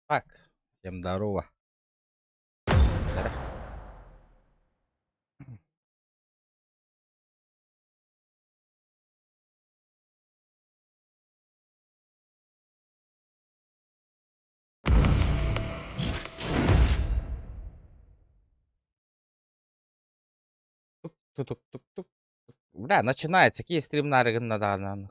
Так, всем здорово. Тук-тук-тук-тук. Бля, начинается. Какие стримнары гынна даҕаны.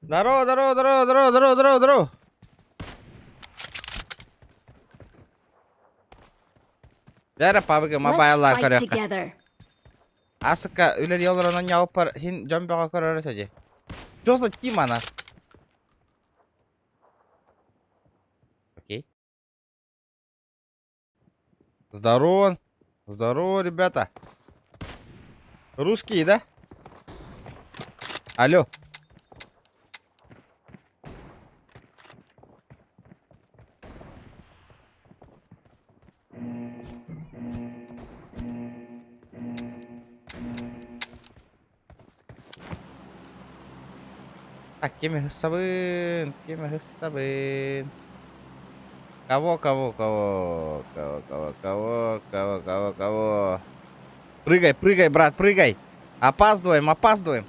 Здорово, здорово, здорово, здорово, здорово, здорово, здорово. Дьэ пабыга Let's мобайлаах fight көрүөххэ. together. Асыка үлэлии олорон оонньообуппар иһин дьон бөҕө көрөр этэ дии. Чё за Тима она? Окей. Здорово. Здорово, ребята. Русские, да? Алло. Так, ким ыһыссабын, ким ыһыссабын. Кого, кого, кого, кого, кого, кого, кого, кого, кого. Прыгай, прыгай, брат, прыгай. Опаздываем, опаздываем.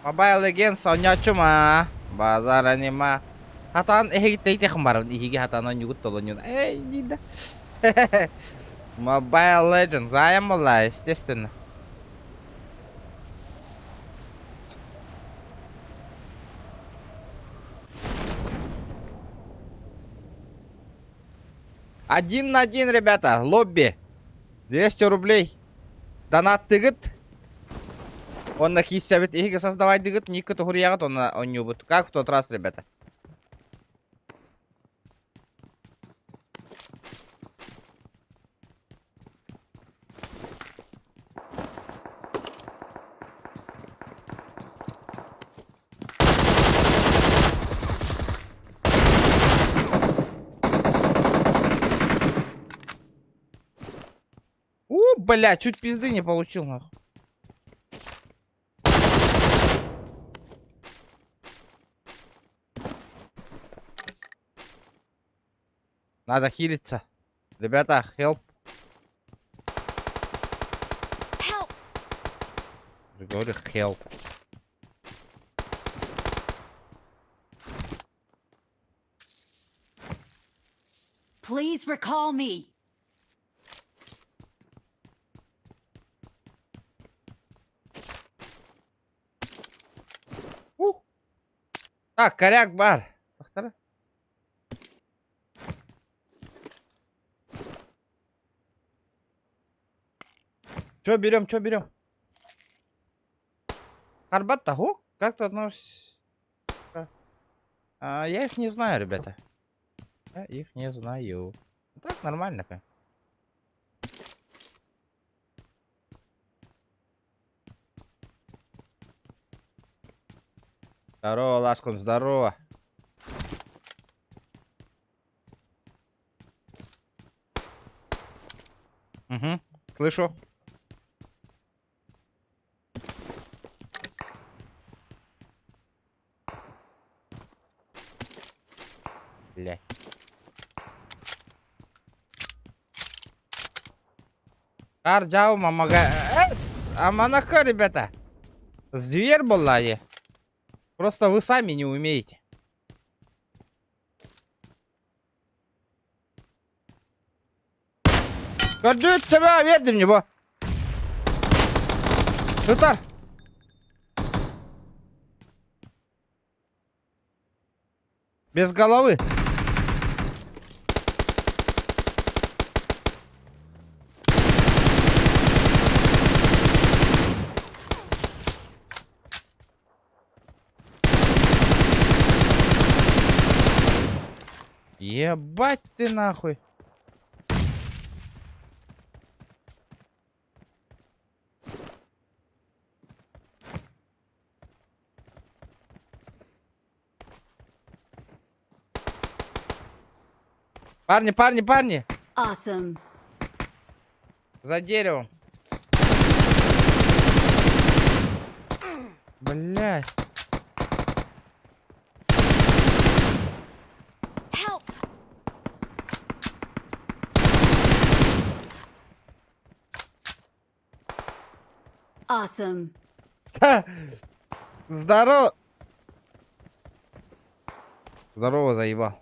Mobile Legends оонньооччум аа. Базар анима. Хатаан эһигиттэйтэхин барабын иһиги хатаан оонньугут толонньун. Эй, дии да. Mobile Legends, заем была, естественно. Один на один, ребята, лобби. 200 рублей. Донаттыгыт. Онно кииссэбит иһиги создавайдыгыт, никы туһуруйаҕыт, онно оонньуубут. Как в тот раз, ребята. У, бля, чуть пизды не получил, нахуй. Надо хилиться. Ребята, help. Help! Говорю, help. Please recall me. Ух. Так, коряк бар. Тахтара. Чё берем, чё берем? Арбат Таху? Как ты относишься? А, я их не знаю, ребята. Я их не знаю. Так, нормально. Прям. Здорово, Ласкун, здорово. Угу, слышу. Блядь. Арджау, мамага. Аманака, ребята. Зверь была я. Просто вы сами не умеете. Көрдүүт төбө биэрдим не бу. Сытар. Без головы. Ебать ты нахуй. Парни, парни, парни! Awesome. За деревом. Блядь. Help! Awesome. Ха! Здорово! Здорово, заебал.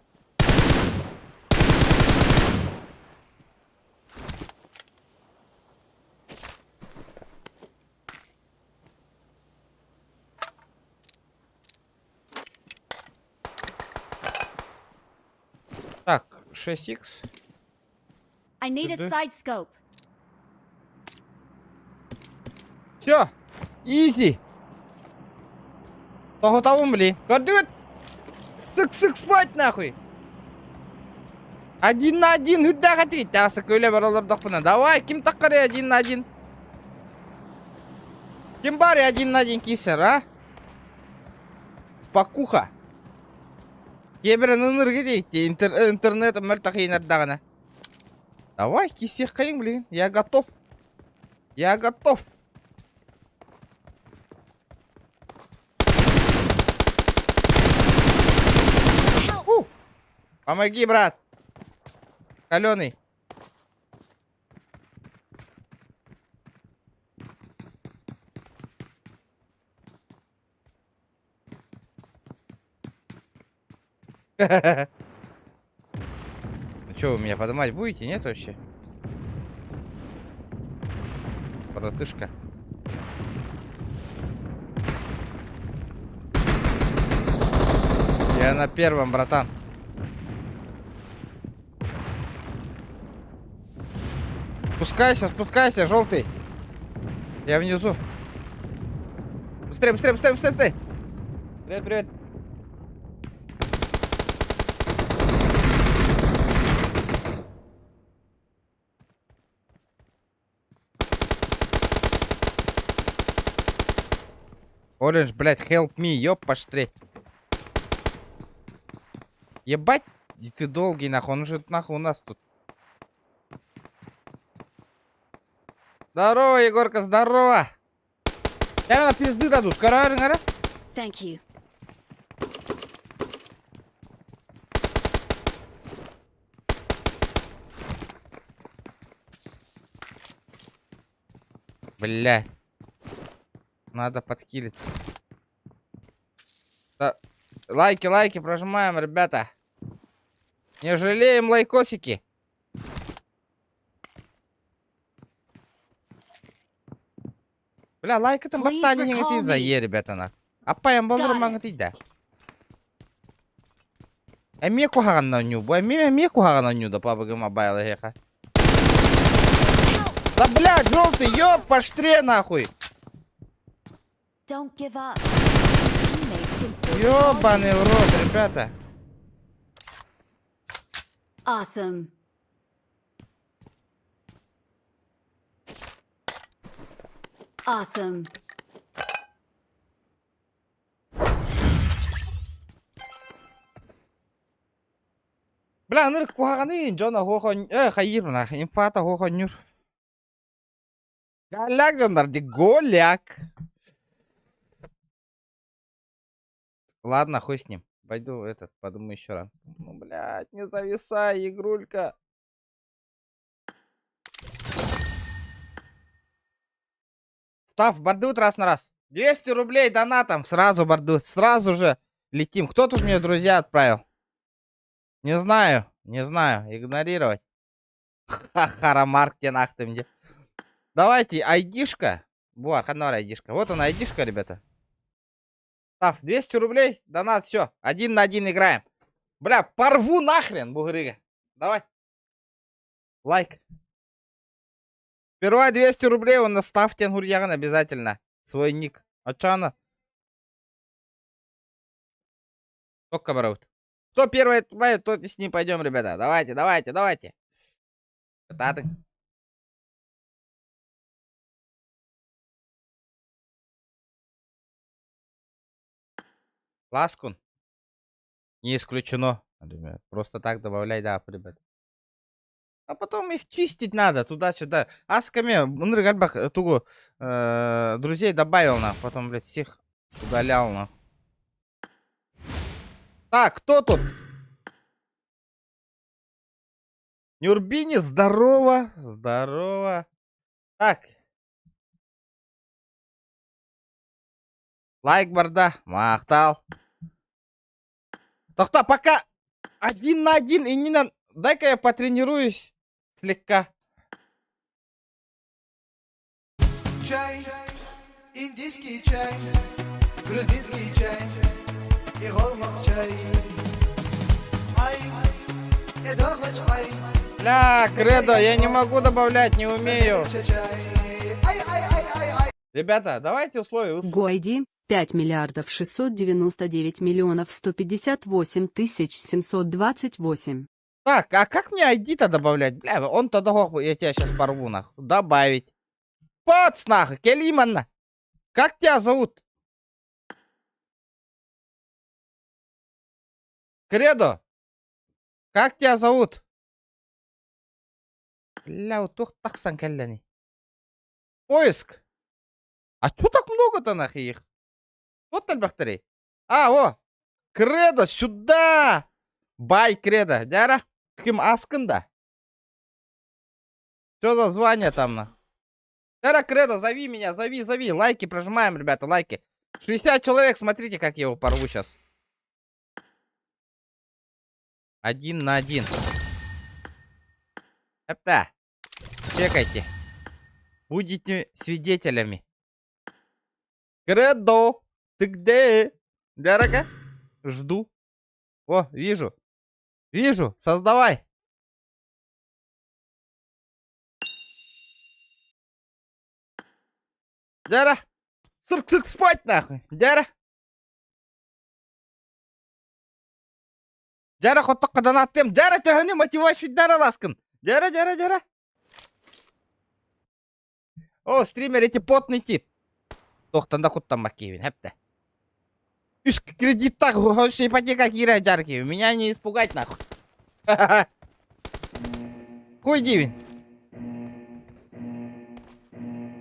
Так, 6х. I need a Сюда. side scope. Все, изи. Тоҕотоҕум били. Көрдүгүт? Сык-сык спать нахуй. Один на один үрдээх этигит. Таасы көлө бар олордохпуна. Давай, ким таххары один на один? Ким баар один на один киирсэр, а? Спокуха. Киэбирэн ыныргы диэйти. Интернет мөлтөх иинэрдэҕинэ. Давай, киирсиэххэйиҥ билигин. Я готов. Я готов. Help! Помоги, брат. Каленый. Ну что, вы меня поднимать будете, нет вообще? Братышка. Я на первом, братан. Спускайся, спускайся, желтый. Я внизу. Быстрее, быстрее, быстрее, быстрее, быстрее. Привет, привет. Orange, блядь, help me, ёп, пошли. Ебать, и ты долгий, нахуй, он уже нахуй у нас тут. Здорово, Егорка, здорово. Я на пизды дадут, скоро, гора. Thank you. Бля. Надо подкилить. Да. Лайки, лайки прожимаем, ребята. Не жалеем лайкосики. Бля, лайк это Please баттани recall не me. за е, ребята, на. Аппайым болдыр Got it. маңы да. Эмиэ куһаҕанна оонньуу бу. Эмиэ эмиэ куһаҕан оонньуу да PUBG Mobile эһиэхэ. Help! Да блядь, желтый, ёб, поштре нахуй. Don't give up. Teammates can still recall you. Ёбаный в рот, ребята. Awesome. Awesome. Бля, ынырык куһаҕаны дьон оһуох э хайыыр мына инфата оһуох оонньуур. Голяк дьоннор ди голяк. Ладно, хуй с ним. Пойду этот, подумаю еще раз. Ну, блядь, не зависай, игрулька. Став, бардут раз на раз. 200 рублей донатом. Сразу бардут. Сразу же летим. Кто тут мне друзья отправил? Не знаю. Не знаю. Игнорировать. Ха-ха, Марк мне. Давайте, айдишка. Буар, ханнар айдишка. Вот она, айдишка, ребята. Став, 200 рублей, донат, все. Один на один играем. Бля, порву нахрен, бугрыга. Давай. Лайк. Сперва 200 рублей он на ставьте Гурьяган обязательно. Свой ник. А чё она? Сколько бараут? Кто первый отправит, тот и с ним пойдем, ребята. Давайте, давайте, давайте. Кытаатыҥ. Ласкун. Не исключено. Ребят. Просто так добавляй, да, ребят. А потом их чистить надо туда-сюда. Асками, ынырык тугу друзей добавил на, потом, блядь, всех удалял на. Так, кто тут? Нюрбини, здорово, здорово. Так. Лайк барда, махтал. Тохто, пока один на один и не на... Дай-ка я потренируюсь слегка. Чай, индийский чай, грузинский чай и голмак чай. Ай, ай, Бля, кредо, я не могу добавлять, не умею. Ай, ай, ай, ай, ай. Ребята, давайте условия. Гойди, 5 миллиардов 699 миллионов 158 тысяч 728. Так, а как мне ID-то добавлять? Бля, он тогда, я тебя сейчас порву, нахуй. Добавить. Пац, нахуй, Келиманна. Как тебя зовут? Кредо. Как тебя зовут? Бля, туох тахсан кэллэний. Поиск. А чё так много-то нахуй их? Вот элбэхтэрий. А, о! Кредо, сюда! Бай, Кредо. Дьэ эрэ. Ким аскын да? Что за звание там на? Дьэ эрэ, Кредо, зови меня, зови, зови. Лайки прожимаем, ребята, лайки. 60 человек, смотрите, как я его порву сейчас. Один на один. Эпта. Чекайте. Будете свидетелями. Кредо, ты где? Дорога? Жду. О, вижу. Вижу, создавай. Дьэ эрэ. Сырк, сырк, спать нахуй. Дьэ эрэ. Дьэ эрэ хотто донаттым. Дьэ эрэ төһөнү мотивация ласкын. Дьэ эрэ, дьэ эрэ, дьэ эрэ. О, стример, эти потный тип. Туохтан да куттаммат киһибин, хэптэ. Үс кредит так, ипотека киирэ дьарки. Меня не испугать нахуй. Хуй диибин.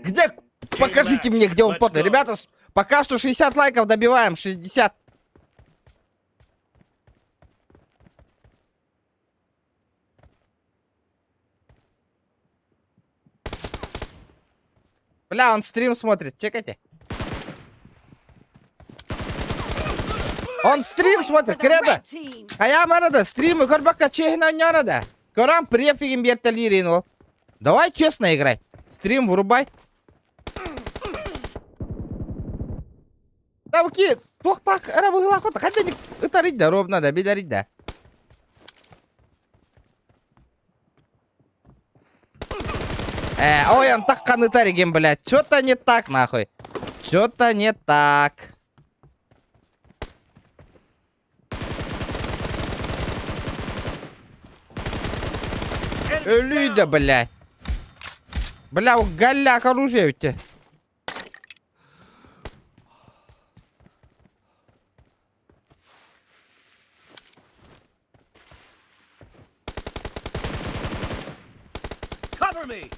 Где? Покажите мне, где он потный. Ребята, пока что 60 лайков добиваем, 60. Бля, он стрим смотрит, чекайте. Он стрим смотрит, кредо. Хайа марада, стрим, көрбөккө чиэһинэ да. Көрөн префигин биэртэлиирин ол. Давай честно играть. Стрим вырубай. Там ки, туох так, эрэ быһыылаах хотя не ытарый да, ровно да, билэрий да. Ой, он так ытаригин, блядь. Что-то не так, нахуй. Что-то не так. Өлүү блядь. Бля, у голяк оружие у тебя. Cover me!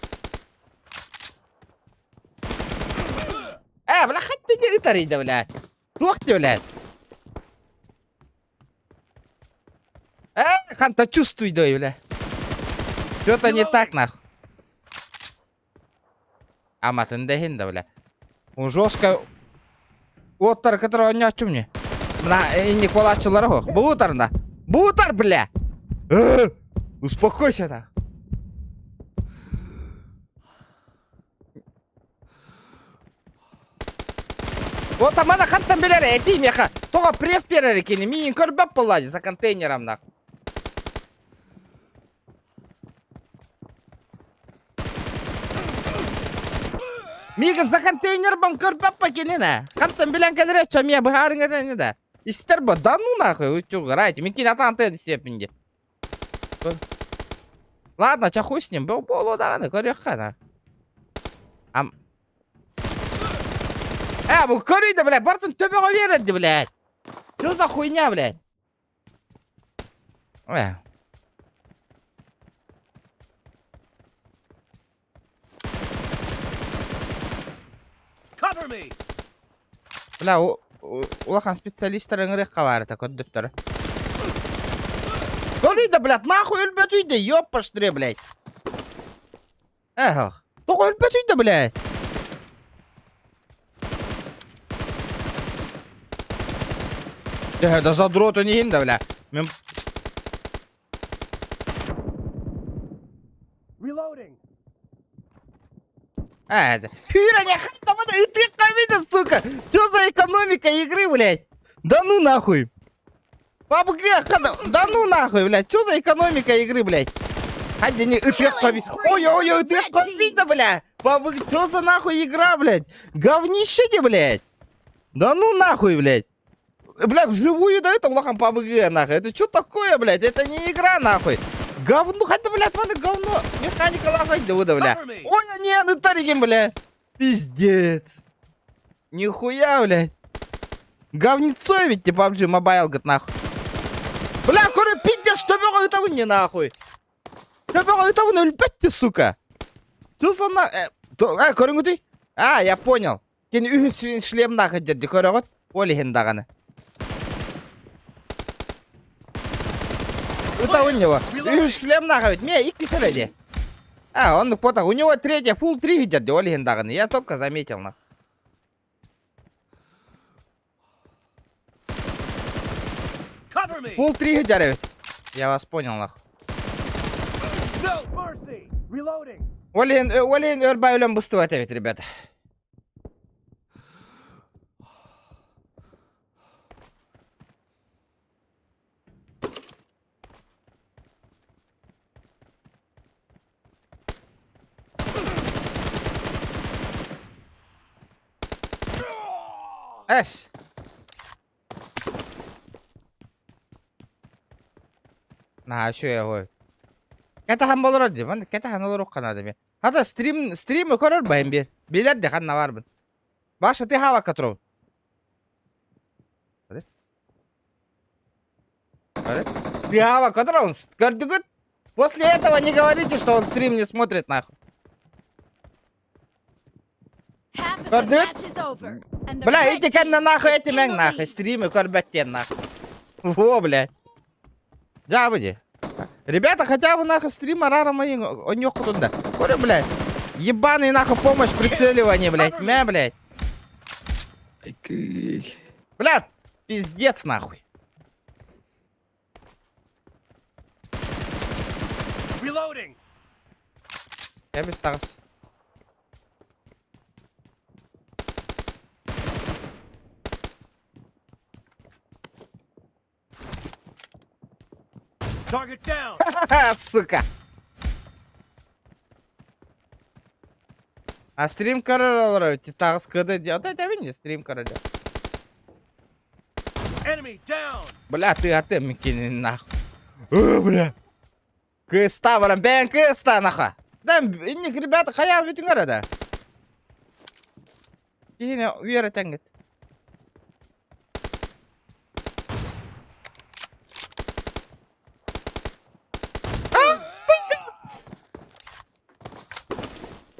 Бля, хоть ты не ытарый да, блядь. Туох ты, блядь. Ханта чувствуй, да, бля. Что-то не так, нахуй. Аматын да, бля. Он жестко... Оттар, которого не о мне. Мына, не колачылар хох. Бутар на. Бутар, бля. Успокойся, на. Вот амана хантан билэр эти меха. Тоҕо преф биэрэр кини миин көрбөт буолла за контейнером на. Миигин за контейнер бам көрбөт па кини на. Хантан билэн кэлэрэ чамия быһаарыҥа да. Истэр бо, да ну нахуй, вы чё, угораете? Мин кини атаан тыан истиэппин дии. Ладно, ча хуй с ним, буолуо даҕаны, көрүөххэ на. Ам... Э, бу көрүй да, блядь, бартын төбөҕө биэрэрди, блядь. Что за хуйня, блядь? Э. Cover me! Бля, улахан специалистар ыҥырыахха баар этэ көрдөттөрө. Көрүй да, блядь, нахуй өлбөтүй да, ёппаштыре, блядь. Эх, тоҕо өлбөтүй да, блядь. Төһө да задротун иһин да, бля. Мен Reloading. А, это... Хюра, не ты хамида, сука! Что за экономика игры, блядь? Да ну нахуй! PUBG, да ну нахуй, блядь, что за экономика игры, блядь? Хадди не Ой, ой, ой, ты да, бля! PUBG, что за нахуй игра, блядь? Говнище ты, блядь! Да ну нахуй, блядь! Бля, вживую да это улахан PUBG, нахуй. Это что такое, блядь? Это не игра, нахуй. Говно, хотя, блядь, маны говно. Механика лахай, да, бля. Ой, не, ну таригин, бля. Пиздец. Нихуя, блядь. Говнецо ведь, типа, PUBG Mobile, говорит, нахуй. Бля, көрө, пиздец, төбөҕө ытабын не нахуй. Төбөҕө ытабын өлбөт сука. Что за на... Э, э, көрүҥүтүй? А, я понял. Кини үһүс шлем нахуй дьэрди көрөҕүт. Ол иһин даҕаны. Ытабын него. Үһүс шлем нахуй. Ме икки сэлэди. А, он пота. У него третья, фул три дьэрди ол иһин даҕаны. Я только заметил нахуй. Cover me! Фул три дьэрди. Я вас понял нахуй. No mercy! Reloading! Ол иһин, ол иһин өр бай өлөн быстыбат эбит, ребята. Эс. Наһаа үчүгэй оһой. Кэтэһэн болорор дии, маннык кэтэһэн олоруохха наада эмиэ. Хата стрим, стрим көрөр баһын биэр. Билэр де ханна баарбын. Баша, ты хавакка турабын. Ты хавакка турабын, көрдүгүт? После этого не говорите, что он стрим не смотрит нахуй. Half of the Көрдүгүт? match is over, and the Бля, red ити кэннэ team нахуй is эти in мэҥ the нахуй, lead. стримы көрбөттен нахуй. Во, бля. Дьаабы Ребята, хотя бы нахуй стрим арара мои, он туда. Говорю, блядь. Ебаный нахуй помощь прицеливание, блядь. Мя, блядь. Блядь, пиздец нахуй. Reloading! Я без тарс. Target down! Сука. А стрим көрөр олорор таҕыс кыды ди. Ото этэбин стрим көрөр. Enemy down! Бля, ты а ты микини нахуй. О, бля. Кыста баран бэйэн кыста нахуй. Да, инник ребята хайа бүтүңөр да. Киһини үөрэтэҥҥит.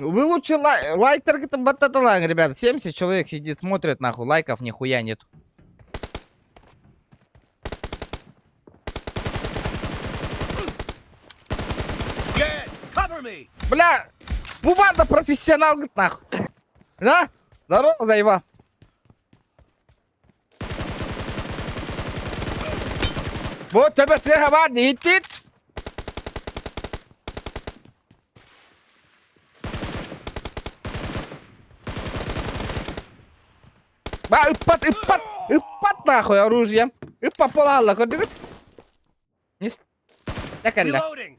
Вы лучше лай лайктаргытын баттаталаң, ребята. 70 человек сидит, смотрит нахуй, лайков нихуя нет. Dead! Cover me! Бля, Бубанда профессионал, говорит, нахуй. Да? Здорово, заебал. Вот тебе треха бар, идти. Ба, ыппат, ыппат, ыппат нахуй оружие. Ыппа полалла, көрдүгүт? Не Тэкэллэ. Reloading!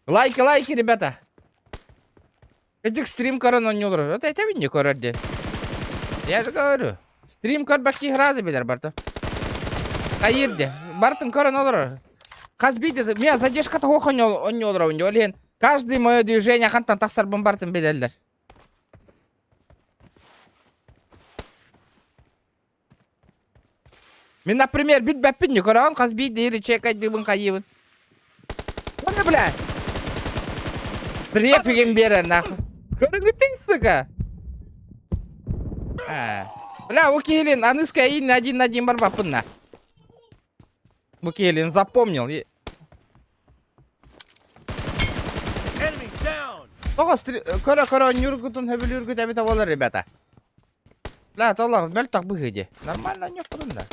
Лайки, лайки, ребята. Кырдьык стрим көрөн оонньуулар. Вот это не көрөр дии. Я же говорю. Стрим көрбөкки сразу билэр барда. Хайыр де. Бартын көрөн олорор. Хас биирде мен задержката суох онньу олоробун дии. Ол иһин каждый мое движение хантан тахсарбын бартын билэллэр. Мин, например, билбэппин не көрөҕүн хас биирдии ячейкайдыыбын хайыыбын. Уонна бля. Префигин биэрэр нахуй. Көрүҥүтүй, сука. А. Бля, у киһилин аныска иин один на один барбаппын на. Бу киһилин запомнил. Enemy down! Тоҕо көрө-көрө ньургутун хөбүлүүргүт эбитэ буолар, ребята. Бля, толох мөлтөх быһыы дии. Нормально ньуккудун да.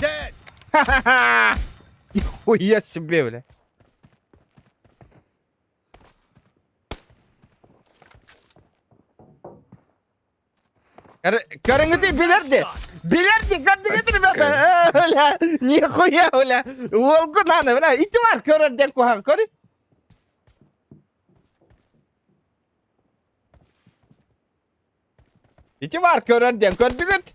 Dead! Ха-ха-ха! Нихуя себе, бля. Көрүҥүтүй билэрди. Билэрди, көрдүгүт, ребята. Э, бля, нихуя, бля. Уолгун аны, бля, ити бар көрөр диэн куһаҕан көрүй. Ити бар көрөр диэн көрдүгүт.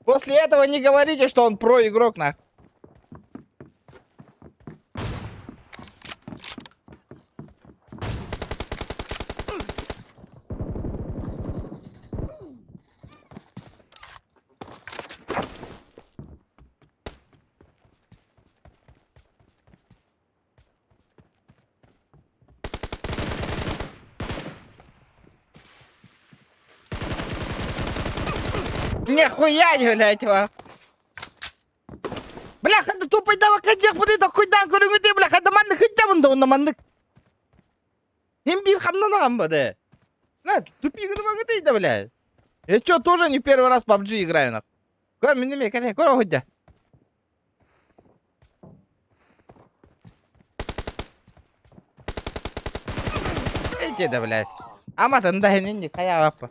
После этого не говорите, что он про игрок нах. Нихуя не, блядь, вас. Бляха, да тупайдаабакка дьиэхпитий токкуйдаан көрүҥүтүй, бляха, да маннык ыддьабын да онно маннык. Мин биир хамнанаҕым ба да. Бля, тупи гынымаҥытый да, бля. Я чё, тоже не первый раз PUBG играю, нах. Көр, мин эмиэ кэтэй, көр оһуйда. Эти да, блядь. Аматын да хининник, хайаабаппа.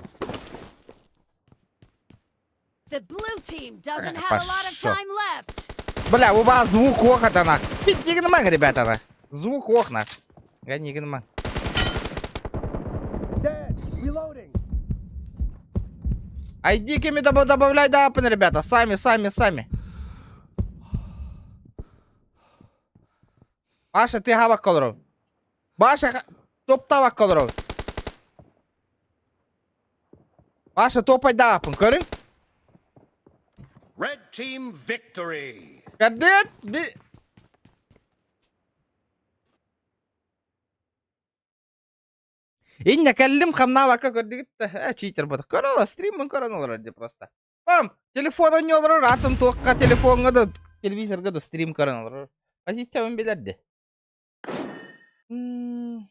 The blue team doesn't have a lot of Пошел. time left. Бля, у вас звук охота нах. Пиздигнман, ребята, нах. Звук ох нах. Ганигнман. Dead! Reloading! Айдиками добавляй да апын, ребята. Сами, сами, сами. Паша, ты хабак колоров. Паша, топ тавак колоров. Паша, топай да апын, көрүҥ. Red team victory! Кадет, би... Иннэ кэллим хамнаабакка көрдүгүт да э читер буолар. Көрө олор стриммин көрөн олорор дии просто. Пам телефон онньуу олорор атын туохха телефоҥҥа да телевизорга да стрим көрөн олорор. Позициябын билэр дии. М.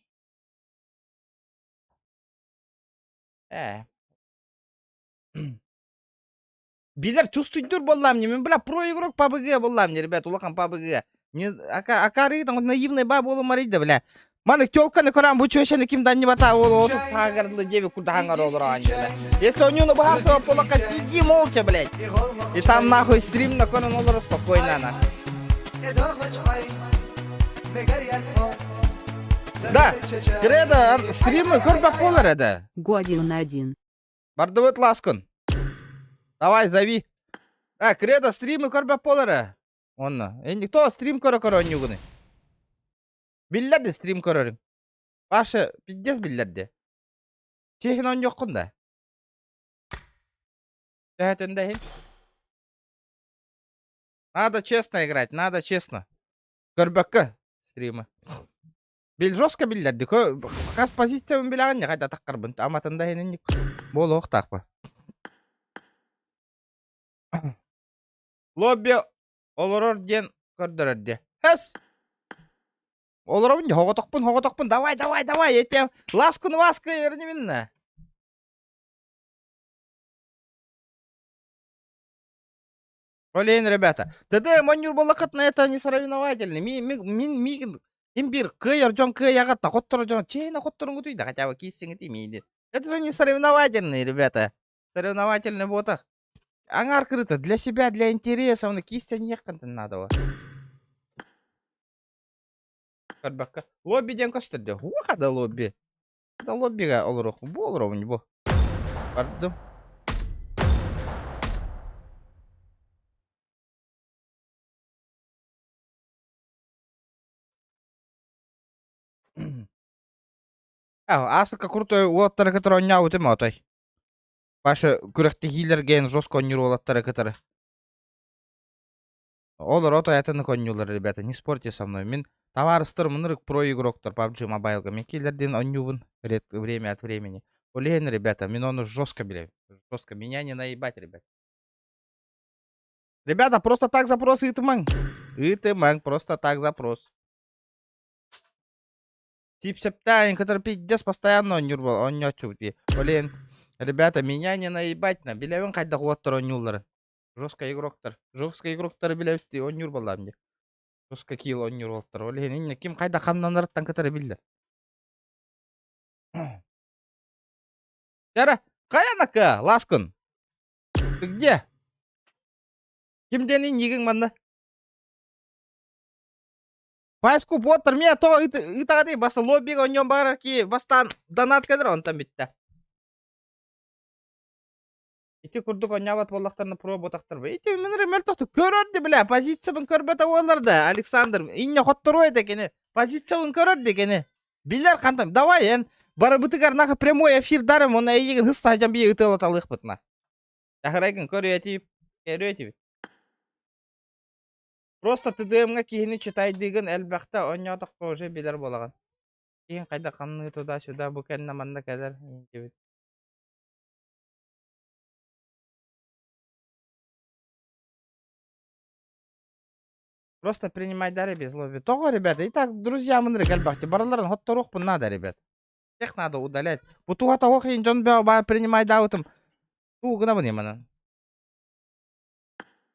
Ээ. Билэр чувствуйдуур буоллаам дии. Мин бля про игрок PUBG буоллаам дии, ребят, улахан PUBG. Не ака акары там наивный ба буолумарый да бля. Маны тёлканы көрөн бу чөшени ким да не бата ол ол таагарлы деви курдахаңар олор аанньы бля. Если у него бахарсова полака иди молча, блядь. И там нахуй стрим на көрөн олорор спокойно на. Да, Кредо, стримы көрбөк болар эдэ. Го 1 на 1. Бардыбыт ласкын. Давай, зови. А, Кредо, стримы көрбөк болар э. Онно. Энди кто стрим көрө көрө онньугуну. Биллэр де стрим көрөрүҥ. Паша, пиздец биллэр де. Чиһин онньуоххун да. Төһөтүн да иһин. Надо честно играть, надо честно. Көрбөккө стримы. Бил жестко биллэрди. Хас позициябын билэҕин не хайда таххарбын. Аматын да иһин буолуохтаахпа. Лобби олорор диэн көрдөрөр диэ. Хэс! Олоробун дии, хоҕотохпун, хоҕотохпун, давай, давай, давай, я тебе ласку ласку эрнибинна. Блин, ребята, ТД монньуур буоллаххытына это не соревновательный. Ми, ми, мин миигин ким биир кыайар дьон кыайаҕыт да хотторор дьон чиэһинэ хотторуҥҥутуй да хотя бы кииссиҥитий миигин. Это же не соревновательный, ребята. Соревновательный буотах. Аҥаар кырыта для себя, для интереса, оны кииссэниэххин надо. Көрбөккө. Лобби диэн көстөр дии. Уоха да лобби. Да лоббига олоруохпун. Бу олоробун бу. Бардым. Аасыкка крутой уолаттары кытары оонньообутум отой. Паша күрэхтэһиилэргэ жестко оонньуур уолаттары кытары. Олор отой атыннык оонньууллар, ребята, не спорьте со мной. Мин табаарыстарым ынырык про игроктар PUBG Mobile-га. Мен кийлерден оонньуубун время от времени. Ол иһин, ребята, мин ону жестко билэбин. Жестко. Меня не наебать, ребят. Ребята, просто так запрос ыытымаҥ. Ыытымаҥ, просто так запрос. Типсептаин, который пиздец постоянно оонньуур оонньооччубут. Блин, ребята, меня не наебать на. Билэбин хайдах уоттар оонньуулларын. Жестко игроктар. Жестко игроктары билэбит дии оонньуур буоллаам дии. Жестко килл оонньуур уолаттар. Ол иһин инньэ ким хайдах хамнанарыттан кытары биллэр. Тара, хайанака, Ласкын? Ты где? Ким диэн иннигиҥ манна? Паську Поттер миэ тоҕо ыытаҕытый баста лоббига оонньуон баҕарар киһи бастаан донат кэлэр онтон бүттэ. Ити курдук оонньообот буоллахтарына про буотахтар Ити мин эрэ мөлтөхтүк көрөр да бля позициябын көрбөтө буоллар да Александр инньэ хотторуо этэ кини позициябын көрөр да кини билэр хантан давай эн барыбытыгар нахуй прямой эфирдарым уонна эйигин хыс саһдьан бии ытыалаталыахпыт на Тахырайгын көрүө этип көрүө этибит Просто ТДМ-ҥа киһини читайдыыгын элбэхтэ оонньоотоххо уже билэр буолаҕын. Киһиҥ хайдах хамныы туда-сюда бу кэннэ манна кэлэр диэбит. Просто принимай дары без лобби. Тоҕо, ребята, и так друзьям ынырык элбэхти. Барыларын хотторуохпун надо, ребят. Всех надо удалять. Бу туһата ох иһин дьон бөҕө баар принимайдаабытым. Туу гынабын именно.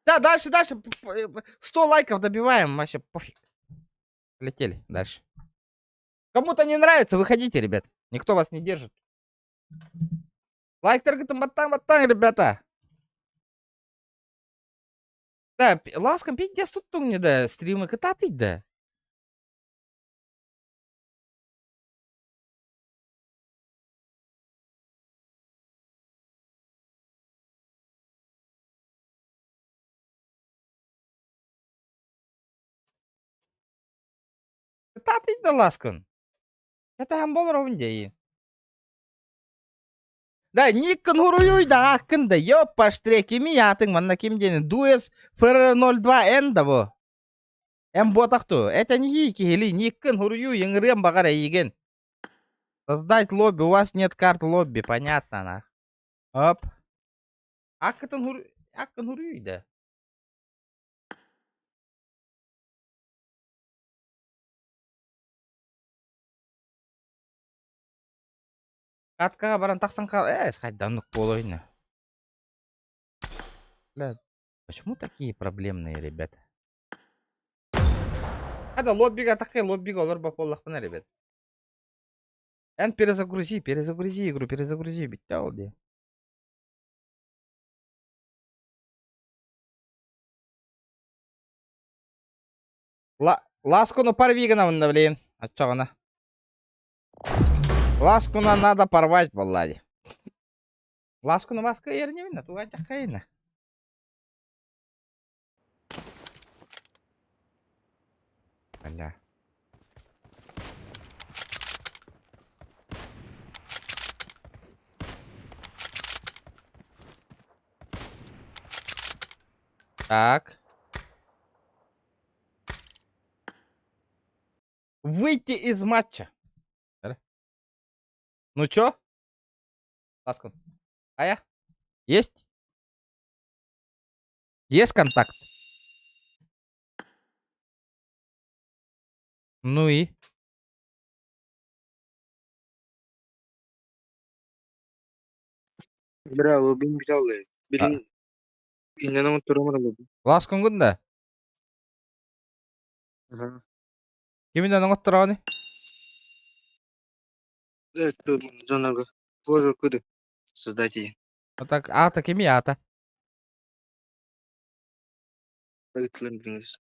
Да, дальше, дальше. 100 лайков добиваем, вообще пофиг. Полетели дальше. Кому-то не нравится, выходите, ребят. Никто вас не держит. Лайк баттаҥ, баттаҥ, ребята. Да, ласком пиздец тут мне, да, стримы кытаатый, да. Кытаатый да ласкын. Кэтэһэн болоробун дии. Да, никкын хуруйуй да ааккын да, ёппаштре, кими аатыҥ манна ким диэни, Дуэс ФР02Н да бу. Эн буотах ту, это не киһили, никкын хуруйуй, ыҥырыам баҕар эйигин. Создать лобби, у вас нет карт лобби, понятно нах. Оп. Ааккытын хур... Ааккын хуруйуй да. Каткаҕа баран тахсан хаал... Ээ, хайда оннук буолуой ини. Бля, почему такие проблемные ребята? Хада лоббига такай лоббига олорбот буоллахпына, ребят. Эн перезагрузи, перезагрузи игру, перезагрузи, бүттэ ол дии. Ла ласкуну порви гынабын да блин, оччоҕуна. Ласкуна надо порвать буолла дии. Ласкуну маска эрнибин, туга дьаххайына. Бля. Так. Выйти из матча. Ну чё? Ласкун. А я? Есть? Есть контакт? Ну и? Браво, бин билаллы. Билин иннен оҥотторумар лобби. Ласкунгун да? Аха. Киминэн оҥоттороони? Зонага. Позже куды. Создать А так аата кими аата? Ыытылын билиңиз.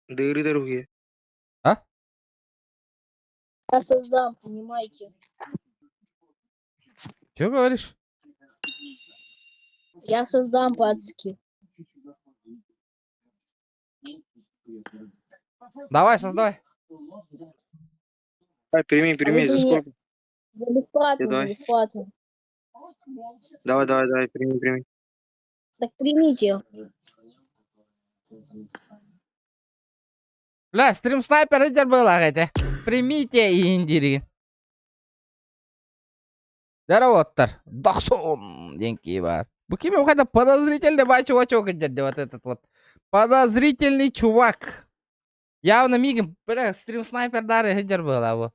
Дыры дорогие. А? Я создам, понимаете? Че говоришь? Я создам, пацки. Давай, создавай. Давай, прими, прими, А за вы мне- сколько? За бесплатно, за Давай. бесплатно. Давай, давай, давай, прими, прими. Так примите. Бля, стрим снайпер идер был, это. Примите индири. Здорово, Дохсон, деньги бар. Бу ким какой-то подозрительный бай чувачок идет, вот этот вот. Подозрительный чувак. Явно мигом, бля, стрим снайпер дары идер был, а вот.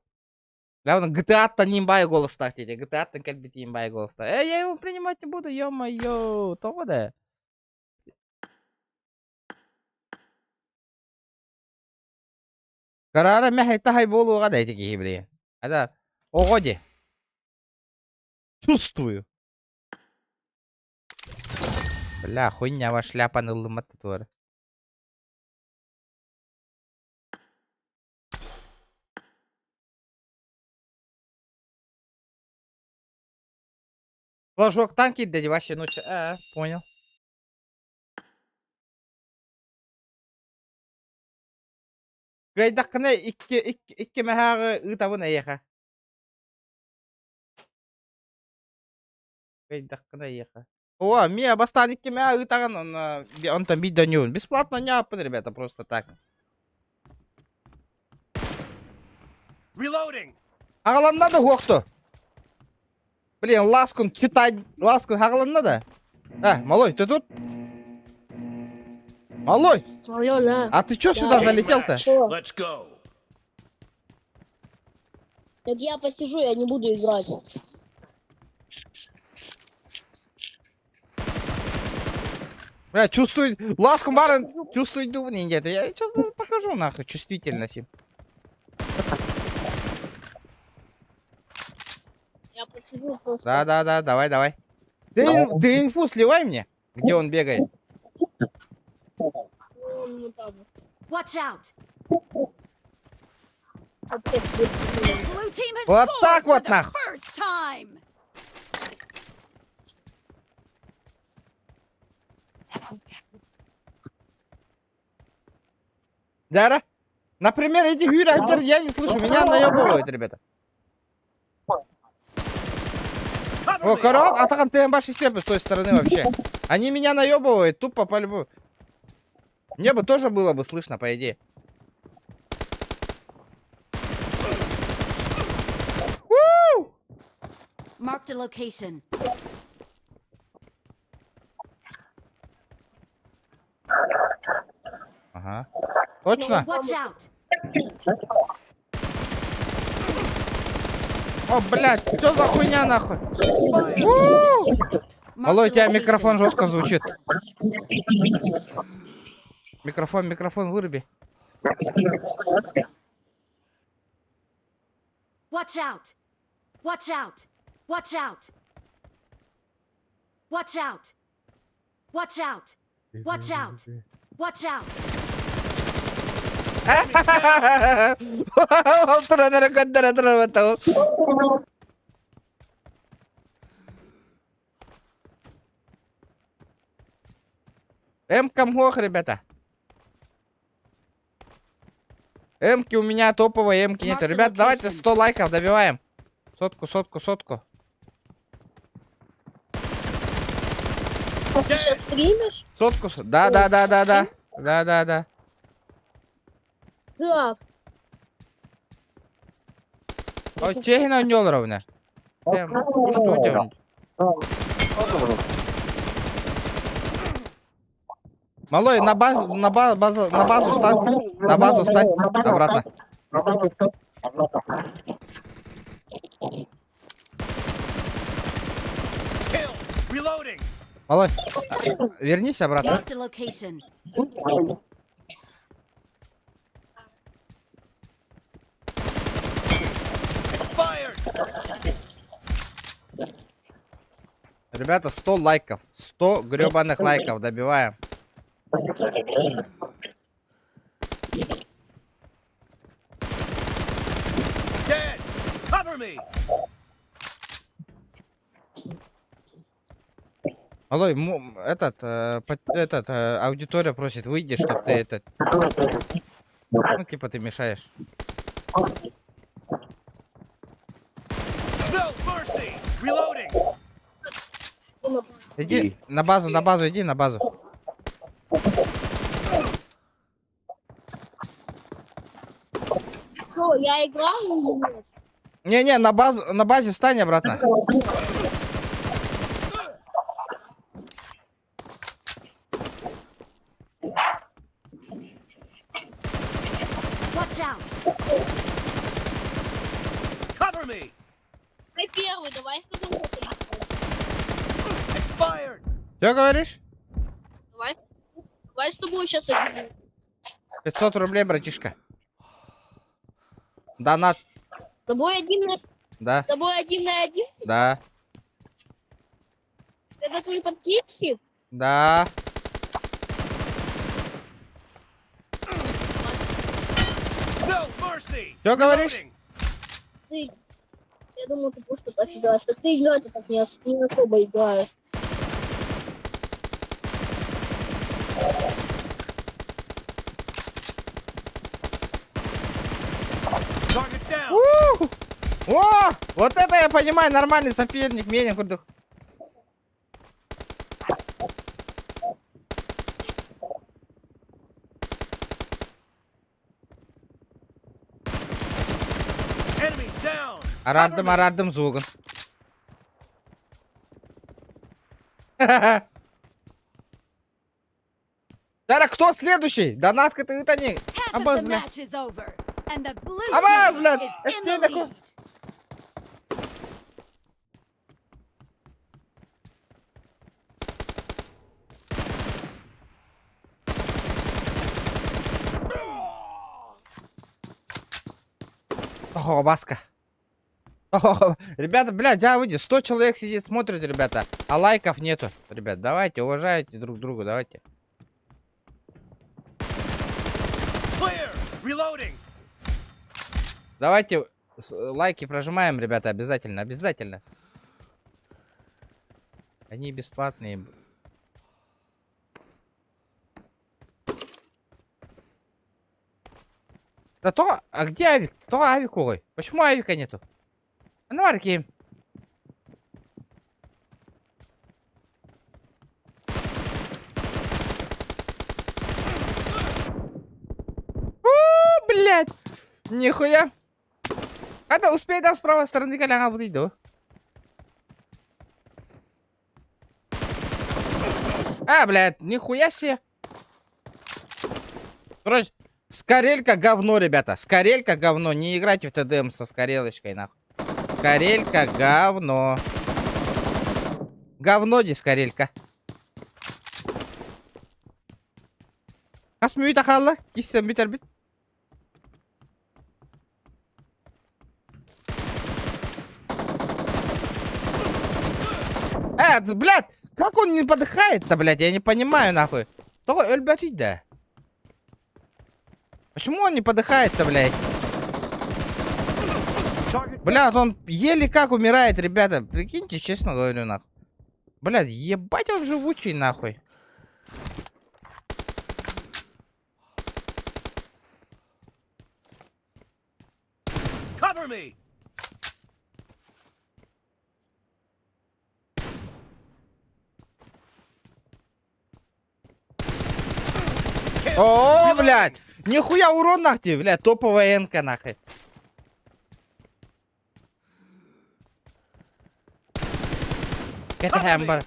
Явно GTA-то не имбай голос так тебе, GTA-то как бы имбай голос так. Э, я его принимать не буду, ё-моё, того да. Карара мэхэй буолуоҕа да ити киһи блин. Это оҕо дии. Чувствую. Бля, хуйня шляпаны ыллыммат туора. Флажок танки дяди вообще, ну че, понял. Кыайдаххына икки икки икки мэһээҕи ыытабын эйиэхэ. Кыайдаххына эйиэхэ. О, миэ бастаан икки мэһээ ыытаҕын, онно онтон биир доньуун. Бесплатно ньааппын, ребята, просто так. Reloading! Аҕаланна да уохту. Блин, Ласкун, читай, Ласкун аҕаланна да? А, малой, ты тут? Малой, Алло, да. а ты чё сюда Да. залетел-то? Что? Let's go. Так я посижу, я не буду играть. Бля, чувствует, Ласкун баран, чувствует дубни где-то. Я сейчас покажу нахуй чувствительность им. Я посижу просто. Да, да, да, давай, давай. Ты, ты инфу сливай мне, где он бегает. Ну, ну, там, Watch out! опять будет. Blue team has Вот scored так for вот the нахуй. first time. Дара? Например, эти хюрачер я не слышу, меня наебывают, ребята. Cover О, me. корот, а там ТМБ степы с той стороны вообще. Они меня наебывают, тупо по-любому. Мне бы тоже было бы слышно, по идее. Marked a location. Ага. Точно? Watch out! О, блядь, что за хуйня нахуй? У! Малой, у Marked a тебя микрофон location. жестко звучит. Микрофон, микрофон выруби. Watch out! Watch out! Watch out! Watch out! Watch out! Watch out! Watch out! Ол туран эрэ көрдөрө турар баттабын. М-ка мох, ребята. Эмки у меня топовые, эмки нету. Mark the Ребят, давайте location. 100 лайков добиваем. Сотку, сотку, сотку. А ты сейчас стримишь? Сотку. Да, да, да, да, да. Да, да, да. Да. Ой, чехина нёлровна. Что делать? Малой, на базу, на базу, на базу встань. На базу встань. Обратно. Kill. Reloading. Малой, вернись обратно. Marked a location. Expired. Ребята, 100 лайков. 100 гребаных лайков добиваем. Dead. me! Алло, этот, этот, аудитория просит, выйди, чтоб ты этот... Ну, типа ты мешаешь. No mercy! Reloading! Иди на базу, иди на базу. Что, я играю или нет? Не-не, на базу, на базе встань обратно. Watch out! Cover me! Ты первый, давай с тобой. Expired! Что говоришь? Давай, давай с тобой сейчас один. 500 рублей, братишка. Донат, С тобой один на, да, с тобой один на один? да, Это твой подписчик? да. No mercy! Чё говоришь? Reloading! Ты, я думал, ты просто так играешь. Так ты играть так не, не особо играешь. Target down! Ух! О, вот это я понимаю, нормальный соперник, Менин курдук. Enemy down! Арардым, Cover me! арардым звугун. Дара, кто следующий? Донатка ты это не. Half of Абаз, the бля. match is over, and the blue Абаз, team блядь, is in the эстей такой. lead. Ого, Баска. Ого, ребята, блядь, я выйди. 100 человек сидит, смотрит, ребята, а лайков нету. Ребят, давайте, уважайте друг друга, давайте. Clear! Reloading! Давайте лайки прожимаем, ребята, обязательно, обязательно. Они бесплатные. Да то, а где авик? То авик, ой. Почему авика нету? А ну, арки. О, блядь. Нихуя. Когда успей да с правой стороны коляна выйду. А, блядь, нихуя себе. Короче, Скорелька говно, ребята. Скорелька говно. Не играйте в ТДМ со скорелочкой, нахуй. Скорелька говно. Говно здесь скорелька. Хас мүйт ахалла. Киссен бүтер бит. Блядь, как он не подыхает-то, блядь, я не понимаю, нахуй. Того өлбөтүй да. Почему он не подыхает-то, блядь? Блядь, он еле как умирает, ребята. Прикиньте, честно говорю, нахуй. Блядь, ебать он живучий, нахуй. Cover me! О, блядь! Нихуя урон нахуй, блядь, топовая энка нахуй. Кэтэхэм бар.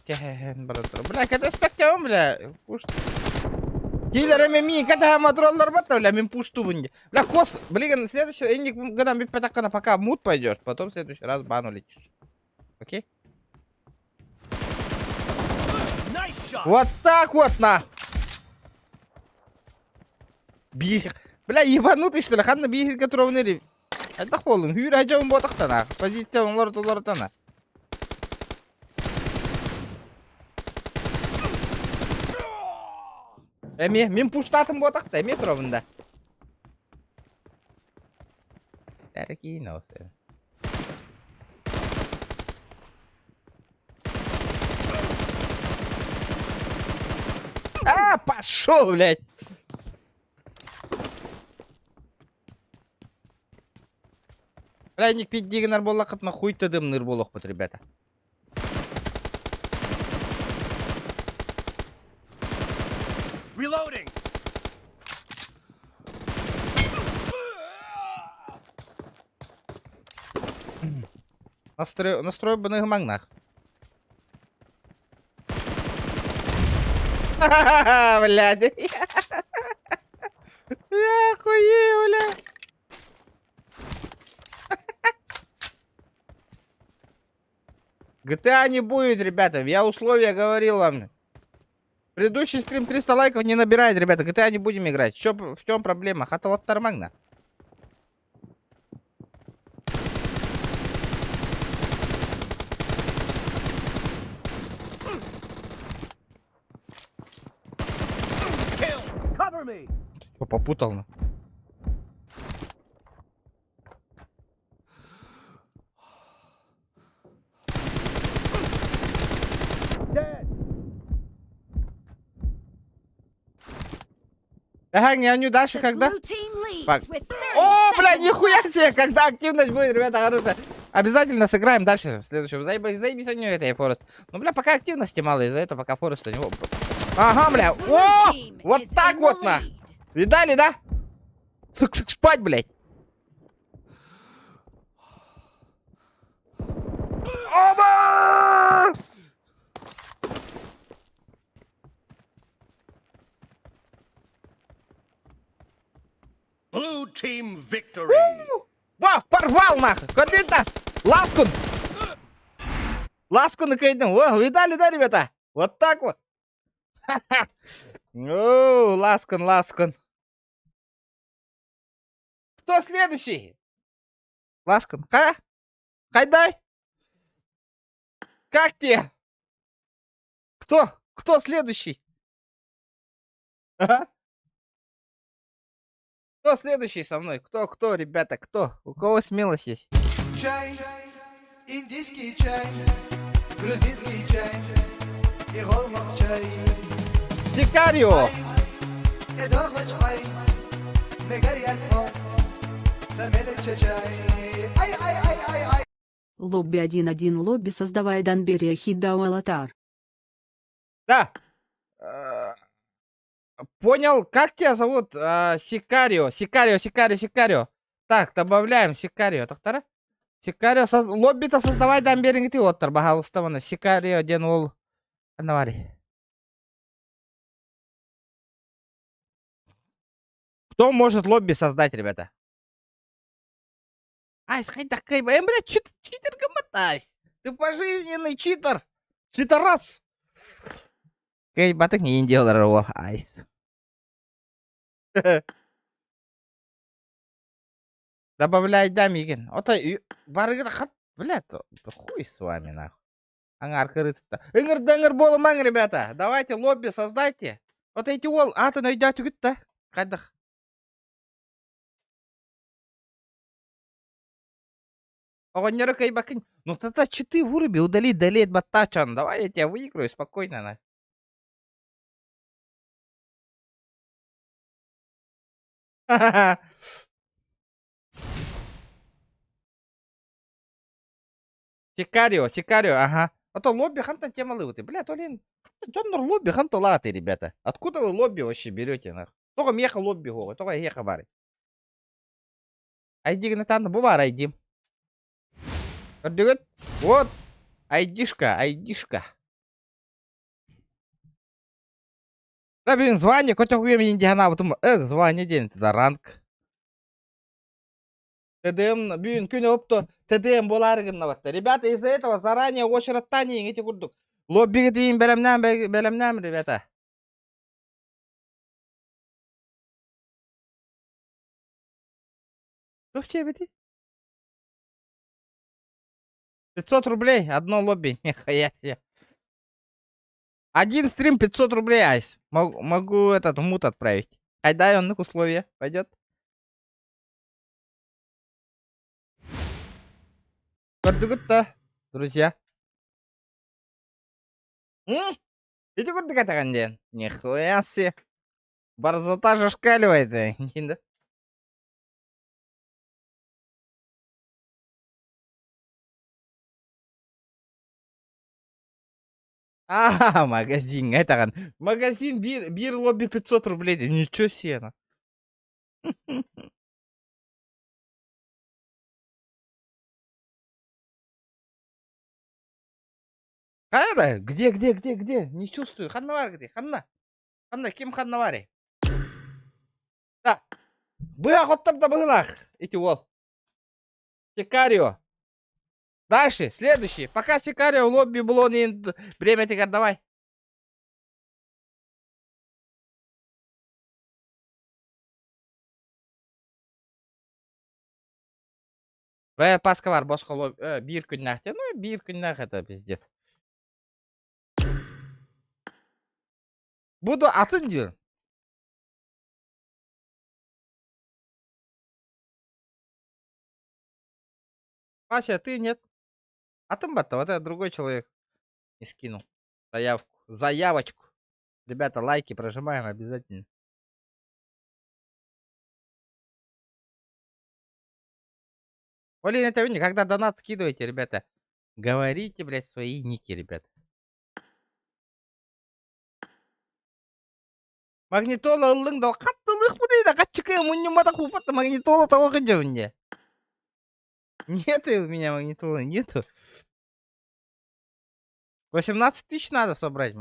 Кэтэхэм бар. Бля, кэтэспектем, бля. Пуш. Киллер ММИ, кэтэхэм атроллар батта, бля, мин пушту бунди. Бля, кос, блин, следующий, эндик, когда пятакана, пока мут пойдешь, потом в следующий раз бану летишь. Окей? Nice shot! Вот так вот, на! Бих. Бля, ебанутый, что ли? Ханна бихир которого Хайдах болун, хүүр хажабын ботахтана. Позиция оңлор тулортана. Эми, мен пуштатым ботахта, эми туробунда. Тәрки носы. А, пошел, блядь! Бля, пидди гынар буоллаххытына хуй тыдымныыр буолуохпут, ребята. Reloading. Настрой, настрой бы маҥнах. Блядь. Я охуею, бля. GTA не будет, ребята. Я условия говорил вам. Предыдущий стрим 300 лайков не набирает, ребята. GTA не будем играть. Чё, в чем проблема? Хаталаттармагна. Kill. Cover me. Что, попутал? на? Dead. Ага, не аню дальше The когда? blue team leads Пак. with 30 О, бля, seconds нихуя left. себе, когда активность будет, ребята, хорошая. Обязательно сыграем дальше в следующем. Заебись, заебись у нее это и Форест. Ну, бля, пока активности мало, из-за этого пока Фореста не... Ага, бля, Blue о, team вот is так in the вот на. lead. Видали, да? Сук, сук, спать, блядь. Оба! Blue team victory. Ва, порвал нахуй! Көрдүн Ласкун! Ласкун кыайдым. О, видали, да, ребята? Вот так вот. О, Ласкун, Ласкун. Кто следующий? Ласкун. Ха? Хайдай? Как тебе? Кто? Кто следующий? Ага. Кто следующий со мной? Кто, кто, ребята, кто? У кого смелость есть? Чай, индийский чай, грузинский чай и чай. Сикарио! Ай, Ай, ай, ай, ай, ай. Лобби 1-1 лобби создавая Данберия Хидау Алатар. Да. Э, Понял, как тебя зовут? А, Сикарио, Сикарио, Сикарио, Сикарио. Так, добавляем Сикарио. Тохтара? Сикарио, соз... лобби-то создавай, дан бериңити оттар, баһаалыста мана. Сикарио диэн ол. Навари. Кто может лобби создать, ребята? Ай, такой, э, блядь, чит, читер гаматась. Ты пожизненный читер. Читер раз. Кэй, батык не делал, айс. Добавляй дамигин. Ото барыгы хат, блядь, хуй с вами нахуй. Аңар кырытта. Ыңыр дыңыр буолумаҥ, ребята. Давайте лобби создайте. Вот эти ол атын өйдөөтүгүт да. Хайдах. Оҕонньору кыайбаккын. Ну тогда читы выруби, удали, delete баттачан. Давай я тебя выиграю спокойно. На. Ха-ха-ха. Сикарио, Сикарио, ага. А то лобби хантан тема лывыты. Бля, то лин. Дьоннор лобби ханта латы, ребята. Откуда вы лобби вообще берете, нах? Тоҕо миэхэ лобби суоҕа, тоҕо эһиэхэ баарый. Айдигин тан бу баар айдим. Көрдүгүт? Вот. Айдишка, айдишка. Да, блин, звание, хоть мен диана э, звание день, тогда ранг. ТДМ, бүгүн күн опто, ТДМ буолаары гынна Ребята, из-за этого заранее уочараттааҥ эти курдук. Лоббигытын бэлэмнээҥ, бэлэмнээҥ, ребята. Туох чебети? 500 рублей, одно лобби, нихуя себе. Один стрим 500 рублей, Айс. Могу, могу этот мут отправить. Айдай, он условия пойдет. Көрдүгүт да, друзья. М? Ити курдук этэҕин диэн. Нихуя себе. Борзота зашкаливает. Да? А, магазин, этэҕин. Магазин биир, биир лобби 500 рублей. Ничего себе. Хайа Где, где, где, где? Не чувствую. Ханна бар где? Ханна. Ханна, ким ханна барый? Да. Быһа хоттордо быһылаах. Ити уол. Сикарио. Дальше, следующий. Пока Сикарио в лобби было, время теперь давай. Б паска бар босхо биир күннээх ну биир күннээх это пиздец. Буду атын диир. Вася, ты нет? Атын батта, вот это другой человек не скинул. Заявку. Заявочку. Ребята, лайки прожимаем обязательно. Блин, это вы когда донат скидываете, ребята, говорите, блядь, свои ники, ребят. Магнитола ыллыҥ да хаттылых бу хатчыкы мунньумматах упатта магнитола того кыдьабын Нет у меня магнитолы нету. 18 тысяч надо собрать.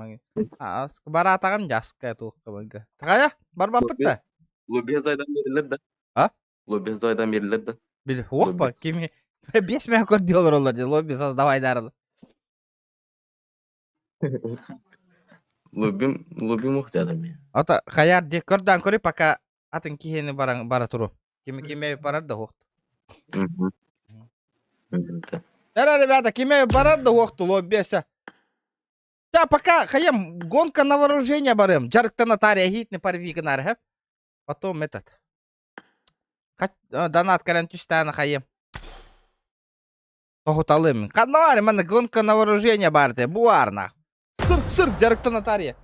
А, баратаҕым дьаска туохха барга. Тагая, барбаппыт да. Лобби зайдан берилер да. А? Лобби зайдан берилер да. Били, опа, кими бес мя көрдү олороллор ди, лобби создавай дарды. Лоббим, лоббим ухтядым я. Ата хаяр ди көрдан көрү пока атын киһини баран бара туру. Кими киме барар да хуохту. Эра, ребята, киме барар да хуохту лоббеся. Да, пока хаем гонка на вооружение барым. Жарыктана тария хитни парви гынар, хэп. Потом этот. Донат кэлэн түстээн хайым. Тоһуталым. Ханна манна гонка на вооружение барте. Буарна. Сырк, сырк, жарыктана тария.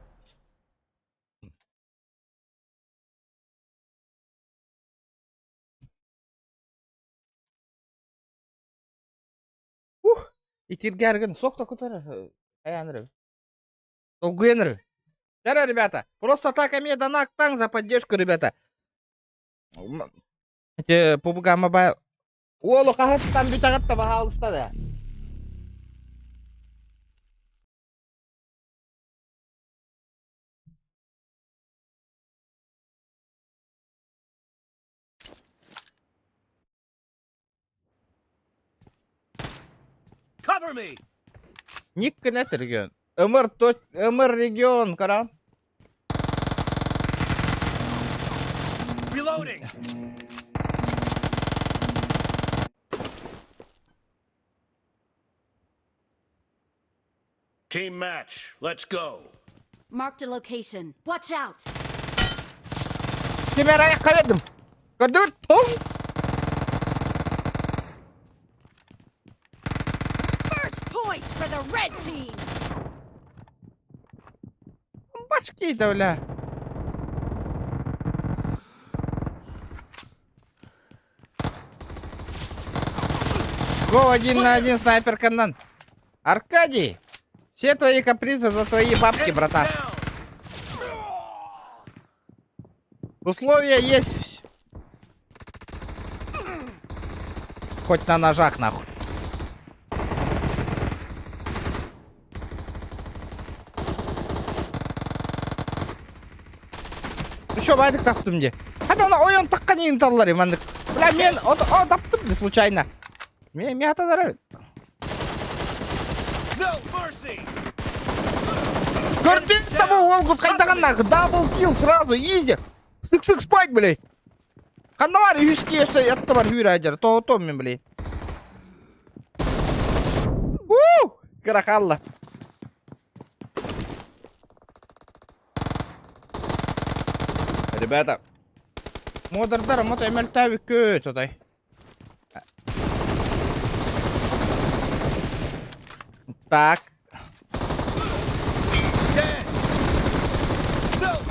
Ух, итиргәргин сок та кутар. Аяныры. Долгуеныры. Здорово, ребята. Просто так мне донат танк за поддержку, ребята. Эти PUBG Mobile. Уолу хаһыттан бүтэҕит баһаалыста да. Cover me! Ник кынет регион. МР, МР регион, кара. Reloading! Team match. Let's go. Marked a location. Watch out! Кимэр айахха бердим. Көрдүгүт? Тоң! First point for the red team! Башки да, бля. Го один на один снайпер канан. Аркадий, все твои капризы за твои бабки, братан. Условия есть. Хоть на ножах, нахуй. Еще байдык таптым де. Хата она ойон таққан ең таллар емандык. Бля, мен о, о таптым случайно. Мен мен аталар. No mercy! Көрдүң того ол қайдаған нахуй. Дабл килл сразу, изи. Сык-сык спать, блядь. Ханна бар үске ятты бар хүрәжер. То то мен, блядь. У! Крахалла. Ребята. Модердар, мод эмелтәби көт одай. Так.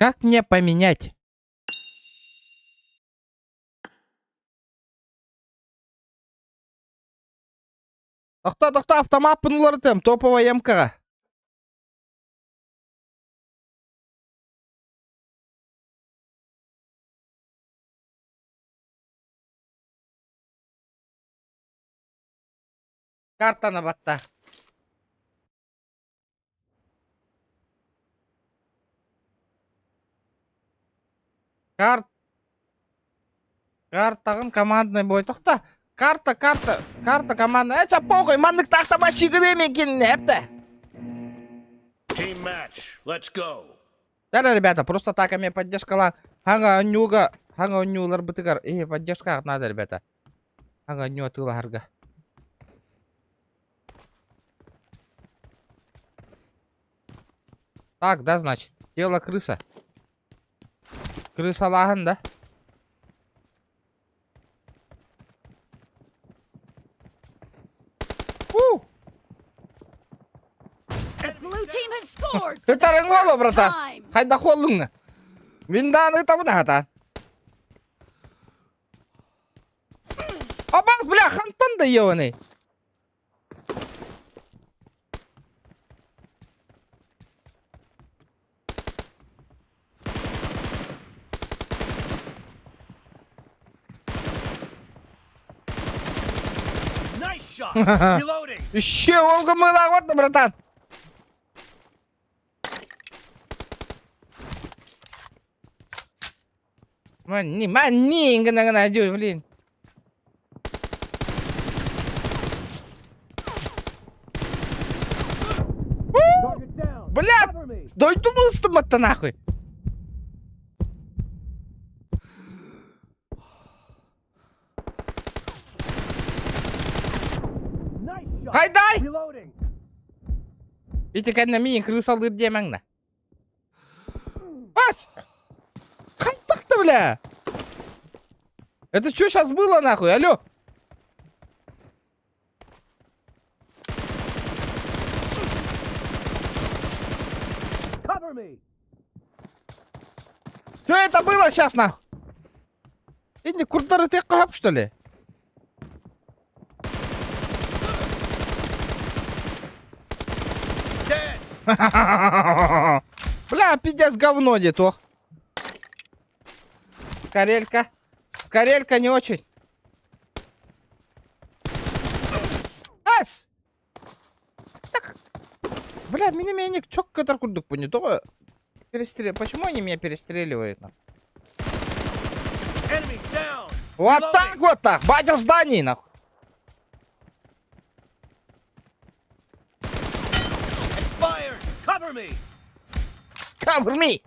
Как мне поменять? Тохто, тохто, автомаппын уларытыам, топовая емкаҕа. Картаны батта. Карт Картаҕын командный бой тохто. Карта, карта, карта командная. Э, ча похуй, маннык тахтама чигыны мекин эпте. Team match. Let's go. Да, ребята, просто так мне поддержкала. Хага нюга, хага нюлар бытыгар. Э, поддержка надо, ребята. Хага ню атыларга. Так, да, значит, тело крыса. Крысалааһын да? Уу! The blue team has scored for the Ытарыҥ буолуо, first братан. time. Хайдах буоллуҥ? Мин даҕаны ытабын аһатаан. Абаас, бля, хантан да ебаный? Nice shot. Reloading. Еще Волга мыла, вот, братан. Манни, манни, гына гына, блин. Бля, дойдум ыстымматта нахуй. Хайдай! Ити кэннэ миин крысалыыр диэмэҥ да. Ас! Хантах-то, бля! Это что сейчас было, нахуй? Алло! Что это было сейчас, нахуй? Инни курдары ты кахап, что ли? Бля, пиздец говно не то. Скорелька. Скорелька не очень. Ас! Так. Бля, меня меня чок катар курдук не то. Перестрел. Почему они меня перестреливают? Вот так вот так. Батя в здании, нахуй. Expired. Cover me. Cover me.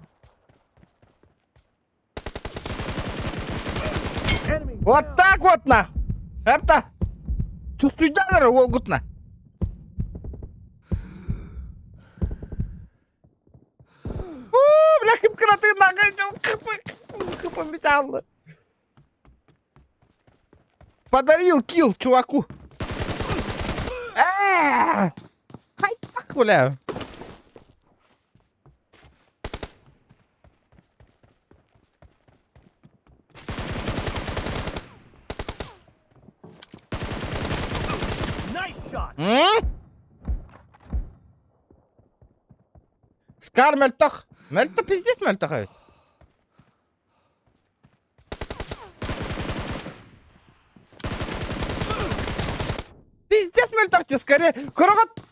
Вот так вот на. Это. Чувствуй уолгутна. Бля, кып-кыраты нахуй. Кып металл. Подарил килл чуваку. Хай так, бля. М? Скар мөлтөх. Мөлтөх пиздец мөлтөх эбит. Пиздец мөлтөх те скорее. Көрөҕөт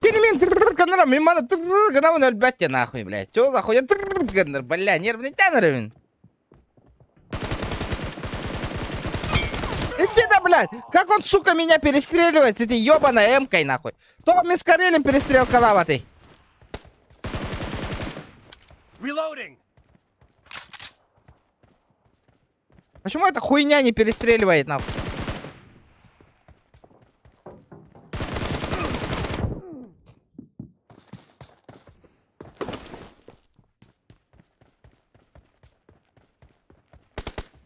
Кини мин гыннара мин маны гынабын өлбөт те нахуй, блядь. Чё за хуйня гыннар, бля, нервный тянырыбын. Иди да, блядь! Как он, сука, меня перестреливает этой ебаной эмкой, нахуй? То мы с Карелем перестрелка лаватой. Reloading. Почему эта хуйня не перестреливает, нахуй?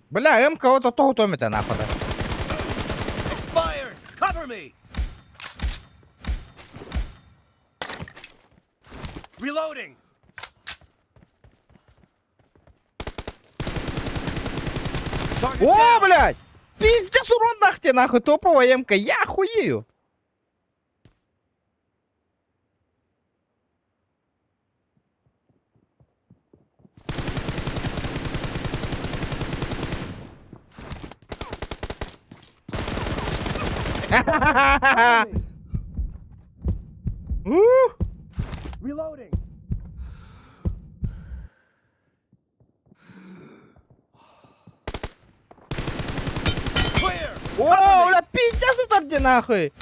Бля, МК вот то томит нахуй. Да. Expired. Cover me. Reloading. О, блядь! Пиздец урон нахте, нахуй, топовая МК, я охуею! Ух! Reloading. Clear. О, бля, пиздец это где нахуй!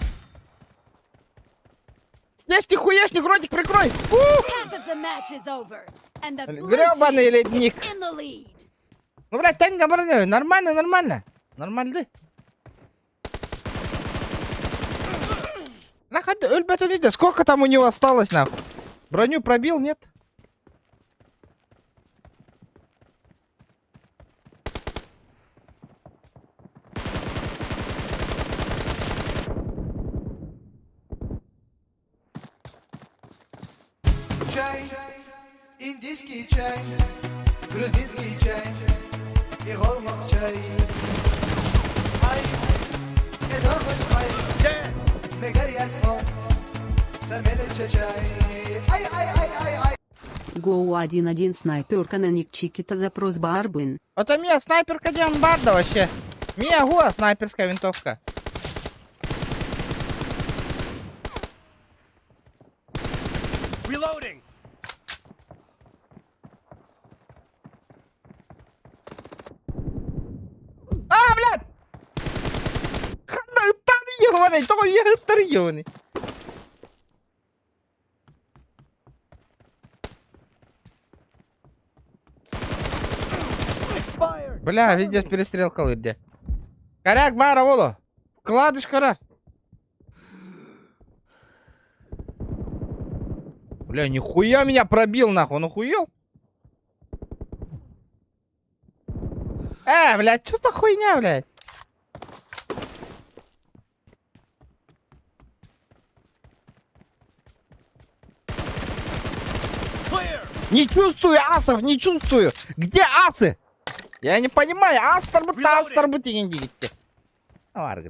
Снежник, хуешник, ротик прикрой! Ух! Half of the match is over, and the blue Гребаный team ледник! is in the lead. Ну, блядь, тенга броня, нормально, нормально. Нормально. Нахуй, өлбөтө Сколько там у него осталось, нахуй? Броню пробил, нет? Чай, индийский чай, грузинский чай и голмак чай. Ай, эдохот ай, Dead. мегарьяцмо, самелече чай. Ай, ай, ай, ай, ай. Гоу 1-1 снайперка на ник Чикита запрос Барбын. Это Мия, снайперка Диамбарда вообще. Мия Гуа, снайперская винтовка. Reloading. А, блядь! Ханна, ёбаный, тоҕо ыттар ёбаный. Expired. Бля, видишь, перестрелка где. Коряк бара воло. Вкладыш кора. Бля, нихуя меня пробил, нахуй. Он охуел? Блядь, что за хуйня, блядь? Clear. Не чувствую асов, не чувствую. Где асы? Я не понимаю. Астар бы, астар бы деген дегетте. Бар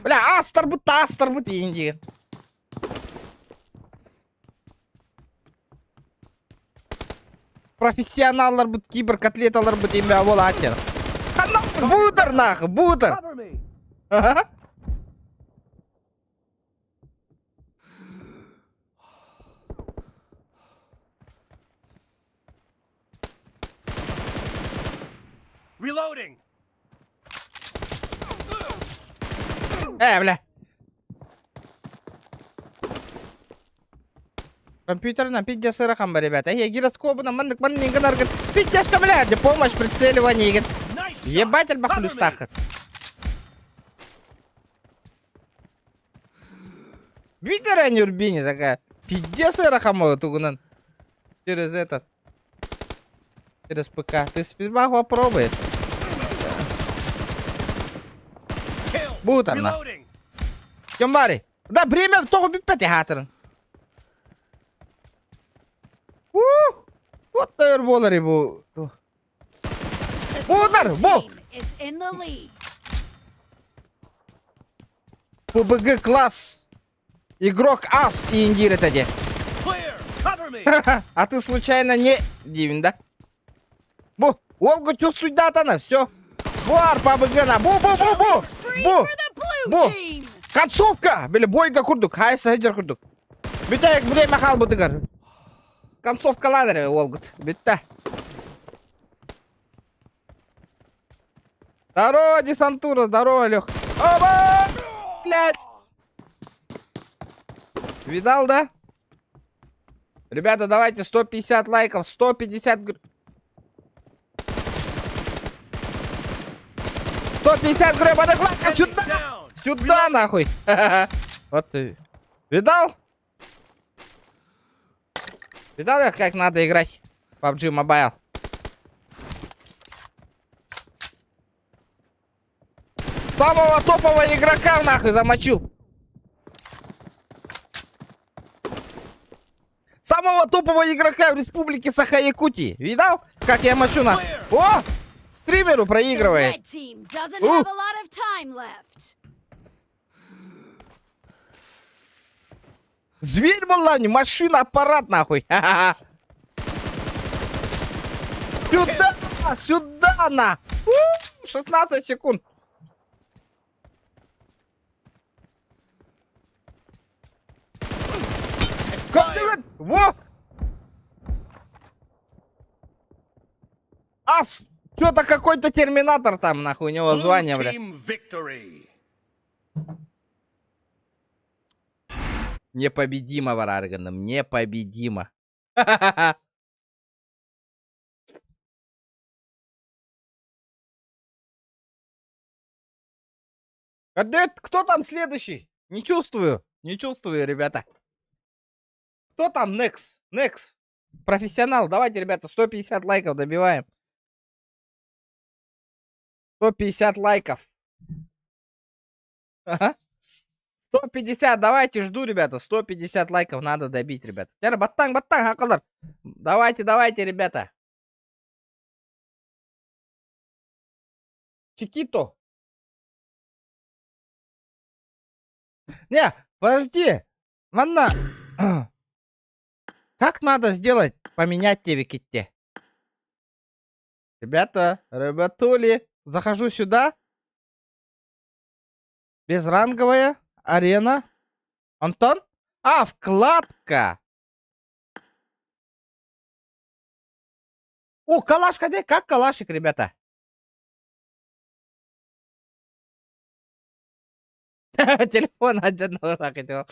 Бля, астар бы, астар бы деген деген. Профессионаллар бут, киберкотлеталар бут дейм бе бол атер. Бутер нахуй, бутер. Cover me. Ага. Reloading. Бля. Компьютерна пиздец сырахам, ребята. Я гироскопына мандык мандык наргыт. Пиздец бля, где помощь прицеливание. Nice shot. Ебать, Cover me. альбахлюстахат. Видера Нюрбини такая. Пиздец сырахам тугунан. Через этот. Через ПК. Ты сперва попробуй. Kill. Бутерна. Reloading. Кем барый? Да, время тоҕо бүппэт хаатырын. Ух! Вот тойор буолар бу. Удар! Blue Бу! team is in the lead. ПБГ класс. Игрок ас и индир это де. Clear. Cover me. А ты случайно не Дивин, да? Бу! Олга чувствует датана, все. Буар ПБГ на. Бу бу бу бу! Spree Бу! for the blue Бу! team. Концовка! Били бойга курдук, хайса хеджер курдук. Бүтэ время хаалбытыгар. Концовка ланер Олгут. Бүтэ. Здорово, десантура, здорово, Лех. Оба! Блядь! Видал, да? Ребята, давайте 150 лайков, 150... 150 гребаных лайков Enemy сюда! down. Сюда, нахуй! Вот ты. Видал? Видал, как надо играть в PUBG Mobile? Самого топового игрока нахуй замочил. Самого топового игрока в республике Саха-Якутии. Видал, как я мочу на... О! Стримеру The проигрывает. red team doesn't Ooh. have a lot of time left. Зверь была, не машина, аппарат нахуй. Ха-ха-ха. Сюда, сюда на. У, 16 секунд. Как ты- Во! Ас! Что-то какой-то терминатор там, нахуй, у него Blue звание, бля. team victory. Непобедимо, Варарганом, непобедимо. Кадет, кто там следующий? Не чувствую, не чувствую, ребята. Кто там next? Next. Профессионал, давайте, ребята, 150 лайков добиваем. 150 лайков. Ага. 150, давайте, жду, ребята. 150 лайков надо добить, ребята. Теперь баттаҥ, баттаҥ, сахалар. Давайте, давайте, ребята. Чикито. Не, подожди. Манна. Как надо сделать, поменять тебе китте? Ребята, ребятули, захожу сюда. Безранговая арена. Антон? А, вкладка. О, калаш, где? Как калашик, ребята? Телефон отдельно хотел.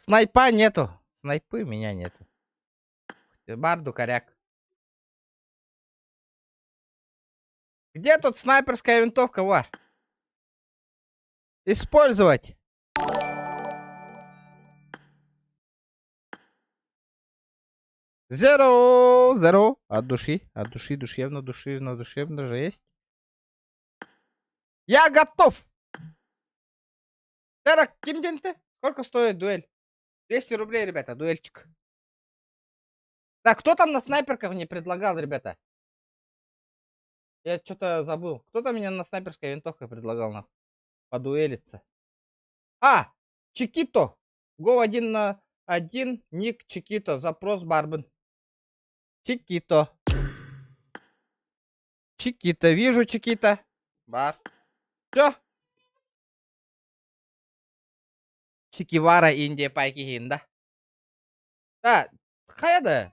Снайпа нету. Снайпы меня нету. Барду коряк. Где тут снайперская винтовка, Вар? Использовать. Зеро, зеро. От души, от души, душевно, душевно, душевно, жесть. Я готов. Терак, ким ты? Сколько стоит дуэль? 200 рублей, ребята, дуэльчик. Так, кто там на снайперках мне предлагал, ребята? Я что-то забыл. Кто там меня на снайперской винтовкой предлагал на подуэлиться? А, Чикито. Го 1 на 1, ник Чикито. Запрос Барбен. Чикито. Чикито, вижу Чикито. Бар. Все. Чикивара Индия пайки хинда. Да, хайда.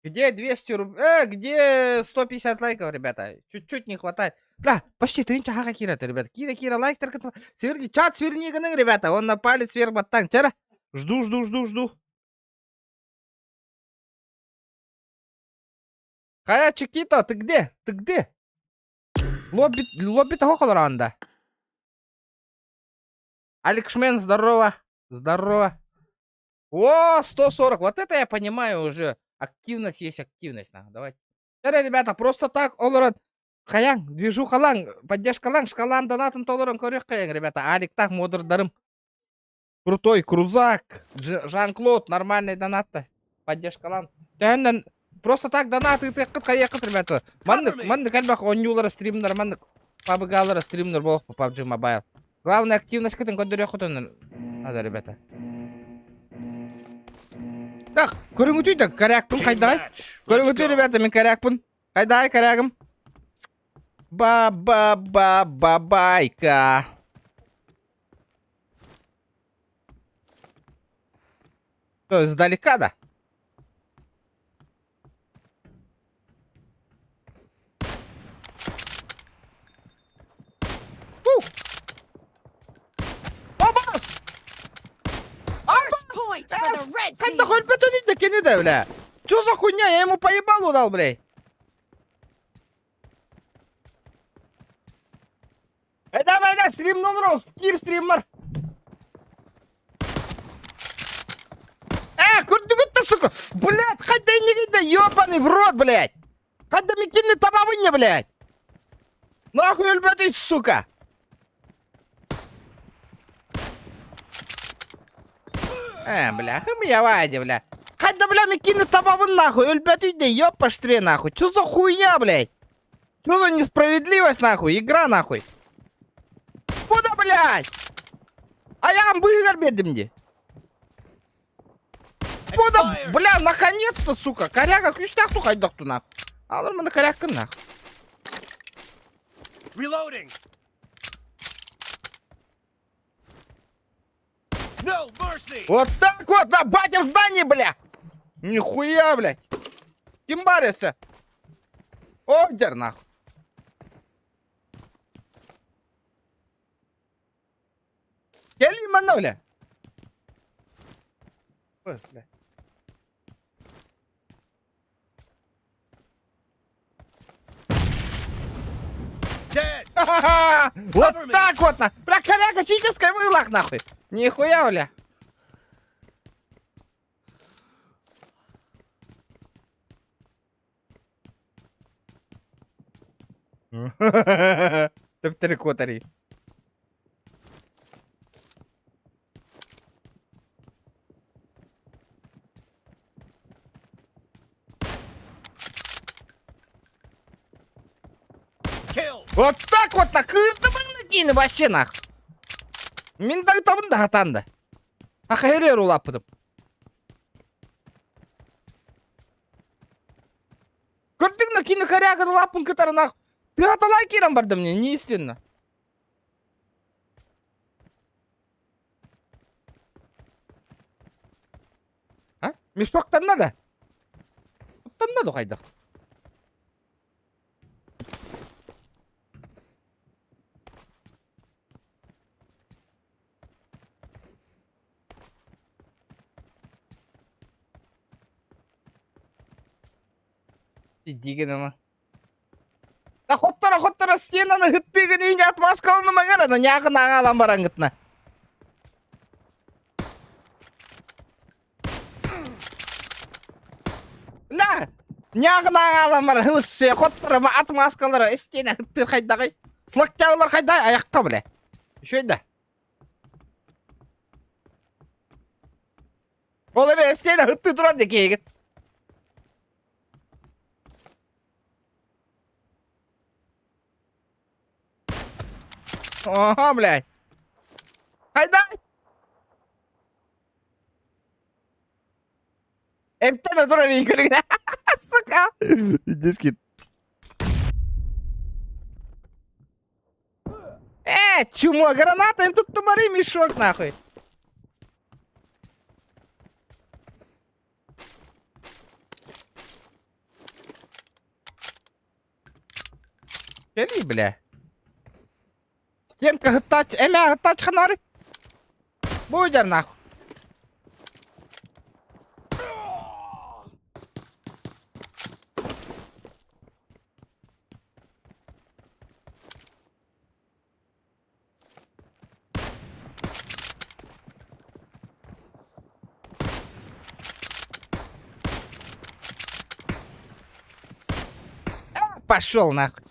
Где 200 рублей? Где 150 лайков, ребята? Чуть-чуть не хватает. Бля, почти ты ничего Кира, ребята. Кира, Кира, лайк, только сверни, чат сверни, ребята. Он на палец вверх баттанг. Тера. Жду, жду, жду, жду. Хая, Чикито, ты где? Ты где? Лобби, лобби того холоранда. Алекшмен, здорово. Здорово. О, 140. Вот это я понимаю уже. Активность есть активность. На, давайте. Тара, ребята, просто так, олорон. Хайаҥ, движухалааҥ, поддержкалааҥ, шкалам донатын толорон көрүөххэйиҥ, ребята. Алик так, модердарым. Крутой, крузак. Жан-Клод, нормальный донат Поддержкалааҥ. Төһөннөн просто так донат ыытыаххыт хайыаххыт, ребята. Маннык, маннык элбэх оонньуулара стримнар, маннык PUBG-лара стримнер буолуох PUBG Mobile. Главное активность-кытын көрдөрүөххүтүн надо, ребята. Так, көрүҥүтүй да корякпын Team хайдаҕай? match. Let's Көрүҥүтүй, go. ребята, мин корякпын. Хайдаҕай корягым? Ба-ба-ба-ба-байка. То издалека, да? Ух! Абас! First point for the red Как да team. хоть бы да кини да, бля. Чё за хуйня? Я ему поебалу дал, блядь. Эй, давай, давай, стрим рост, кир стример. Э, курдугут-то, сука. Блядь, хоть да не да, ёбаный в рот, блядь. Хоть да микины табавынья, блядь. Нахуй өлбөтүй, сука! Э, бля, я вадя, бля. Хайда, бля, микини табабын нахуй, өлбөтүй де, ёпаштре нахуй. Чё за хуйня, блядь? Чё за несправедливость, нахуй? Игра, нахуй. Куда, блядь? Айаҕым быыһыгар биэрдим дии. Куда, бля, наконец-то, сука, коряга күүстээх тухайдах нах. Алыр маны коряккын нах. Reloading. No mercy. Вот так вот, да, батя в здании, бля! Нихуя, блядь! Ким барился? Ордер, нахуй. Кэлии манна, бля. Быс, бля. Dead. Вот так вот, на. Бля, коряга читерская вылах, нахуй. Нихуя, бля. Төптөрү куотарый. Kill. Вот так вот на кыртыбын киини вообще нах. Мин да табын да хатанды. Аха улаппытым. Көрдүҥ да кини коряганы лаппын кытары нах. Тыаталай киирэн бардым мне, неестественно. А? Мешоктан надо? Оттан надо хайдах. Дигин Да хоттара хоттара стенаны хыттыгын ине отмазкалыны магара, нягын ағалан барангытна. Ла, нягын ағалан бар, хыссе, хоттара отмазкалары, стена хыттыр хайдагай. Слактаулар хайдай, аяққа біле. Еще да. Ол эбе стена хытты турар де кейгит. Ага, блядь. Хайдай! Эмтэн турар игры. Сука. Диски. Э, чмо, граната, им тут тумары мешок, нахуй. Кели, бля. Стенка гытач, эмэ гытач ханары. Будер нахуй. Пошел нахуй.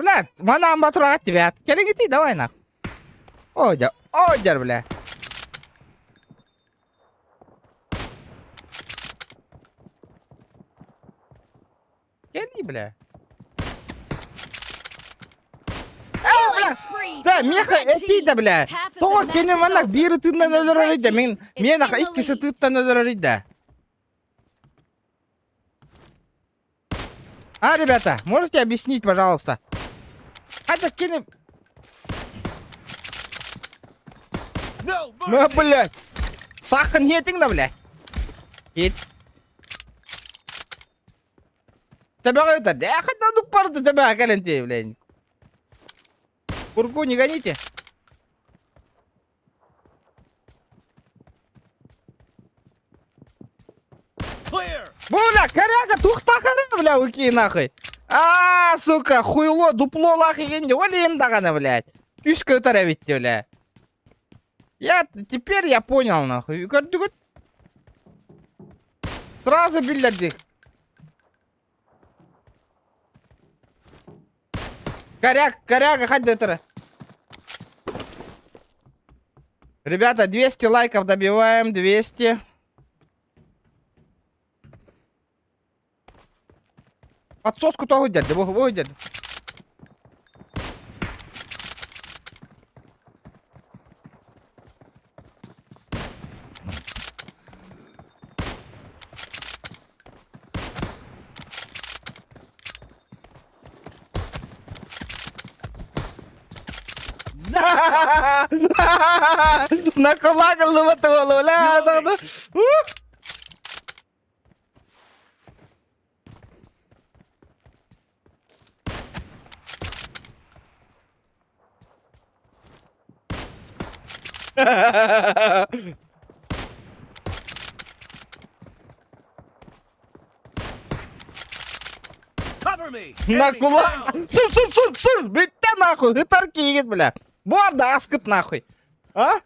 Бля, манам батурат тебя. Келиги давай нахуй. Одер, одер, бля. Кели, бля. Э, бля. Да, меха эти да, бля. Тоҕо кини манна биир ытыынан өлөрөр да мин мен иккис ытыттан өлөрөр да. А, ребята, можете объяснить, пожалуйста? Это кини... No Ну, mercy. блядь. Сахын хетиң да, блядь. Хет. Тебя это, да, хоть на дупар тебя, каленте, блядь. Курку не гоните. Clear. Бля, коряга, тухта хара, бля, уки нахуй. А, сука, хуйло, дупло лах егенде, олен дагана, блядь. Күскө өтөрө битти, бля. Я, теперь я понял, нахуй. Көрдүгүт? Сразу биллэрдик. Коряк, коряга, хайда Ребята, 200 лайков добиваем, 200. Подсоску того дядя, во дядя. Наколагаллыбыт буолула. Cover me! На Enemy кулак! down! Сур, сур, сур, сур! Бүттэ нахуй! Ытар киигит, бля! Буарда аскыт нахуй! А?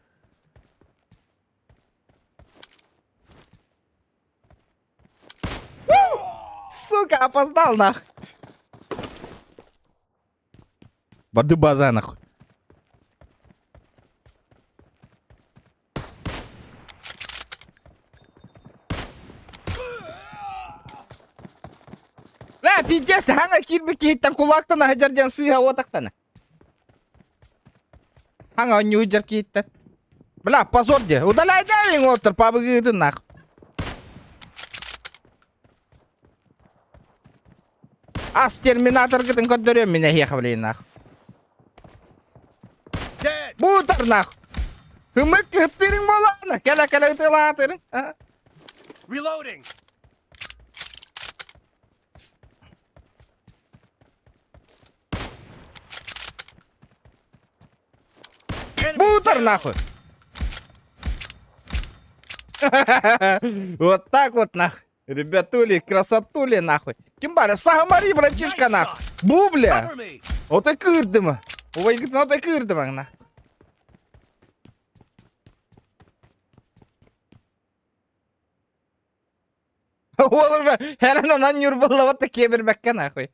Сука, опоздал нахуй! Барды база нахуй. Бля, пиздец, хаҥа киирбит киһиттэн кулаактан аһыдьар диэн сыыһа уотахтана. Хаҥа онньуу киһиттэн. Бля, позор де. Удаляй давин оттор пабыгыытын нах. Ас терминаторгытын көрдөрүөм мин эһиэхэ блин нах. Dead! Буутар нах. Хымык кыттырың болана. Кэлэ кэлэ ытылаатырың. Reloading! Enemy Бутер down! нахуй. Вот так вот нахуй. Ребятули, красотули нахуй. Ким баар, Сахамари, братишка нахуй. Бу, бля. Cover me! Ото кыырдым. Ой, ото кыырдым на. Ол уже херен нюрбалла такие бербекке нахуй.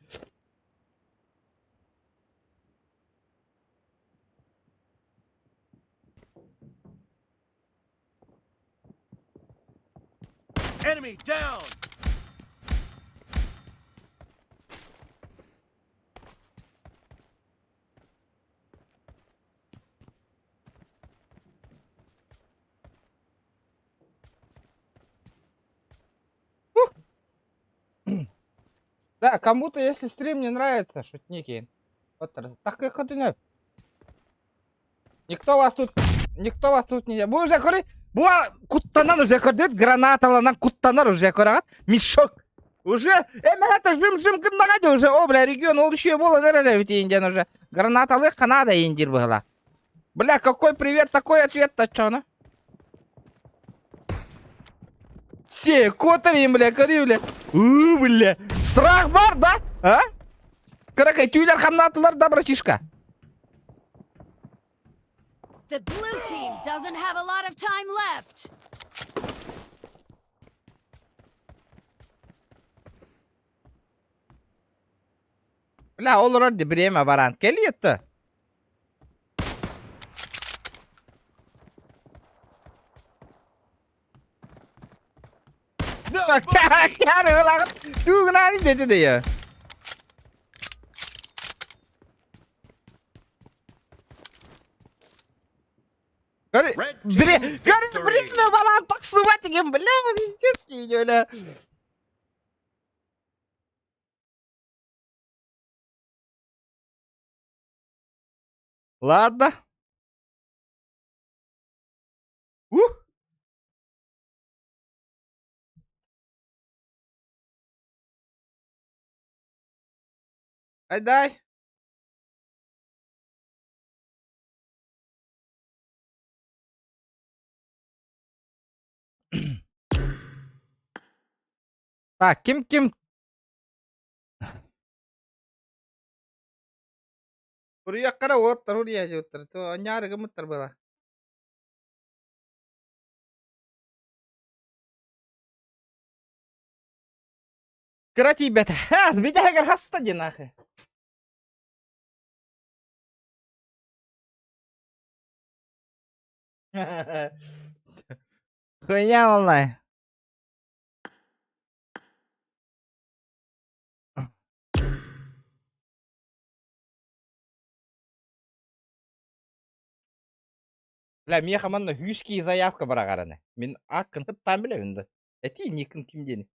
Enemy down! Да, кому-то, если стрим не нравится, шутники. Вот так и ходуна. Никто вас тут, никто вас тут не... Бу уже көрі, бу куттанан уже көрдүт, гранаталанан куттанар уже көрағат, мешок. Уже, это жим-жим гыннагады уже, о, бля, регион, ол еще было, наверное, ведь индиан уже. Гранаталы Канада индир была. Бля, какой привет, такой ответ-то, чё, на? Все, котарим, бля, кори, бля. У, бля. Страх бар, да? А? Каракай, түүлэр хамнаатылар да, братишка? The blue team doesn't have a lot of time left. Бля, ол вроде время баран. Келиетті. No mercy! Түгінани деді де я. Көр, Red бре, team көр, victory! время баран таксывать деген, бля, пиздец, бля. Ладно. Ух. Айдай. Так, ким ким? Уруйаккара уоттар уруйа жуттар. То аньяары гымыттар была. Кыра тиийбэтэ. Бүтэһигэр хаста диэн аахы. Хуйня волнай. Бля, миэхэ манна хүүскии заявка бараҕараны. Мин ааккын хыттаан билэбин да. Этии никин ким диэни.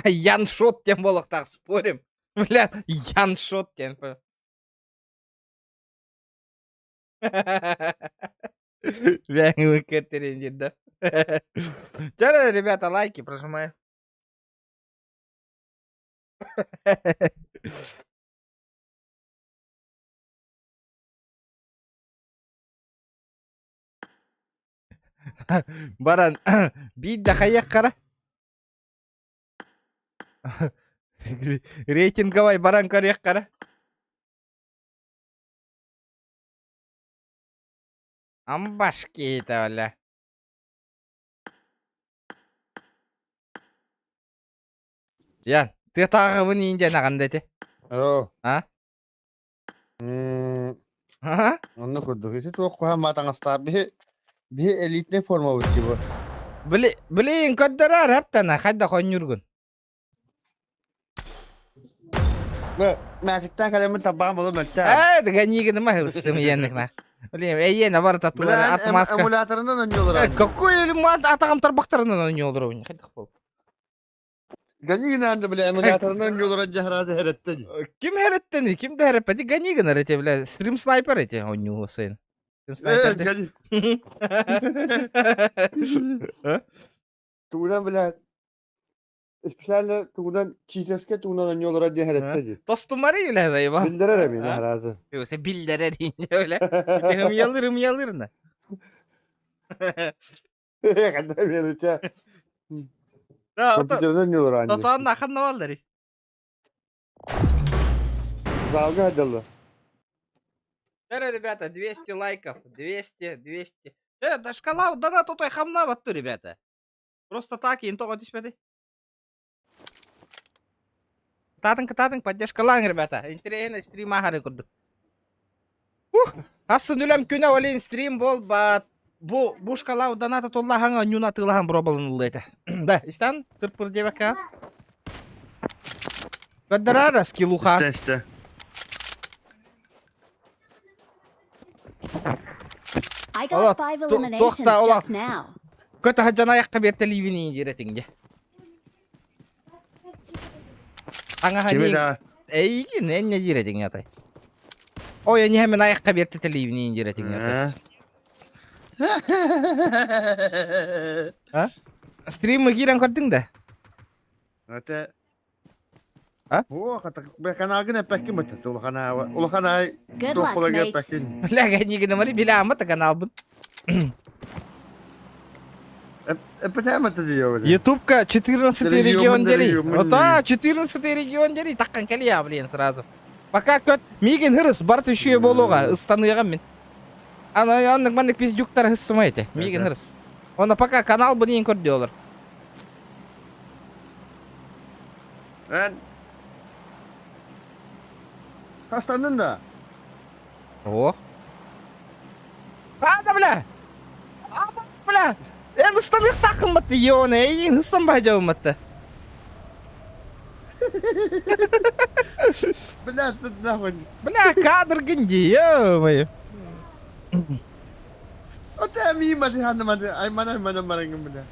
Ян Шот тем буолуохтаах спорим. Бля, Ян Шот диэн. Бля, да. Чё, ребята, лайки прожимаю. Баран биир да хайыаххара рейтинговай баран көрүөххара Амбашки это бля. Ян, тыатааҕыбын иин диэн аҕанда ити. Оо. А? М, А? Онно курдук. Ити туох куһаҕан маатаҥастаах биһи биһи элитнэй формабыт типа. Били, билин көрдөрөр эптана хайдах оонньуургун. Бу мээчиктэн кэлэммин табаҕым олу мөлтөөн. Ээ, ганиигыныма сымыйаннык на. Блин, эйиэнэ барыта Бля, тулары отмазка. эмуляторынан оонньуулар. Какой элемент атаҕым тарбахтарынан оонньуулар хайдах бол. Ганигынан да бля эмуляторынан оонньуулар дьаһараады хэрэттэн. Ким хэрэттени, ким да хэрэппэти Ганигынар эти, бля, стрим снайпер эти оонньуу сын. Стрим снайпер. Гани. Тугунан бля специально тугунан читерскэ тугунан оонньуулар дьаһарэттэн. Тостумары бля заеба. Биллэрэр эми наһараазы. Се биллэрэр бля. Ымыялыр ымыялырна. Ханна берете. Компьютерден не олор Тотоон аханна баллари. Залга отдала. Ребята, 200 лайков, 200, 200. Э, да шкала донат той хамна батту, ребята. Просто так, ин тоҕо түспэти. Кытаатыҥ, кытаатыҥ, поддержкалааҥ, ребята. Интэриэһинэй стрим аһары курдук. Ух, Асын үлэм күнэ олин стрим буолбат. Бу бушкалау доната туллаһаҥа ньуна атыылаһан боруобаланылла этэ. Да, истан тырпыр диэбэккэ. Көрдөрөр скиллуха. Истэ, истэ. I Ола, got five туох eliminations да ола. just now. Көтө сылдьан айахха биэртэлиибин диир этиҥ дьэ. Таҥаһа Кими диин да? эйигин энньэ диир этиҥ атай. Ой, эниһэ мин айахха биэртэтэлиибин диир этиҥ атай. А? Стримы киирэн көрдүҥ да? Ате. А? О, хата каналгын эппэккин бачча улахан аава. Улахан аай Good туох luck, буоларга mates. эппэккин. Бля, нигинамари биляама каналбын. Эппэтээм это диё. Ютубка 14 Регион, регион дери. регион. Вот а, 14 регион дери. Таккан кэлиэ, блин, сразу. Пока көт мигин хырыс бар түшүө болуға ыстаныаҕам мин. Ана оннук маннык пиздюктар хыссыма эти. Мигин хырыс. Онно пока канал бын көрдүөлөр. Эн Хастаннын да? О. Хада, бля! А, бля! Эн ыстаныахтааххын батты, ёне, эйигин хыссан баһдьабын Бля, тут нахуй. Бля, кадр гинди, ё-моё. Оте мима ти ханна мати, ай мана мана марангым бля.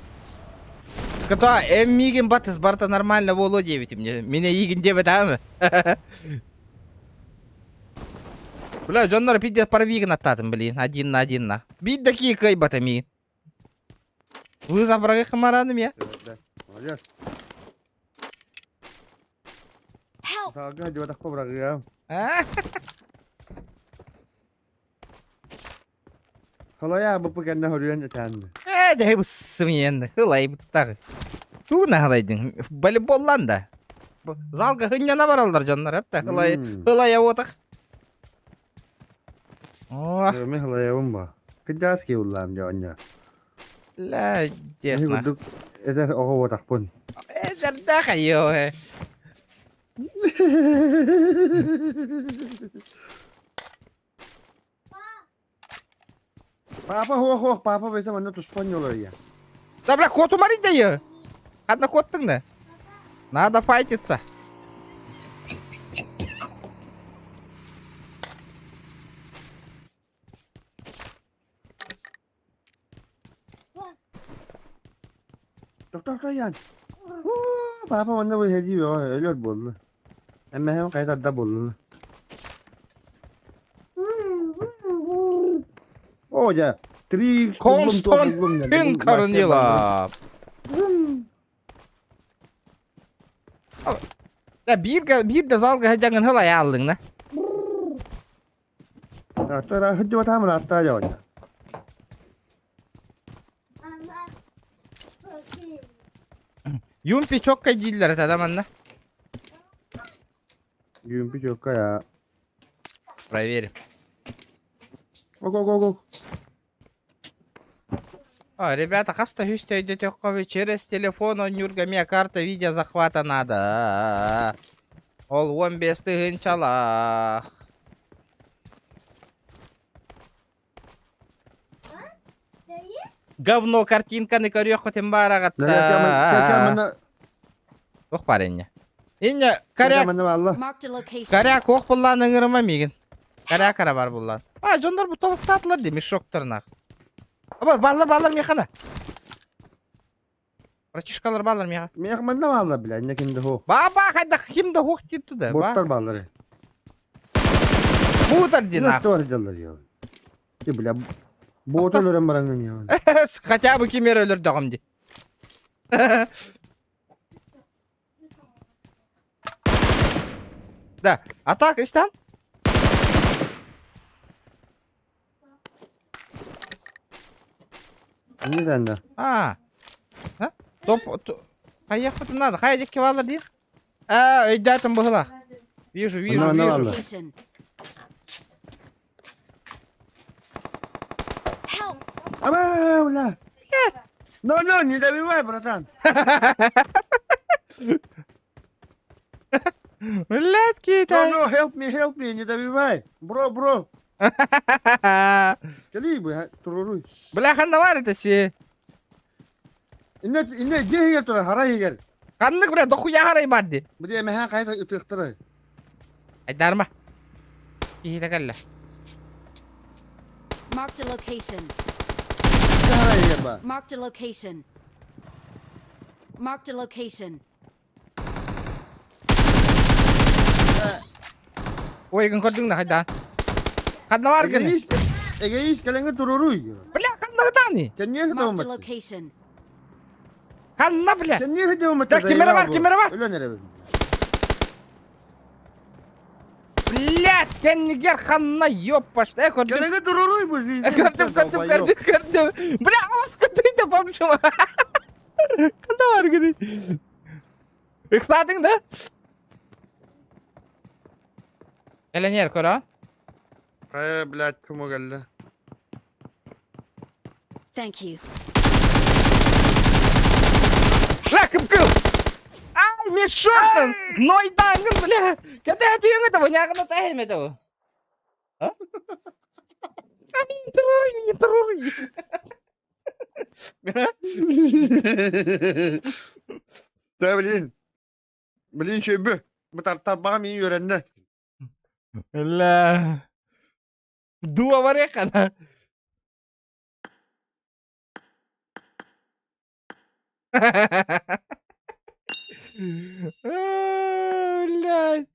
Ката, эм мигин батыс барта нормально боло диэбитим мне. Меня игин диэбит аамы. Бля, дьоннор пиздец парвигин аттаатым, блин. Один на один на. Бит такие кайбата ми. Вы забрали хамараным я. Молодец. Help! Салга дьуотах кобрагыам. А? Халая бу кэннэ хоруйан этэн. Э, дьэ быссымыйан. Хылай буттар. Тугуна халайдың? Волейболлан да. Залга хынняна бараллар дьоннор, эпте. Хылай, хылай отах. О, Мен халаябым ба. Кырдьаҕас киһи буллаам дьэ оонньоо. Ля, Эһи тесно. курдук эдэр оҕо буотахпын. Эдэрдээх айыы э. Папа хуох-хуох, папа бэйэтэ манна туспа оонньуулар ийэ. Да бля, кот умарить даю. Одна кот да. Надо файтиться. Тохтоо Ян. Папа манна бу иһэлии бөҕө өлөр буолла. Эмэһэм хайа тарда буолла. О, дьэ, три Константин Корнилов. Да биир биир да залга сылдьаҥҥын һылайааллыҥ на. Сылдьыбатаам ырааттаа дьэ. Юмпи чокка дииллэр этэ да манна. Юмпи чокка я. Проверим. Ок, ок, ок, ок. А, ребята, хаста үстэ өйдөтөххө через телефон оонньуурга эмиэ карта видеозахвата надо. Ол 15 тыһыынчалаах. Говно картинканы көрүөххүтүн баараҕатта. Туох баар инньэ? Инньэ коряк коряк ох буллаан ыҥырыма миигин. Коряк ара бар буллаан. А, дьоннор бу тобуктаатылар дии мешоктарынах. Аба, баллар баллар механа. Братишкалар баллар меха. Мех манна баллар бля, инне ким да хуох. Ба-ба, хайдах ким да хуох диир туда. Боттар баллар. Буутар динах. Дьаллар я. Ти бля, бота өлөрөн бараҥҥын я. Хотя бы ким эрэ өлөрдөҕүм дии. Да, атака истан. Не дэннэ? А. А? Топ хайыахпытын надо. Хайа диэки бааллар дии. А, өйдөөтүм быһылаах. Вижу, вижу, Онно вижу. бааллар. Location. Help! Аба, бля. No, no, не добивай, братан. Блядь, No, китай. no, help me, help me, не добивай. Бро, бро. Кэлиий бу, туруруй. Бля, ханна баар это си. Инне, инне, дьиэ иһигэр турар, хара иһигэр. Ханнык, бля, дохуя харай баар дии. Бу дьиэ эмэһээн хайа ытыахтара. Айдарма. Киһитэ кэллэ. Marked a location. Хара иһигэр баар. Marked a location. Marked a location. Ой, көрдүҥ да хайдаан. Ханна баар гыны? Эгоист, эгоист кэлэҥҥэ туруруй. Бля, ханна ытааны? Кэнниэ Marked a сытаммат. location. Ханна, бля? Кэнниэ сытаммат. Да, ким эрэ бар, ким эрэ бар. Өлөн эрэбин. Блядь, кэннигэр ханна, ёппаш. Э, көрдүм. Кэлэҥҥэ туруруй бу. Э, көрдүм, көрдүм, көрдүм, көрдүм. Бля, көрдүм да бомжума. Ханна баар гыны? Ыксаатыҥ да? Кэлэн көрө. Хайа, блядь, чума кэллэ. Thank you. Бля, кып-кыл! Ай, мешоктан! Нойдангын, бля! Когда түйең это, нягына тәйм это. А? Амин, труры, труры. Да, блин. Блин, чөбү. Бу тарбаҕа мин үөрэннэ. Бля. Дуа варехана. Блядь.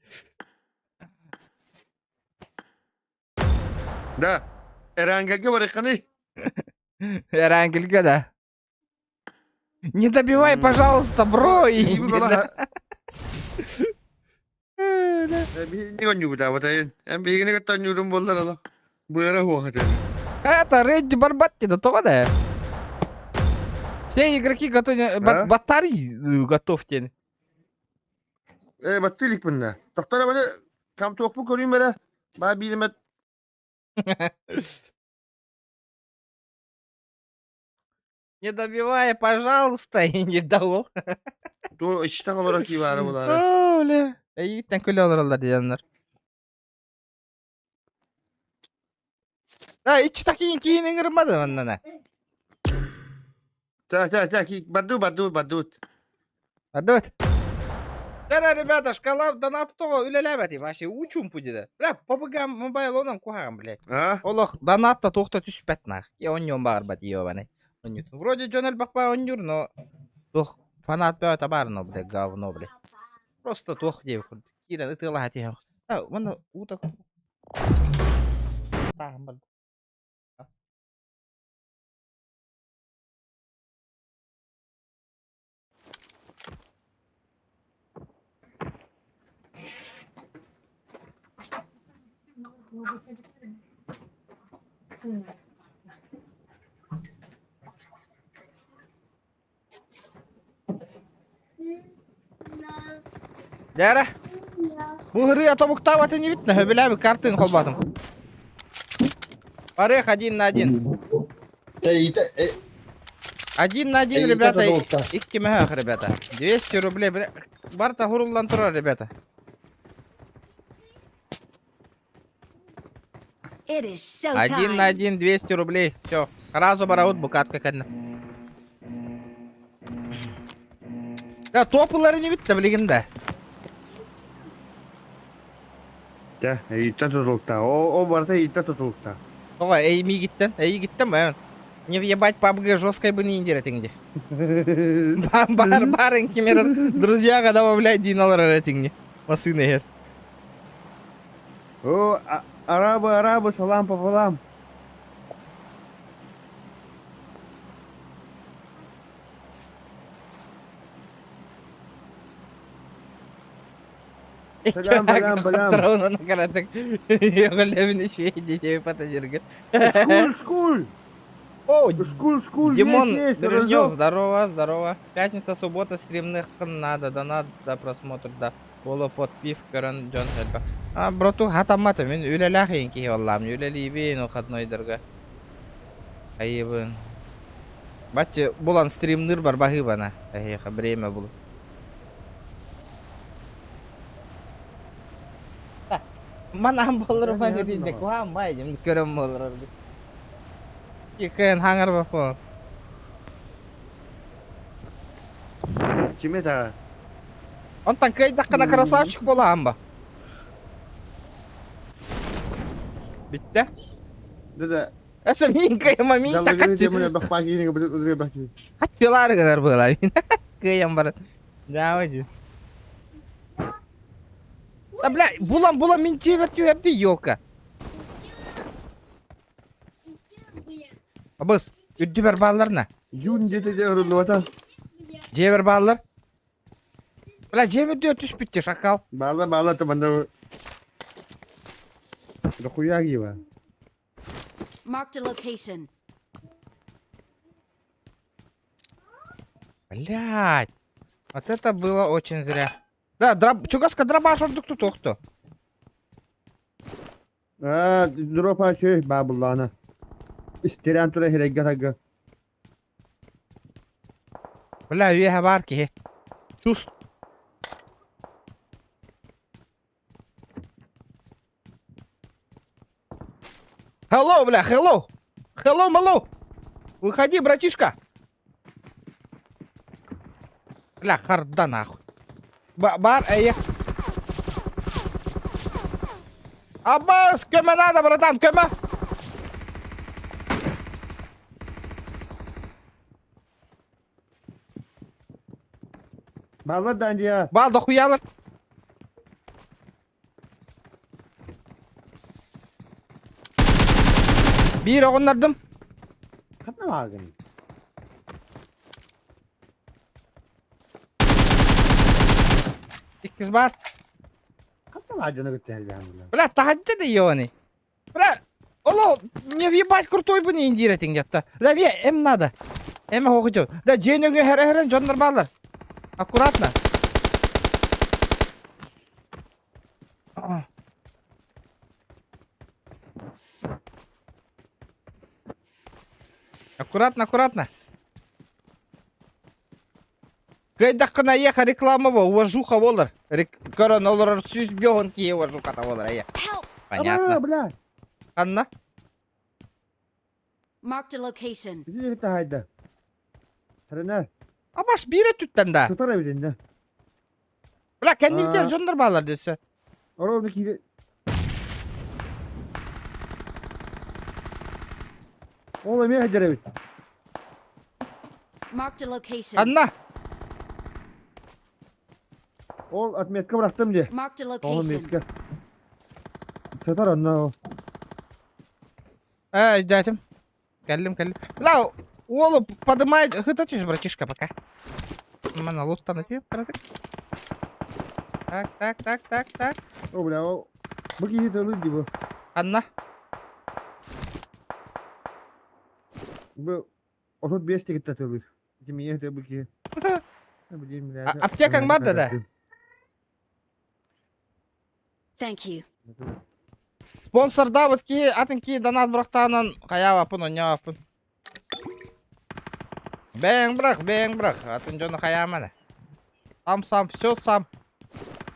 Да. Эрангелгэ барыхханый. Эрангельга, да. Не добивай, пожалуйста, бро. Биһигини кытта ньуурун буоллар ала. Быара хуох этэ. Это Редди Барбатти, да то да. Все игроки готовы, батареи готов тен. Э, баттылик бунна. Тохтора баны кам туохпу көрүүм эрэ. Баа бииримэт. Не добивай, пожалуйста, и не дал. Ту ичтен олорор кии баара булаары. Оо, бля. Эйигиттэн күлэ олороллор диэннэр. Да, иччи такиин киин ыҥырмады маннана. Та та та ки баду баду бадут. Бардыбыт. Вчера, ребята, шкала донат того үлэлээбэти вообще учум пудида. Бля, ПБГ мобайл онон куһаҕан, блядь. А? Олох донат та туохта түспэт нах. Я онньуон баҕарбат ебаный. Онньутун. Вроде дьон элбэх баа онньуур, но туох фанат бөҕө табаар, но, блядь, говно, блядь. Просто туох диэбит курдук. Киирэн ытыалаһа түһэн. А, уонна уута тааһын барда. Дээрэ, бу ырыа тобуктаабат инибит, сөбүлээбит картын холбоотум. Барыах один на один. Один на один, ребята, икки мөһөөх, ребята. 200 рублей. Барта хуруллан турар, ребята. It is showtime. Один на один, 200 рублей. Все. Сразу бараут букатка кэннэ. Да, топылар инибит да билигин да. Дьэ, эйиттэн тутулуктаах. О, о барыта эйиттэн тутулуктаах. Тоҕо эймиигиттэн, эйигиттэн баян. Не въебать PUBG жесткой бы не индир этиҥ Бар бар кимер друзьяга добавлять дин алар этиҥ Масына иһэр. О, арабы, арабы, салам пополам. Бэлэм, бэлэм, бэлэм. Травнаны каратык. Йоҕолебин үчүгэй диэти патадиргит. Скуль, скуль! О, Скуль, скуль, Димон есть, есть, Бережнев, разок. здорово, здорово. Пятница, суббота, стримных надо, донат, да, просмотр, да. Боло под пив, көрөн дьон элбэх. А, брату, хатаммата, мин үлэлээх иин киһи боллаам, үлэлиибин выходнойдарга. Айыбын. Бачча булан стримныр бар баһыыбана. Эһиэхэ время булу. Манаан боллор маны диде куһаан бай көрөн боллор. Кикэн хаҥар бапо. Ким это? Онтон кыайдаххына красавчик буолаҕын ба? Бүттэ. Да-да. Эсэ мин кыайма мин Жаллыгын теміне бақпа кейінгі бір үзге бақи. Хаттылары гынар буола мин. Кыайан баран. Дьаама дии. Да бля, булан булан мин дьиэбэр түһэрди елка. Абыс, үрдүбэр баалларына. Юн дете де ұрылуата. Дьиэбэр бааллар. Бля, дьиэм үрдүгэр түспүттэ, шакал. Баала баала тыманда. Дохуя гива. Marked a location. Блядь. Вот это было очень зря. Да, драб... Чугаска дробаш ордук тутуохто. Аа, дропа чөй баабыллаана. Истерен тура хирегге тагга. Бля, үөһэ баар киһи. Чус. Hello, бля, hello. Hello, hello. Выходи, братишка. Бля, харда нахуй. Ба бар, эй. Аббас, көмө надо, братан, көмө. Баалар дандия. Бал дохуялар. Биир оҕуннардым. Ханна баагын? Иккис баар. Ханна баажаны кытта Бля, таһырдьа да ебаный. Бля, олох, не въебать крутой бы не индир этиҥ дьатта. Бля, мне эм надо. Эм хоҕучу. Да, дьиэ нөҥүө хэр-хэрэн дьоннор бааллар. Аккуратно. Аккуратно, аккуратно. Кыайдаххына эйиэхэ реклама бо, уважуха буолар. Көрөн олорор 105 киһи уважухата буолар эйэ. Help! Понятно. Аба, бля. Ханна? Marked a location. Bizi tahayda. Тренер. Абаш биир өттүттэн да. Tutar evinde. Бля, кэнни битэр Аа. дьоннор баалар десе. Orada ki Oğlum ya hacer Marked a location. Ханна? Ol atmetka bıraktım diye. Marked a Oğlum location. metka. Satar anna o. Э, дядям. Кэллим, кэллим. Бля, уолу подымай, хыта түс, братишка, пока. Мана луттан өтүө, братик. Так, так, так, так, так. O бля o. Bu kişi de gibi. Ханна? Bu 35 ticket atılır. Kimi yedi bu ki. Ne bileyim А- аптекаң бар да да? Thank you. Спонсордаабыт киһи атын киһи донат бырахтаанан хайаабаппын, онньообаппын. Бэйэҥ бырах, бэйэҥ бырах, атын дьону хайаамана. Сам сам, все сам.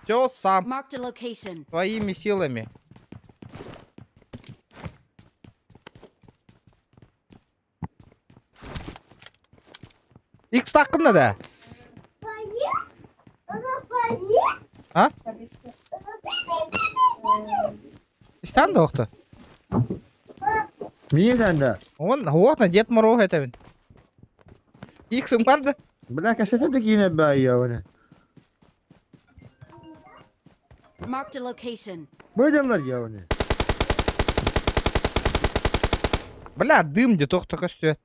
Все сам, Marked a location. твоими силами. Икс таххынна да? А? Истан да охто. Niye sen de? Он уотна Дед Мороз этэбин. Иксым бар да? Бля kaşete de yine be ya bana. Marked a location. Böyle ya bana. Бля, дым де тохто көстүөт.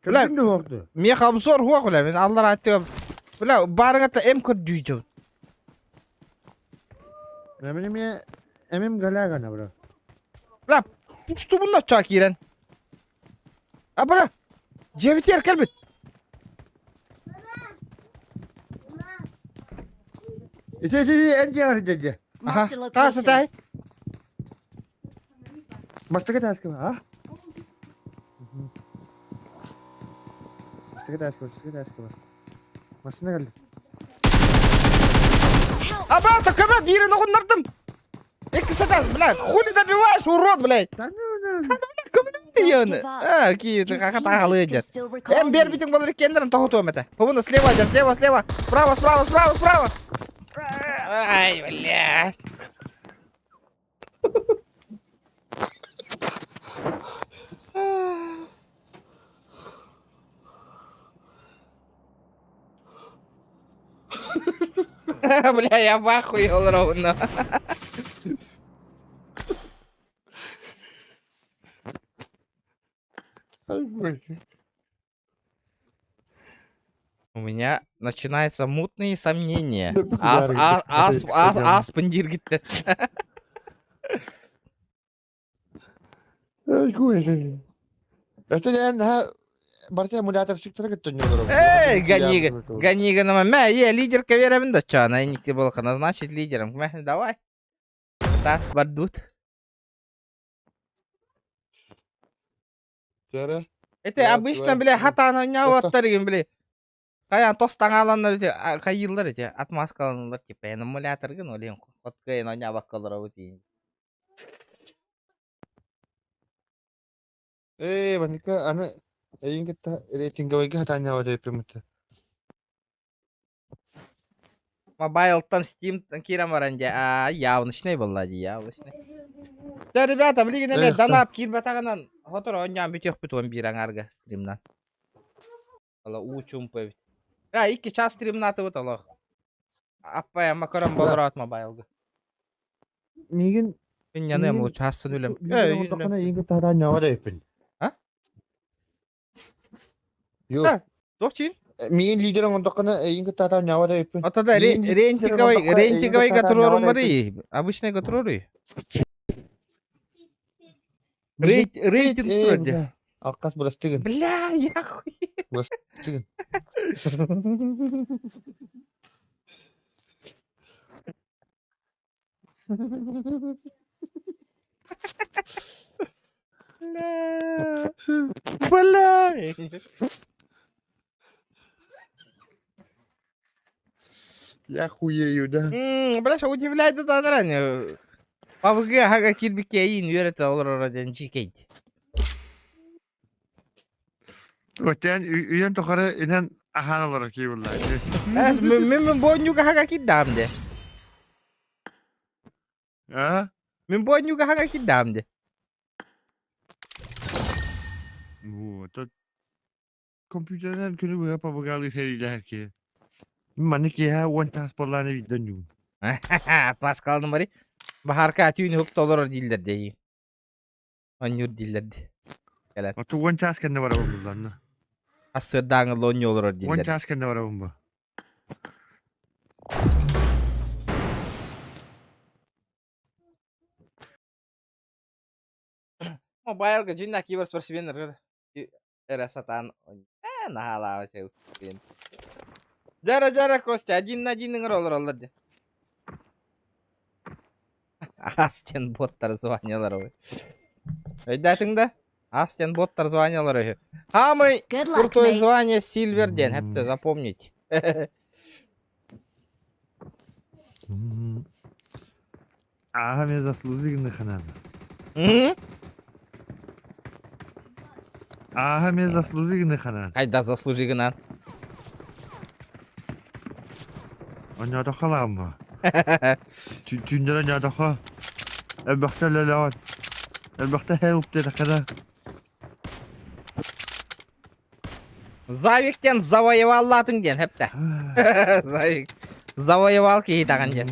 Бля, Kötü de yoktu. мех обзор хуа бля, мен аллар айтты. Бля, барыңа М көрдүйжү. Benim ya emim galagana bro. Бля, пушту бунна чаа киирэн. А бля, дьиэбитигэр кэлбит. İşte işte en ciğer dedi. Аха, Marked a таас location. атай. Başka da aşkım ha? Başka da aşkım, başka da aşkım. Masına geldi. Аба, такама биирин оҕуннардым. Икки сатас, блядь, хули добиваешь, урод, блядь. Sen ne öyle? Ты Don't ёны. give up. А, ки, Your как teammates can still recall Эм you. бербитин болар кендерин тоһутуом этэ. Побуна слева, дер, слева, слева. Справа, справа, справа, справа. Ай, блядь. Бля, я в ахуе ровно. У меня начинаются мутные сомнения. Ас, ас, ас, ас, ас, пандиргитте. Эй, гони, гони, гони, мә, е, лидер каверабин да чё, она не был назначить лидером. Мә, давай. Так, бардут. Это Раз, обычно, два, бля, три. хата она не Тоқта. оттарыгын, бля. Каян тостаңаланнар эти, кайыллар эти, отмазкаланалар, типа, эмуляторгын, олен, хоткайын оня баккалар дейін. Ээ, маника аны эйин кытта рейтинговойга хатаанньаабат эппиммит. Мобайлтан Steam кирен баран дии, а, явночный буолла дии, явночный. Дьэ, ребята, билигин эмиэ Эх, донат киирбэтэҕинэн сотору оонньоон бүтүөхпүт 11 аҥаарга стримнан. Ала уу чуумпу эбит. А, 2 час стримнаатыбыт олох. Аппай ама көрөн болороот мобайлга. Миигин Үнньаныам Миигин лучше хассын үлэм. Э, үлэм. эйин кытта хатаанньаабат эппин. А? Юу. А, Туох чиин? Миигин лидер оҥордоххуна эйин кытта хатаанньаабат эппин. Оттон Миигин лидер рейтинговый оҥордоххуна эйин рейтинговый кытта гатруорум хатаанньаабат барый. Обычный гатруорый. Эппин. Рейтинг Ээ, турар дии. бля. Алкас бырастыгын. Бля, я хуй. Бырастыгын. Бля. Бля. Я хуею, да? Бля, удивляет да ранее. Павгы ага кирбикейин үөрэтэ олорор диэн дьиикэйд. Өтен үйен тухары инен ахан олорор кии булла. Эс мен боннюга хага киддаам де. А? Мен боннюга хага киддаам де. Вот. Компьютеринэн күнү быһа пабыгалыы сэриилэһэр киһи. Маны киэһэ уон чаас буоллаҕына биирдэ оонньуубун. Маскаланым барый. Баһаарка түүн уһукта олорор дииллэр дии. Оонньуур дииллэр дии. Кэлэн. Оту уон чаас кэннэ барабын булланна. Ассыырдааҥы оонньуу олорор Уон дииллэр. чаас кэннэ барабын бу. Мобайлга дьиннээх киберспортсмен эрэ сатаан э наһаалаабат эбиппин. Дьара дьара Костя один на один ыҥыра олороллор дии. Астен боттар званиялар ой. Өйдөөтүҥ да? Астен боттар званиялар үһү. Самый Good luck, крутой mates. звание Сильвер диэн, хэптэ запомнить. Ааһа эмиэ заслужи гынныххына. М? Ааһа эмиэ заслужи гынныххына. Хайда заслужи гынан. Онньоотоххо лаамма. Түүннэр онньоотоххо. Элбэхтэ үлэлэҕин. Элбэхтэ help диэтэххинэ. Завиктен завоеваллаатыҥ диэн хэптэ. Завик. Завоевал киһи таҕан диэн.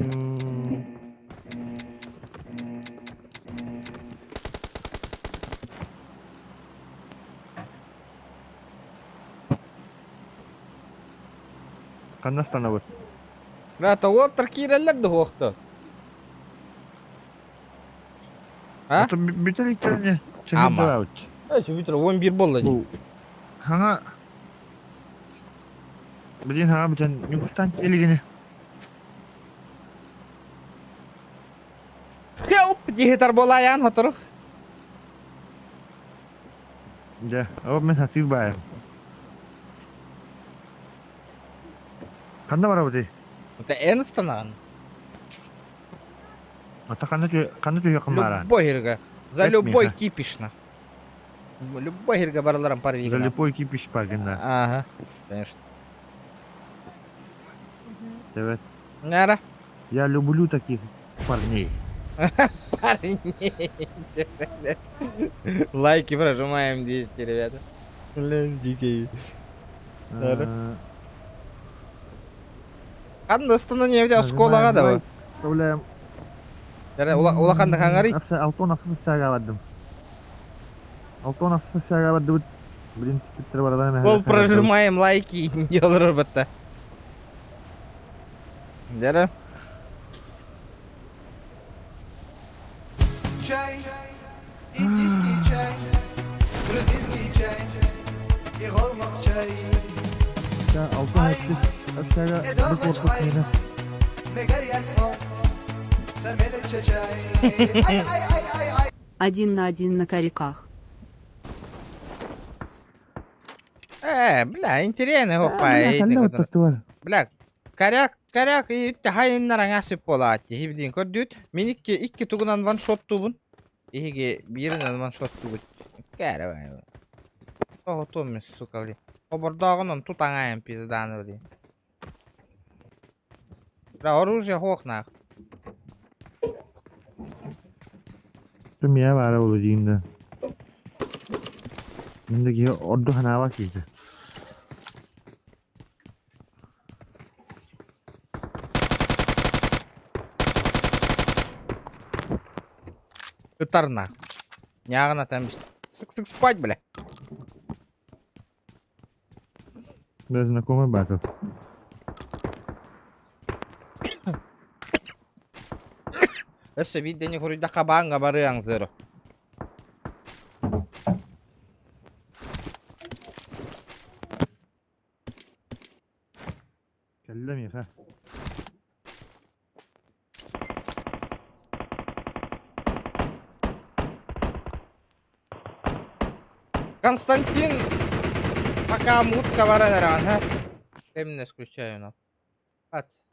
Ханна станабыт? Да, уоттар киирэллэр да уохту. А? Бүтэр иккэрне Ама. Бүтэр 11 болла дии. Хаҥа Билин хаҥа бүтэн Ньукустан илигини. Help! Диһитар буолаайаан хоторух. Дьэ, ол мен сатыыр баайым. Ханна барабытый? Это эн ыстанаҕын. Ата ханна ханна түһүөххүн баара? Любой хэргэ. За любой кипишно. Любой хэргэ барыларым За любой кипиш паргында. Ага, конечно. Evet. Нара. Я люблю таких парней. Парней. Лайки прожимаем 200, ребята. Блин, дикий. Нара. Ханна стану оскуолаҕа да бу? Вставляем. Улахан хаҥарый? Алтон ахсын шага бардым. Алтон ахсын шага бардыбыт. Блин, түптер барадан Пол прожимаем лайки не олорор батта. Дәрі. Чай, индийский чай, грузинский чай и голмак чай. Алтон ахсын шага бір корпус мені. Один на один на коряках. Бля, интересно, хопа. Бля, коряк, коряк, и хайыннар сөп болаат. Хибдин көрдүт. Мен икки, икки тугунан ваншот тубун. Иһиги бииринэн ваншот тубут. Кәрэ Тоҕо сука, блин. Обордооҕунан тутаҥаайын пиздааны, блин. Бля, оружие хоохнаах. Мия баара болу дейін Мендеги орду ханаава киирдэ. Ытарна. Нягана там Сык-сык спать, бля. Да, знакомый батл. Өссө биирдэни хоруйдахха бааҥҥа барыаҥ зеро. Кэллэ миэхэ. Константин пока мутка баран эрэҕин, ха? Эмне исключаю на. Ац.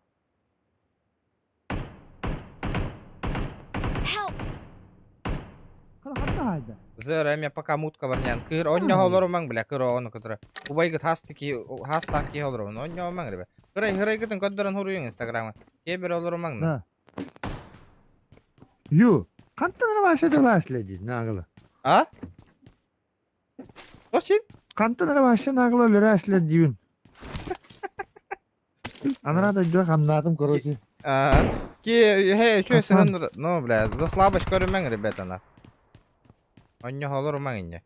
Ханна Зера эме пока мутка барнян. Кыр онньоһо олорумаҥ бля кыр оҕону кытары. Убайгыт хас ки хастаах киһи олоробун онньоомаҥ ребе. Кырай хырайгытын көрдөрөн хуруйуҥ инстаграмҥа. Киэбир олорумаҥ Да. Ю, хантан вообще дала следить нагло. А? Очень? Хантан вообще нагло өлөрө следиюн. Анараа дойдуга хамнаатым, короче. Ки, хей, үчүгэй сыһын, ну, бля, за слабость көрүмэҥ, ребята, на. Онньоһолорумаҥ инньэ.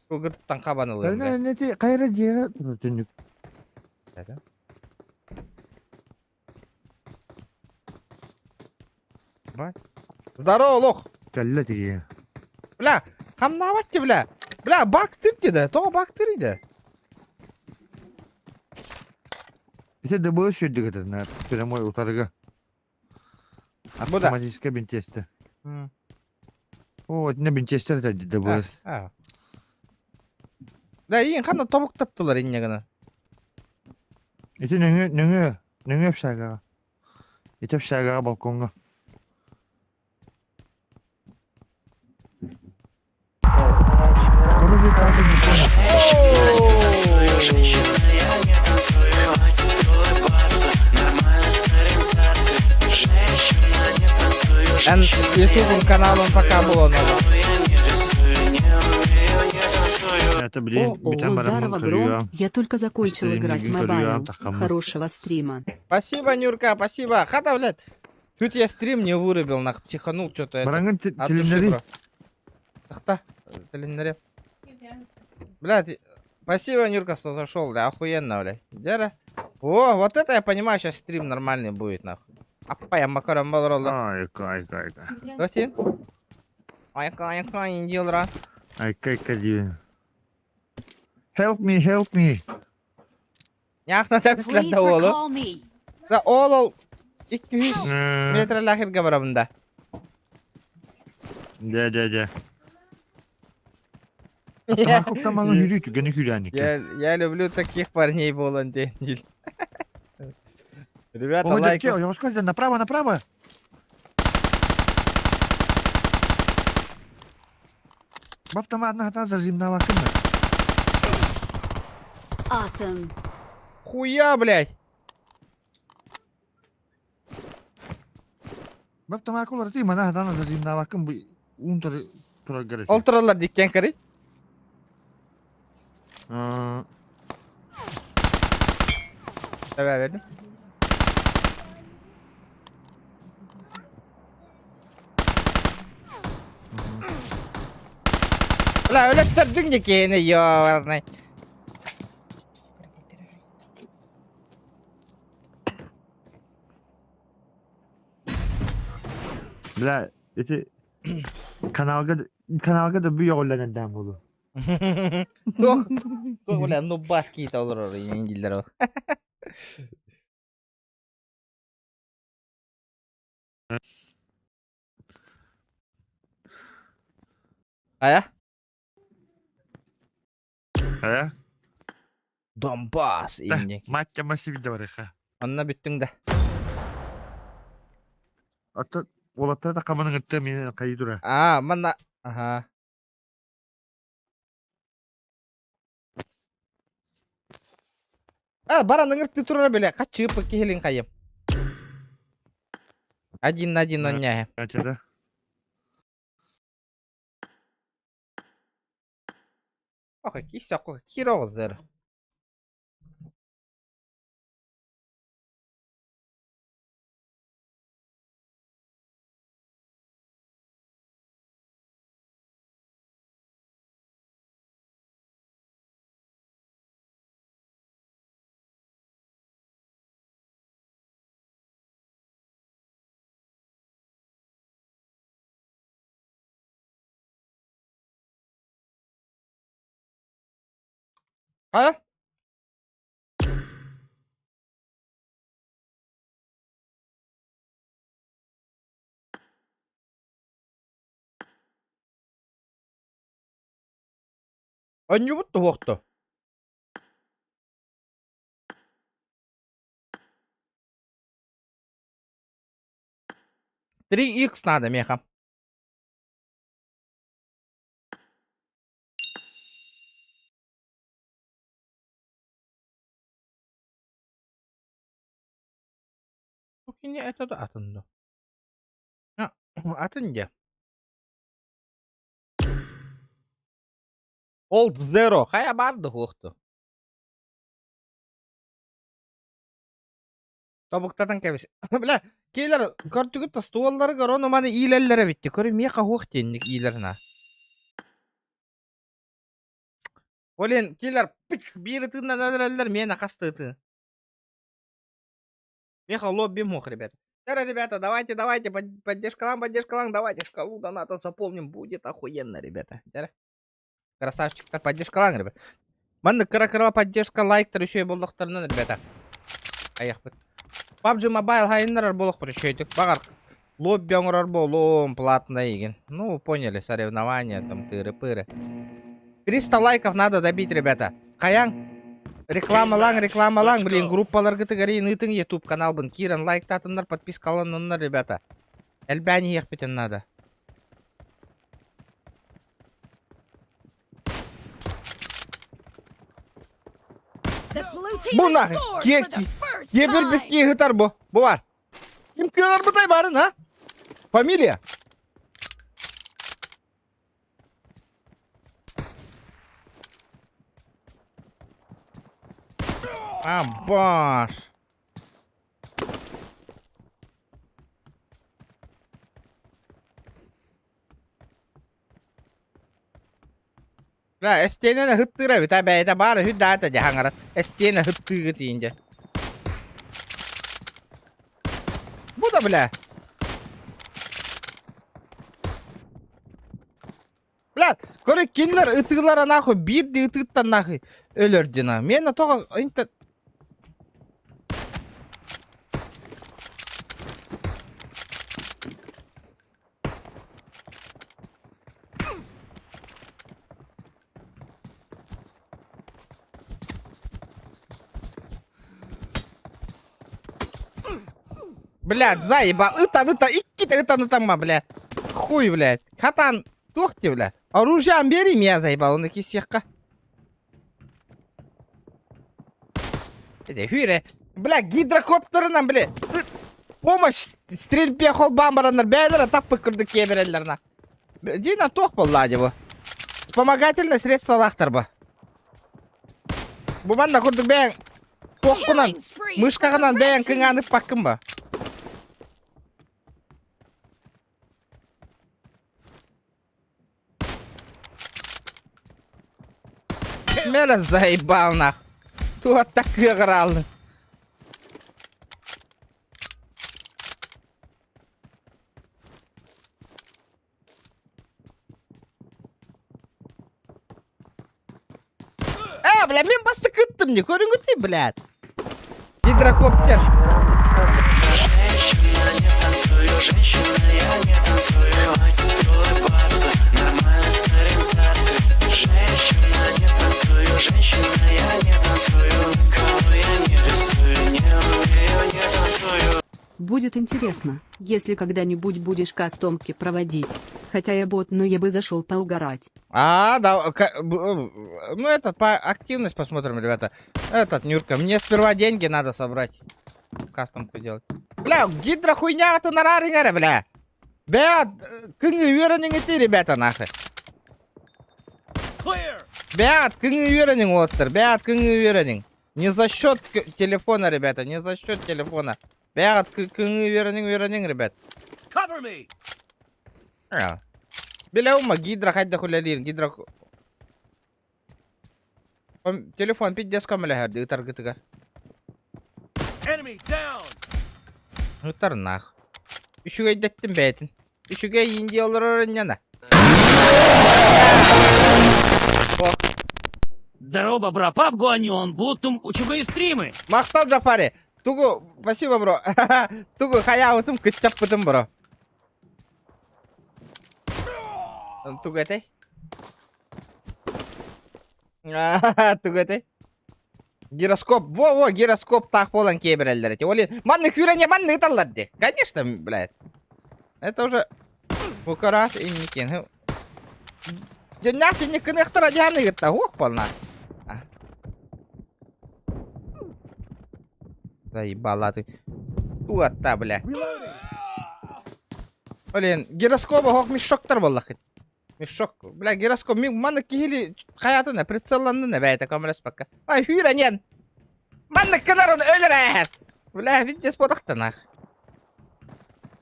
Кылгытыттан хабан ылыам, бля. Кайра кайра дьиэҕэ түннүк. Здорово, лох! Кэллэ тиийэ. Бля, хамнаабат бля. Бля, бактыр деді. Тоҕо бактыр иде? Ити ДБ сүйдүк этэ, прямой утарыга. Бу да. Автоматическая бинтиэстэ. О, итиннэ бинтиэстэр этэ ДБС. Да, иин ханна тобуктаттылар инньэ гына. Ити нөҥүө нөҥүө нөҥүө общагаҕа. Ити общагаҕа балкоҥҥа. Короче, так и не понял. Эн YouTube каналым пока было ново. Это, блин, О, бүтэн бараммын здорово, Гром. көрүөм. Я только закончил Стрим играть в бүгүн көрүөм, мобайл. таххаммын. Хорошего стрима. Спасибо, Нюрка, спасибо. Хата, блядь. Чуть я стрим не вырубил, нах, психанул что-то это. Бараҥҥын От души, тилиннэри. бро. Тахта, тилиннэри. Блядь, спасибо, Нюрка, что зашел, бля, охуенно, блядь. Дера. О, вот это я понимаю, сейчас стрим нормальный будет, нахуй. Аппа, я макаром балролла. Айка, айка, айка. Дохтин? Айка, айка, индилра. Айка, айка диэн. Help me, help me. Яхна Please тэпислэр да уолу. recall me. Да ол ол 200 метрлээх барабын да. Дьэ, дьэ, дьэ. Автомакуптан маҥан хүрүү түгэни күрээниккэ. Я люблю таких парней буолан диэн. Ребята, О, лайк. дядьки, ойоҕоско направо, направо. Бу автоматна хатан зажимнавакын. Awesome. Хуя, блядь. Бу автомакулар ти мана хатан зажимнавакын бу уун турар Ол тураллар диккен кырый. Тэбэ бердим. Бля, өлөттөрдүҥ дьэ киһини, ёбарнай. Бля, ити каналга каналга да бу йоҕулланардаан буолуо. Туох, туох бля, ну бас киһитэ олорор иҥгиллэр ол. Хайа? Хайа? Донбасс инник. Мать массив барыха. Онно бүттүҥ да. Оттон уолаттар да хаманың ытта мин хайы тура. Аа, манна аха. А, баран ыҥыртыы турара билэ, хаччыыппыт киһилин хайым. Один на один онньааһы. Ачара. Ох, кисе кирозер. А? Онньубут туһуохто. 3 икс надо меха. Кини это да атын да. Атын дьэ. Old Zero. Хайа баар да суохту. Тобуктатан кэбис. Бля, киилэр көрдүгүт да стуолларыгар ону маны иилэллэр эбитти. Көрү миэхэ хуох диэнник иилэр на. Олен киилэр пыч биир ытыынан өлөрөллөр миэнэ хас ытыы. Меха лобби мох, ребята. Тара, ребята, давайте, давайте, поддержкалаҥ, поддержкалаҥ, давайте шкалу доната заполним, будет охуенно, ребята. Тара. Красавчиктар, поддержкалаҥ, ребята. Маннык кыра-кыра поддержка, лайктар үчүгэй буоллахтарынан, ребята. Айахпыт. PUBG Mobile хайыннарар буолуохпут үчүгэйдик. Баҕар, лобби оҥорор буолуом, платный игин. Ну, вы поняли, соревнования, там, тыры-пыры. 300 лайков надо добить, ребята. Хайаҥ, рекламалаҥ, рекламалаҥ, блин, группаларгытыгар ыытыҥ YouTube каналбын. Киирэн лайктаатыннар, подпискаланныннар, ребята. Элбээн иһиэхпитин надо. Бу нахуй, киэбирбит киһи бу. Бу бар. Ким кыаҕарбытай барын, а? Фамилия? А, баш. Бля, эстиэнэ ыһыттыыра эбит, а бэйэтэ баар үһү да ата дьаһаҥара. Эстиэнэ ыһыттыыгыт иин дьэ. Бу да, бля. Блядь, көрө кинилэр ытыылара нахуй биирдии ытыыттан нахуй өлөрдү на. Миэнэ тоҕо интер... Блядь, заебал. Ытан, ыта, иккитэ ытан ытамма, бля. Хуй, блядь. Хатан, туох ти, бля. Оружием бери меня, заебал, он кисехка. Хүре. Бля, гидрокоптерынан, бля. Помощь стрельбе холбаан бараннар бэйэлэрэ таппыт курдук киэбирэллэр на. Дина туох буолла дии бу? Вспомогательное средстволаахтар бу. Бу манна курдук бэйэҥ туоххунан мышкаҕынан бэйэҥ кыҥаан ыппаккын ба? Мэлэ заебал нах. Туох кыаҕырааллын. Э, бля, мин бастакыттым не көрүҥүтүй, блядь. Гидрокоптер. Будет интересно, если когда-нибудь будешь кастомки проводить. Хотя я бот, но я бы зашел поугарать. А, да, ну этот, по активность посмотрим, ребята. Этот, Нюрка, мне сперва деньги надо собрать. Кастомку делать. Бля, гидро хуйня это на бля. Бля, кыңы үөрэнин ити, ребята, нахуй. Бят, кыңы үөрэнин уоттар, бят, кыңы үөрэнин. Не за счет телефона, ребята, не за счет телефона. Бят, кыңы үөрэнин, үөрэнин, ребят. Cover me! Билэ гидро хайдах үлэлиир, гидро... Телефон пиздец көмөлөһөр ытаргытыгар. Enemy down! Ытар нах. Үчүгэйдэттим бэйэтин. Үчүгэй индия олорор инньана. Здорово, бро, пабгу он, будто учугай стримы. Махтал Джафари. Тугу, спасибо, бро. Тугу хайаабытым кыччаппытым, бро. Тугу этэй? Тугу этэй? Гироскоп. Во-во, гироскоп таах буолан киэбирэллэр эти. Оли, маннык үүрэн маннык ыталлар дии. Конечно, блядь. Это уже Букарат инникин. Дьоннаах инник кыныахтара дьааны гытта хуох буолна. Заебала ты. Туатта, бля. Блин, гироскоба хох мешоктар буоллаххыт. Мешок. Бля, гироскоп. Манна киһили хайатын прицелланнын бэйэтэ көмөлөспөккө. Ай, хүүрэнен. Манна кынар оны өлөрээр. Бля, видес бодахтанах.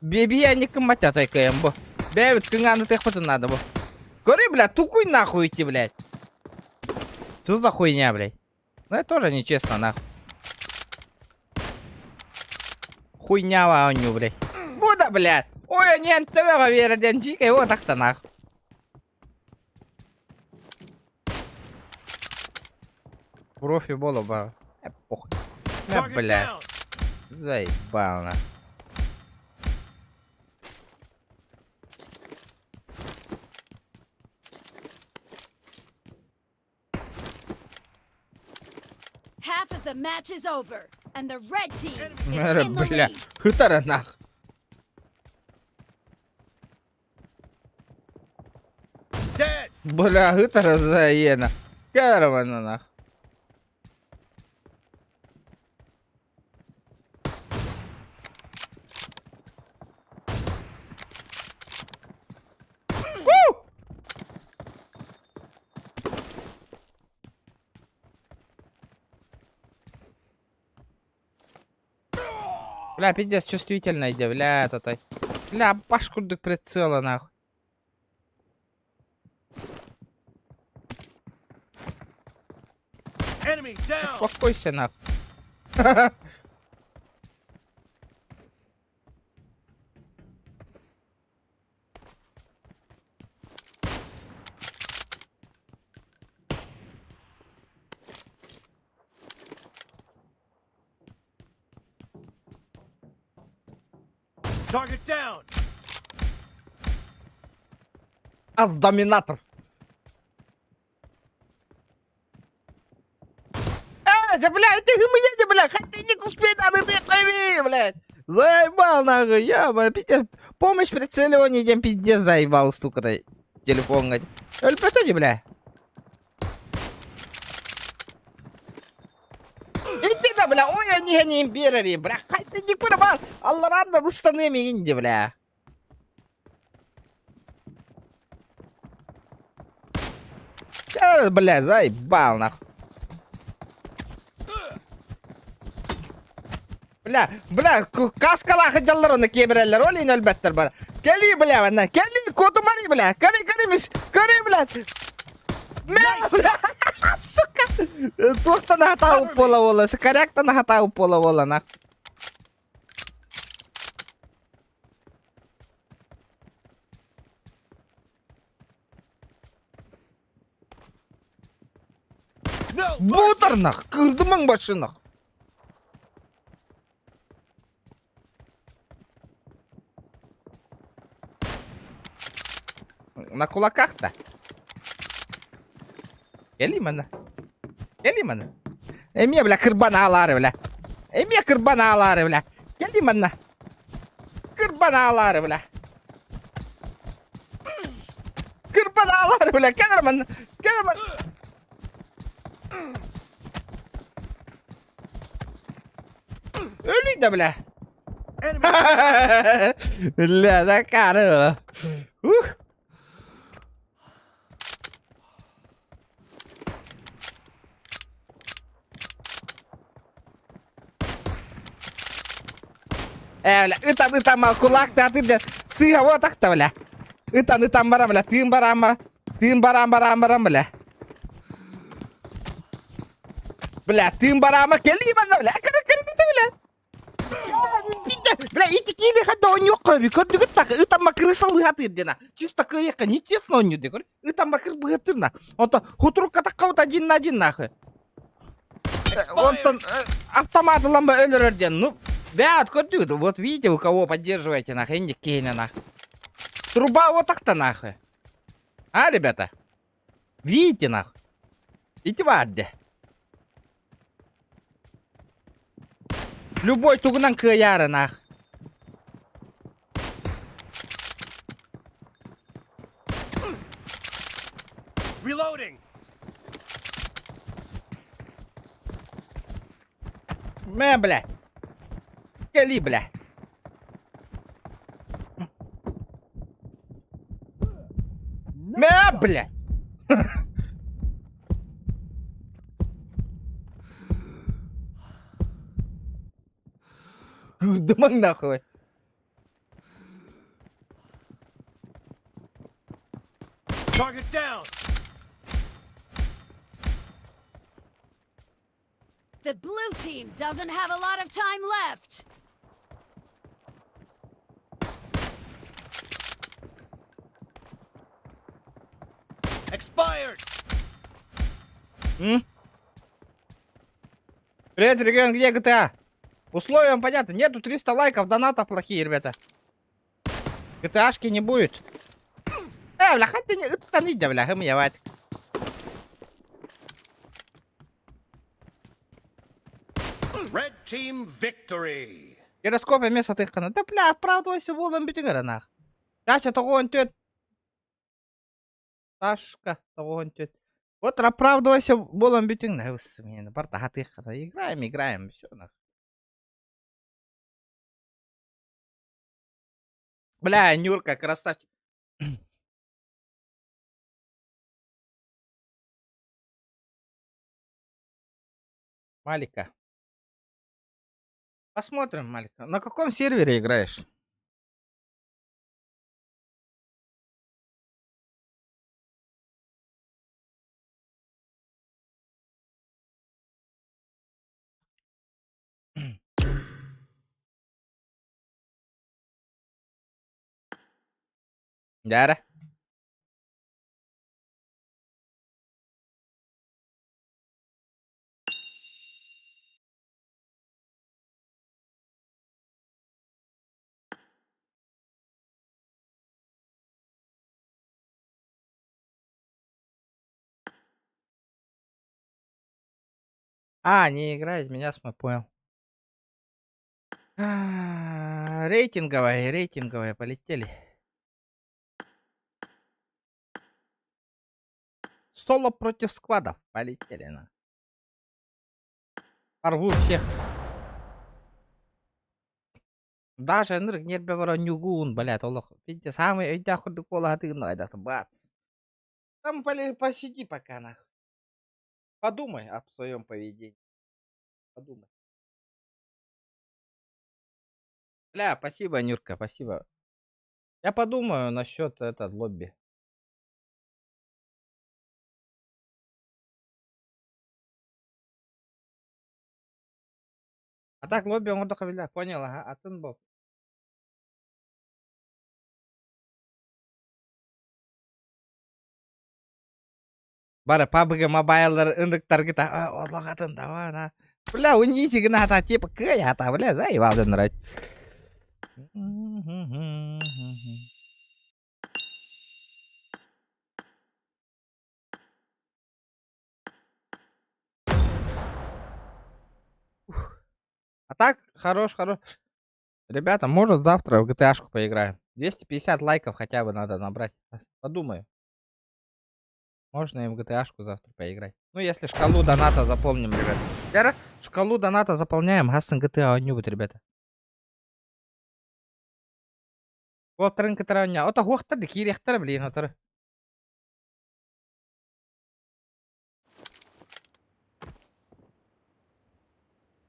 Бебия не кымматя тайкаем бу. Бэбит кыҥааны тыахпытын надо бу. Көрүй, бля, тукуй нахуй идти, блядь. Что за хуйня, блядь? Ну это тоже нечестно, нахуй. Хуйня оонньуу, блядь. Буда, блядь. Ой, не НТВ верден дикой, вот так-то нахуй. Профи бола ба. Э, похуй. Э, бля. Заебал, нахуй. Half of the match is over, and the red team is Эрэ, in the бля, lead. хытара нах. Dead. Бля, хытара заена. Каравана нах. Бля, пиздец, чувствительно иди, бля, это Бля, баш курдук прицела, нахуй. Enemy down. Успокойся, нахуй. Target down. Ас доминатор. А, да, бля, это меня, бля, хотя не успеет, а ты пойми, блядь. Заебал, нахуй, ёба, пиздец. Помощь прицеливание, дем пиздец заебал, сука-то. Телефон, говорит. Өлбөтө бля. Иди да, бля, ой, они не империи, бля, хотя не курва, Алларанда рустаны мигинди, бля. Сейчас, бля, заебал, нахуй. Бля, бля, каскалаах дьаллар оны киэбирэллэр, ол иһин өлбөттөр бара. Кэлии, бля, манна, кэлии, куотумарый, бля, көрүй, көрүй, миш, көрүй, бля. Мэ, бля, сука. Туохтан хатаабыт буола буола, коряктан хатаабыт буола буола, нах. No mercy. Буутар нах, кырдымаҥ башынах. На кулаках-то. Кэлии манна. Кэлии манна. Эмиэ, бля, кырбанаалаары, бля. Эмиэ кырбанаалаары, бля. Кэлии манна. Кырбанаалаары, бля. Кырбанаалаары, бля. Кэлэр манна. Кэлэр манна. Өлүй да, бля. Бля, да кары. Ух. Ээ, бля, ытан ытан мал кулаактаатын диэн сыыһа буотахта, бля. Ытан ытан баран, бля, тыын бараан баран, тыын бараан бараан баран, бля. Бля, тыын бараама кэлии манна, бля, кыры кыры бля. Бля, ити киили хадда оонньуохха эбит, көрдүгүт так, ытамма крысалыһатыыр диэн, чисто кыайыахха нечестно оонньуу дии, ытамма кырбыһатыыр на. Онтон хутурукка таххабыт один на один нахуй. Онтон автомат ылан өлөрөр диэн, ну, бэт көрдүгүт, вот видите, у кого поддерживаете нахуй, инник киһини нахуй. Труба вот так-то нахуй. А, ребята? Видите нахуй? Ити баар дии. Любой тугунан кыайаары нах. Reloading. Мэ, бля. Кэли, бля. бля! Кыырдымаҥ нахуй. Target down! The blue team doesn't have a lot of time left. Expired! М? Привет, регион, где GTA? Условия понятно. Нету 300 лайков, донатов плохие, ребята. GTA-шки не будет. Э, бля, хотя не, там не бля, хым Red team victory! Гироскоп эмиэ сатыаххына. Да бля, оправдывайся буолан бүтүҥ эрэ нах. Чача тоҕуон түөт. Сашка тоҕуон түөт. Вот оправдывайся буолан бүтүҥ. Бар таһатыаххына. Играем, играем, все нах. Бля, Нюрка, красавчик. Малика. Посмотрим, Малика. На каком сервере играешь? Дьэ А, не играет, меня см понял. Рейтинговая, рейтинговая, полетели. Соло против сквадов. Полетели на. Порву всех. Даже ынырык ньиэрбэ баран ньугуун, блядь, олох. Видите, самый өйдөөх курдук буолаһатыгын бац. Там посиди пока нахуй. Подумай о своем поведении. Подумай. Бля, спасибо, Нюрка, спасибо. Я подумаю насчет этот лобби. А так лобби оҥордоххо биллэр. Понял, ага, атын бо. Бары PUBG мобайлар ындыктаргыта олох атын давай на. Бля, унизик гына типа кыай ата, бля, заебал нрать. А так, хорош, хорош. Ребята, может завтра в GTA-шку поиграем. 250 лайков хотя бы надо набрать. Подумаю. Можно и в GTA-шку завтра поиграть. Ну, если шкалу доната заполним, ребята. Вера, шкалу доната заполняем, Гасан GTA будет, ребята. Уолтарын кытары Ото хуохтар киириэхтэрэ блин, отор.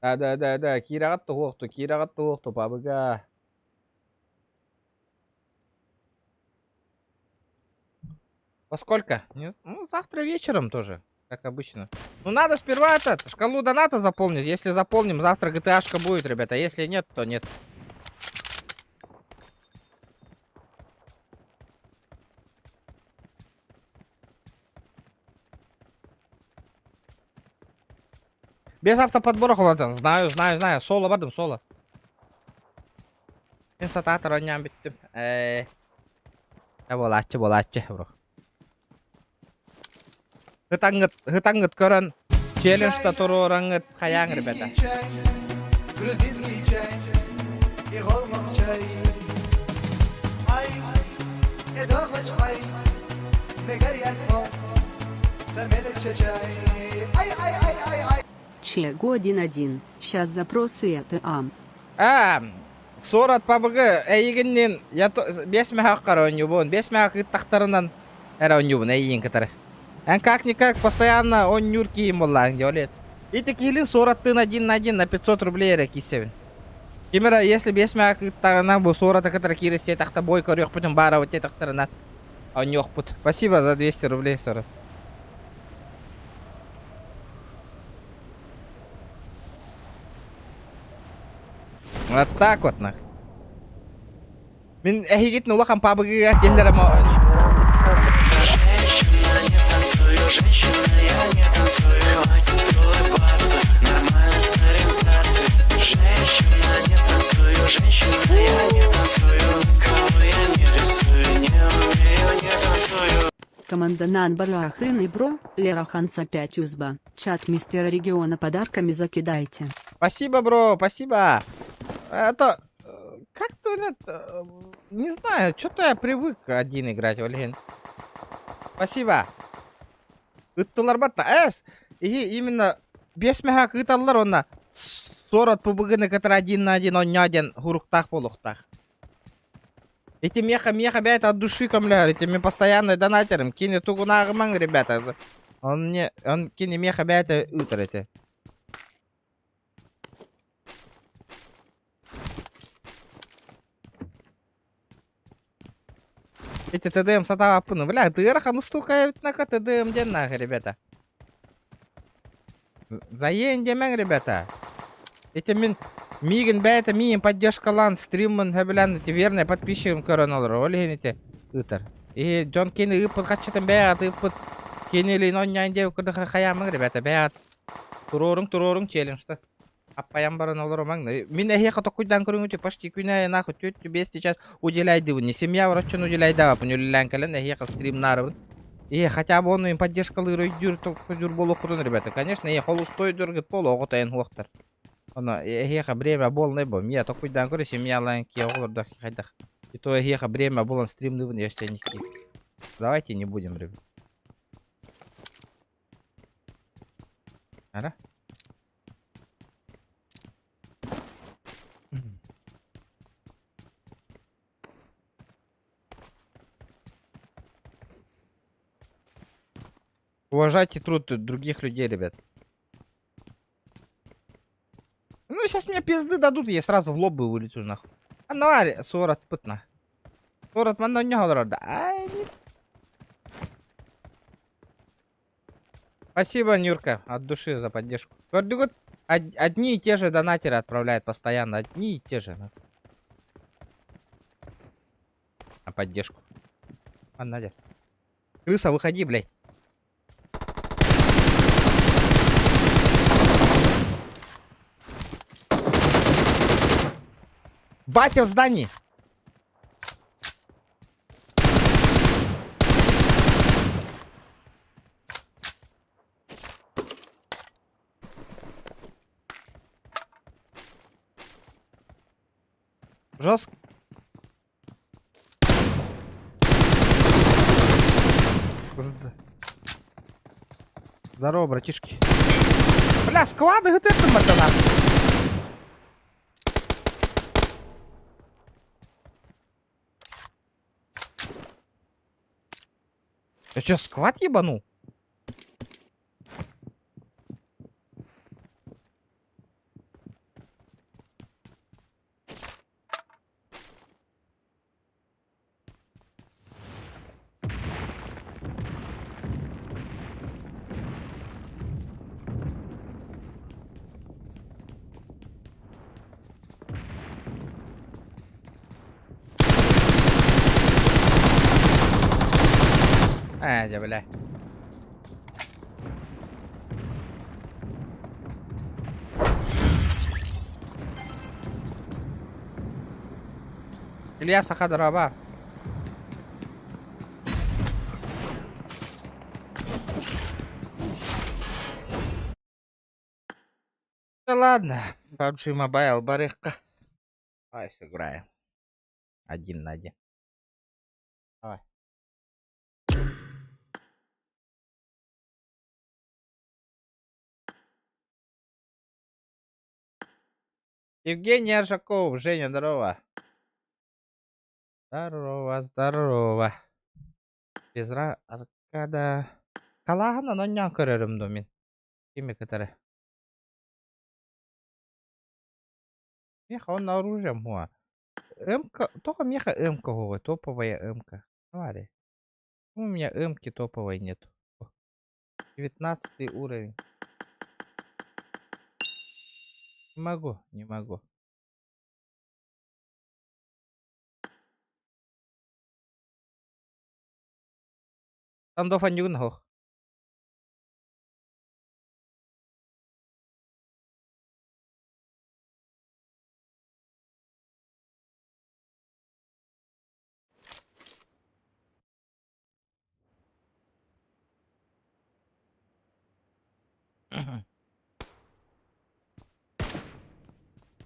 Да, да, да, да, киираҕыт туһуохту, киираҕыт туһуохту, пабыга. Во сколько? Нет? Ну, завтра вечером тоже, как обычно. Ну, надо сперва этот, шкалу доната заполнить. Если заполним, завтра GTA-шка будет, ребята. Если нет, то нет. Без автоподбора хватит. Знаю, знаю, знаю. Соло бардым, соло. Мен сатаатар оонньоон бүттүм. Ээ. Буолааччы, буолааччы, бро. Ытаҥҥыт, ытаҥҥыт көрөн челлендж туруораҥҥыт хайааҥ, ребята. Чай, грузинский чай и чай. Ай, ай, Ай, ай, ай, ай, ай. Чего 1-1. Сейчас запросы это ам. А, Суорат PUBG эйигинниин я биэс мөһөөх оонньуубун. Биэс мөһөөх ыыттахтарынан Эрэ оонньуубун эйиин кытары. Эн как-никак постоянно оонньуур киһим буоллааҥ дии, Олет. Ити киһилин суораттыын один на один на 500 рублей эрэ киирсэбин. Ким эрэ, если биэс мэҕэ кыыттаҕына, бу суораты кытары кииристиэтэхтэ бой көрүөхпүтүн баарабыт диэтэхтэринэ, оонньуохпут. Спасибо за 200 рублей, сору. Вот так вот нах. Мин эһигитин улахан пабыгыга киллэрэ Команданан Барахын и Бро, Лера Ханса 5 узба. Чат мистера региона подарками закидайте. Спасибо, бро, спасибо. Это как-то, это, не знаю, что-то я привык один играть, Ольгин. Спасибо. Ыттылар батта. Эс, и именно бес меха ыыталлар онна сорот пубыгыны кытары один на один онньоо диэн хуруктаах буолуохтаах. Эти меха меха бэйт от души көмлөһөр, эти мен постоянный донатерым, кини тугунааҕымаҥ, ребята. Он мне, он кини меха бэйэтэ ыытар эти. Эти ТДМ сатаабаппын, бля, ыарахан устуука эбит нака ТДМ диэн нахер, ребята. Заень диэмэҥ, ребята. Ити мин миигин бэйэтэ миигин поддержкалаан стриммын сөбүлээн ити верный подписчигым көрөн олорор. Ол иһин ити ыытар. И дьон кини ыыппыт хаччытын бэйэҕит ыыппыт кинилиин онньоон диэбит курдук хайаамаҥ, ребята, бэйэҕит туруоруҥ, туруоруҥ челленджта. Аппайан баран олорумаҥ. Мин эһиэхэ токуйдаан көрүҥүтү почти күн аайы нахуй түөрт биэс сейчас уделяйдыбын. Не семья врачун уделяйдаабаппын үлэлээн кэлэн эһиэхэ стримнаарыбын. Е, хотя бы он им поддержкалыыр өйдүүр токуйдуур буолуоххутун, ребята. Конечно, е, холустойдургут бол оҕо тайын хуохтар. Оно эһиэхэ время буолнай бо. Мия токуйдаан көрө семьялаан киэ оҕолордох хайдах. И то эһиэхэ время булан стримныбын я никки. Давайте не будем, ребят. Ара? Уважайте труд других людей, ребят. Ну, сейчас мне пизды дадут, я сразу в лоб бы вылету, нахуй. А ну, сорок пытна. Сорок манна не да. Ай, Спасибо, Нюрка, от души за поддержку. Көрдүгүт, одни и те же донатеры отправляют постоянно. Одни и те же. На поддержку. А, Надя. Крыса, выходи, блядь. Батя в здании. Жестко. Здорово, братишки. Бля, склады ГТ матана. Я что, сквад ебанул? Ээ, дьэ бля. Илья Саха дороба. Да ладно, PUBG Mobile барыахха. Давай сыграем. Один на один. Давай. Евгений Аржаков, Женя, здорово. Здорово, здорово. Безра аркада. Калааһынан онньоон көрөрүм дуу мин. Кими кытары. Меха он оружием хуа. МК, только меха МК хуа, топовая МК. Смотри. У меня МК топовой нет. 19 уровень. Не могу, не могу. Там до хох.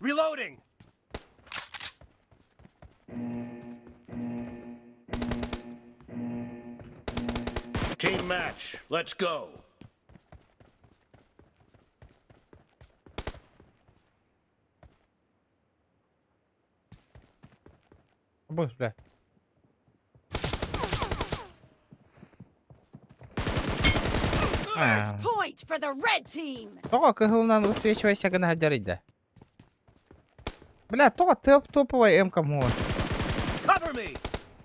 Reloading! Team match, let's go. Боже, бля. First point for the red team. Тоҕо кыһылынан высвечивайся гына сылдьар Бля, тоҕо топ топовай М-ка мула. Cover me!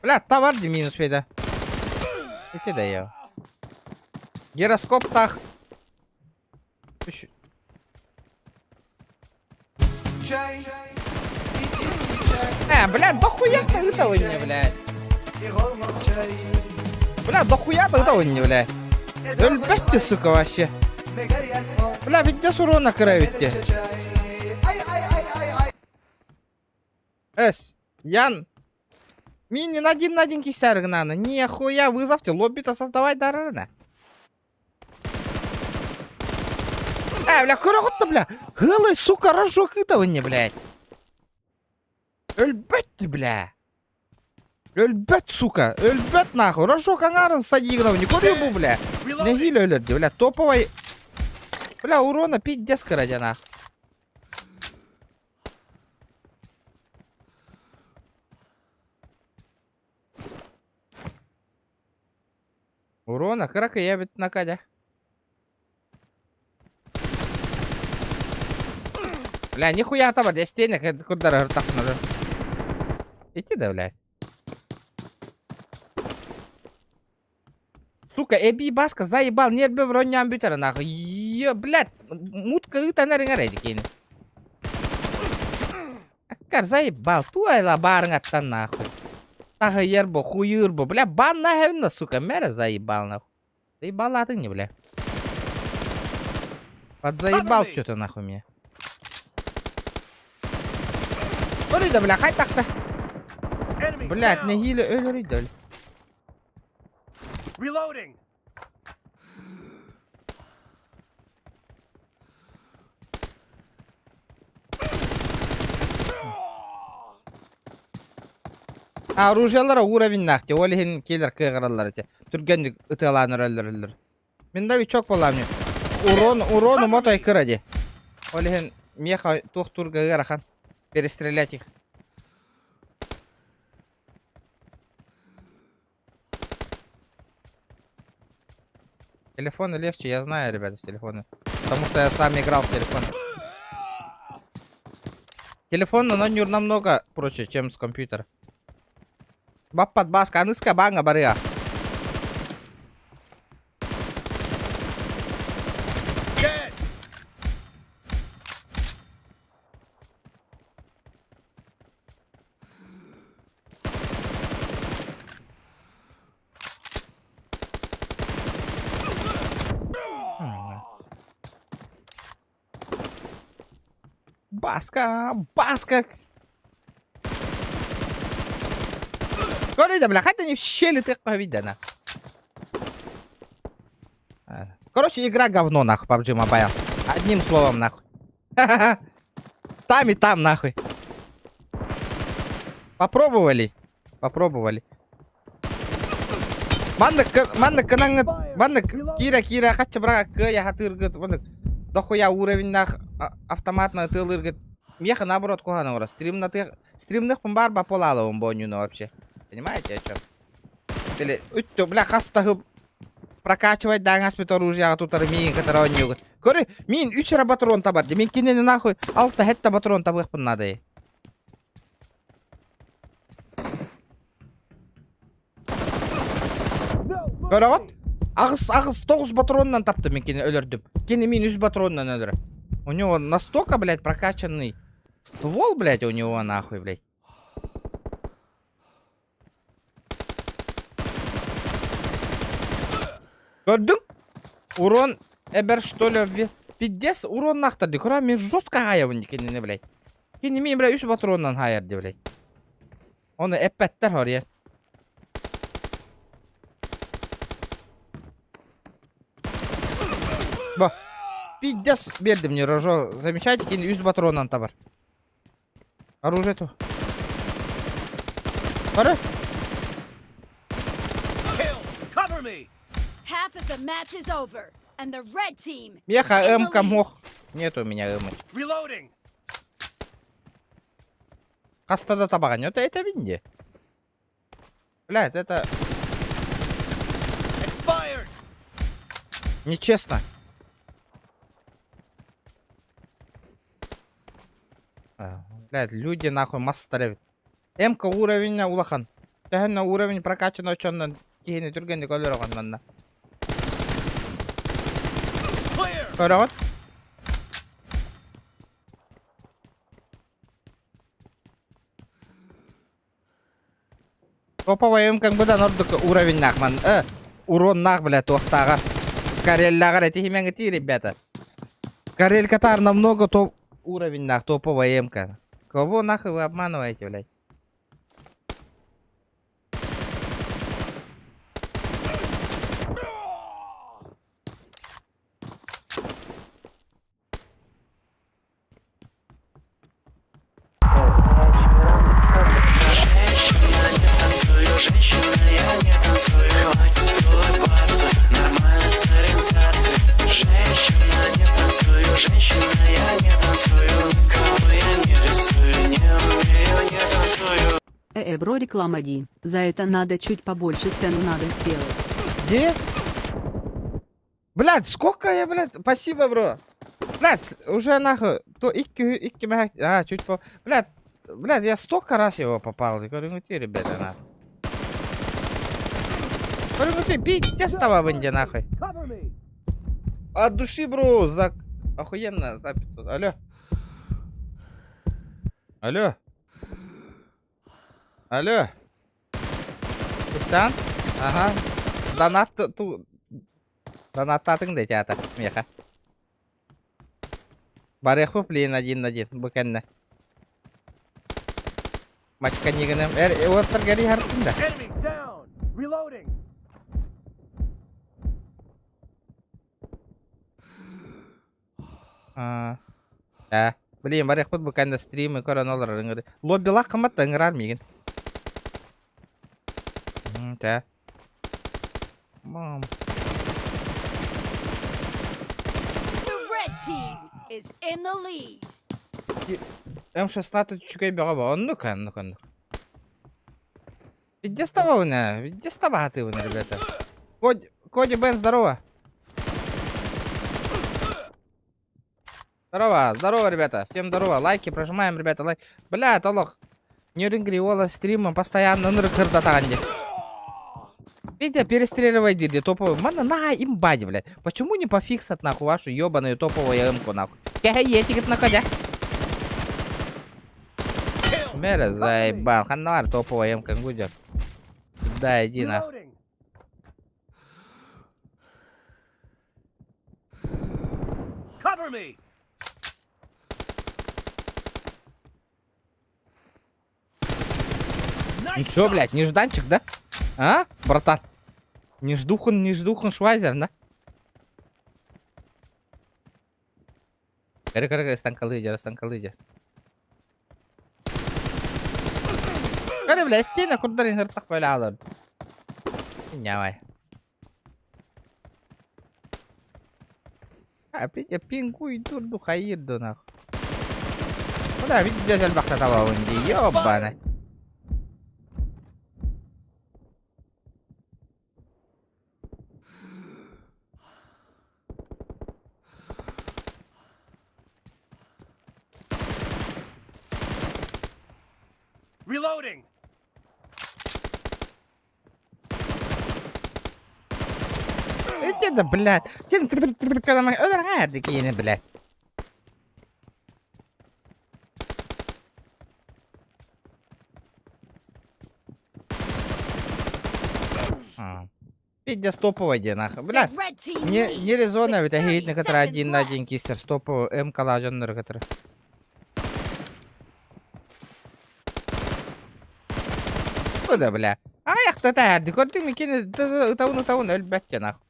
Бля, товар де минус беда. Ити да я. Гироскоп тах. Үш- Чай, индийский чай. Э, бля, дохуя ты этого не, блядь. И чай. Бля, дохуя ты этого не, блядь. Өлбөттү, сука, вообще. Бля, ведь урона кыра ведь. Ай, ай, ай, ай, ай. Эс, Ян. Мини один на один кисяр гнана. Нихуя, вызовте, лобби-то создавать дарына. Э, бля, курагутто, бля. Голый, сука, рожок этого не, блядь. Өлбөт, бля. Өлбөт, сука. Өлбөт, нахуй. Рожок аңарын садигнов. Не көрю бля. Reloading! Нэһиилэ өлөрдө, бля, топовый. Бля, урона пиздец кыра нах. Урона кыра я бит накадя. Бля, нихуя там, я стене, куда так надо. Иди да, блядь. Сука, эби баска заебал, нербе броням бүтэр нахуй. Е, блядь, мутка ыта нарыңар эдикени. Аккар заебал, туайла барың аттан нахуй. Тағы ербо, хуюрбо, бля, бан нахуй, сука, мэрэ заебал нахуй. Заебал а ты не, бля. Подзаебал что-то нахуй меня. Көрүйді, бля, қай тақты? Enemy Блядь, down! нэһиилэ өлөрүйді. Reloading! А, оружиялара уровень нахте, ол иһин келер кыгыраллар эте. Түргенник ытыалааныр өллөр Мен да чок болам не. Урон, урон мотой кыра Ол иһин меха туох турга ыарахан. Перестрелять их. Телефоны легче, я знаю, ребята, с телефона. Потому что я сам играл в телефон. Телефон, но не намного проще, чем с компьютера. Баппат баска, аныска банга барыа. Dead! Баска, баска. Короче, бля, хотя не в щели ты видно. Короче, игра говно, нахуй, PUBG Mobile. Одним словом, нахуй. Там и там, нахуй. Попробовали. Попробовали. Маннык, маннык, маннык, кира, кира, хача бра, кыя хатыргыт, маннык, дохуя уровень нах, автоматно тылыргыт. Меха наоборот кухана ура. Стрим на ты, стримных бар ба полаловым бонюну вообще. Понимаете о чем? Били, үттү, бля, хас таһы прокачивать даҥаспыт оружияҕа тутары миин кытары оонньуугут. Көрү, мин үч эрэ патрон табар ди. Мин кинини нахуй алта хетта патрон табыахпын наада. Көрөҕүт? Аҕыс, аҕыс, тоҕус патронунан таптым мин кини өлөрдүм. Кини мин үс патронунан өлөрө. У него настолько, блядь, прокачанный ствол, блядь, у него нахуй, блядь. Көрдүҥ? Урон эбэр что ли? Пиздец уроннаахтар дии. Кура мен жестко хаайабын кинини, блядь. Кини мин, блядь, үс патронунан хаайар дии, блядь. Оны эппэттэр хорье. Бо. Пиздец бердим не рожо. Замечайте, кини үс патронунан табар. Оружие то. Бары. Kill! Cover me! Half of the match is over, and the red team Меха is in the М-ка lead. мох. Нет у меня М. Reloading! Хаста да табаҕан это это винди. Блядь, это Expired! нечестно. А, Блядь, люди нахуй масса МК уровень улахан. Төһөннө уровень прокачан очоннон киһини түргэнник өлөрөҕөн манна. Clear! Көрөҕүт? Топовай МК быдан ордук уровеннаах ман. Э, уроннаах, бля, туохтааҕар. Скореллааҕар эти химэҥити, ребята. Скорель Катар намного топ уровеннаах топовая МК. Кого нахуй вы обманываете, блядь? Бро реклама Ди. За это надо чуть побольше цену надо сделать. Где? Блядь, сколько я, блядь, спасибо, бро. Блядь, уже нахуй, то икки, икки, а, чуть по... Блядь, блядь, я столько раз его попал. Я говорю, ну ты, ребята, нахуй. Говорю, ну ты, пиздец того нахуй. Cover me! От души, бро, за... Охуенно, за 500. Алло. Алло. Алло. Истан? Ага. Донат ту... Донаттаатыҥ да театр, миэхэ. Барыахпыт, блин, один на один, бу кэннэ. Мачканигыным. Эр, уоттар гәри хартын да. Enemy down! Reloading! А, Э, блин, барыахпыт бу кэннэ стримы көрөн олорор ыҥыры. Лоббилаах кымат да ыҥырар миигин. Тэ. Мам. The red team is in the lead. М16 үчүгэй бөҕө бо. Оннук, оннук, оннук. Везде вставовна, везде вставатывны, ребята. Коди, Коди Бен, здорово. Здорово, здорово, ребята. Всем здорово. Лайки прожимаем, ребята, лайк. Бля, толох. Нерюнгри стрима постоянно ныркырдатаганди. Видите, перестреливай диди топовый. Мана на имбади, блядь. Почему не пофиксат нахуй вашу ебаную топовую эмку нахуй? Я етигит на коня. Kill! Бля, заебал. Ханнавар топовая эмка гудер. Да, иди нахуй. Reloading! Cover me! Ну чё, блядь, нежданчик, да? А, братан? Неждухан, неждухан швайзер, да? Кары, кары, кары, станкалы идет, станкалы идет. Кары, бля, стена курдарын хыртак бөле алыр. Нявай. А, петя, пингуй, дурду, хаирду, нахуй. Бля, видите, элбахта таба унди, ёбана. Reloading! Иди да, блядь. Өлөр блядь. А. Пиздец топовый де нахуй. Бля, The red team не, leads не резонно, with ведь 30 ахит, который один seconds на left. один кистер стоповый, М калажоннер, который. Ну да, бля. Аяқта тәрді, көрдің ме кені ытауын ытауын өлбәтте нахуй.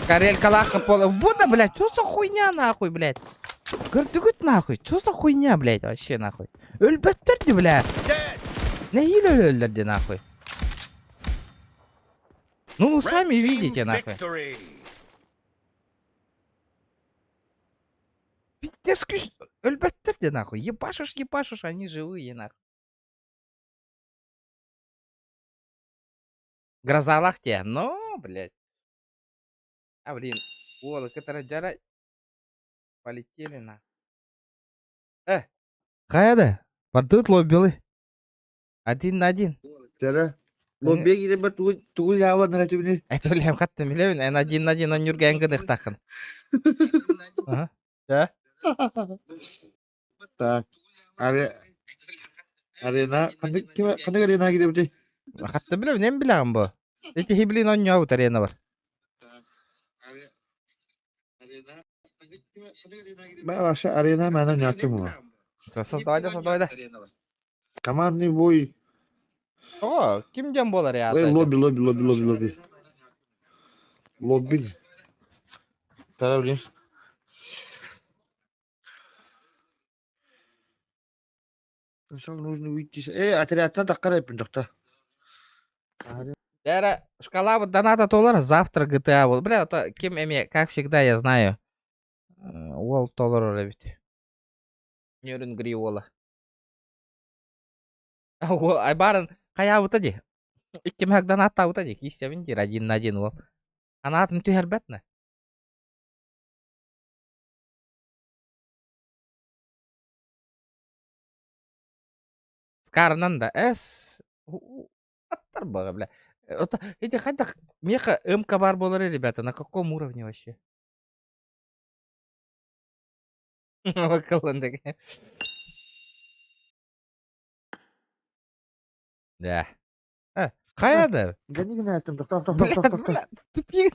Карелька лаха пола. Буда, блядь, что за хуйня нахуй, блядь? Көрдүгүт нахуй, что за хуйня, блядь, вообще нахуй? Өлбөттөрдү, бля. Dead! Нэһиилэ өлөллөр нахуй. Ну, вы Red сами team видите, нахуй. victory! Пиздец, күс... Өлбөттөр нахуй. Ебашишь, ебашишь, они живые, нахуй. Грозалах те, но, блядь. А, блин, Ола, который жара... Полетели, на. Э, Хайда, бардыт лоббилы. Один на один. Тара. Лоббе кире бар тугу тугу ява наративни. Это, бля, хатты милевин, эн один на один, он юрга энгын тахын. Ага. Да? Так. Аре арена кандай кандай арена кире бити? Хатты билем, нем билем бу. Эти хиблин он няут арена бар. Ба ваша арена мана нятым ва. Создавай, создавай. Командный бой. О, ким дем болар я? Ой, лобби, лобби, лобби, лобби, лобби. Лобби. Тара, блин. Сначала нужно выйти. Эй, отрядтан таккар эпин тохта. Дара, шкала вот доната доллара, завтра GTA. Вот, бля, это ким эме, как всегда, я знаю. Уол доллар ведь. Нөрүн гри уола. Уол, айбарын, кая вот ади. Икки мәк донат вот ади, кисебин дир один на один уол. Анатын түһәрбәтне. Скарнан да С. Аттар бага, бля. Это, эти хайдах меха МК бар болар, ребята, на каком уровне вообще? Бакалындык. Да. Э, Каяда? Гани гана аттым тохта тохта Бля, тохта тохта. бля, тупик.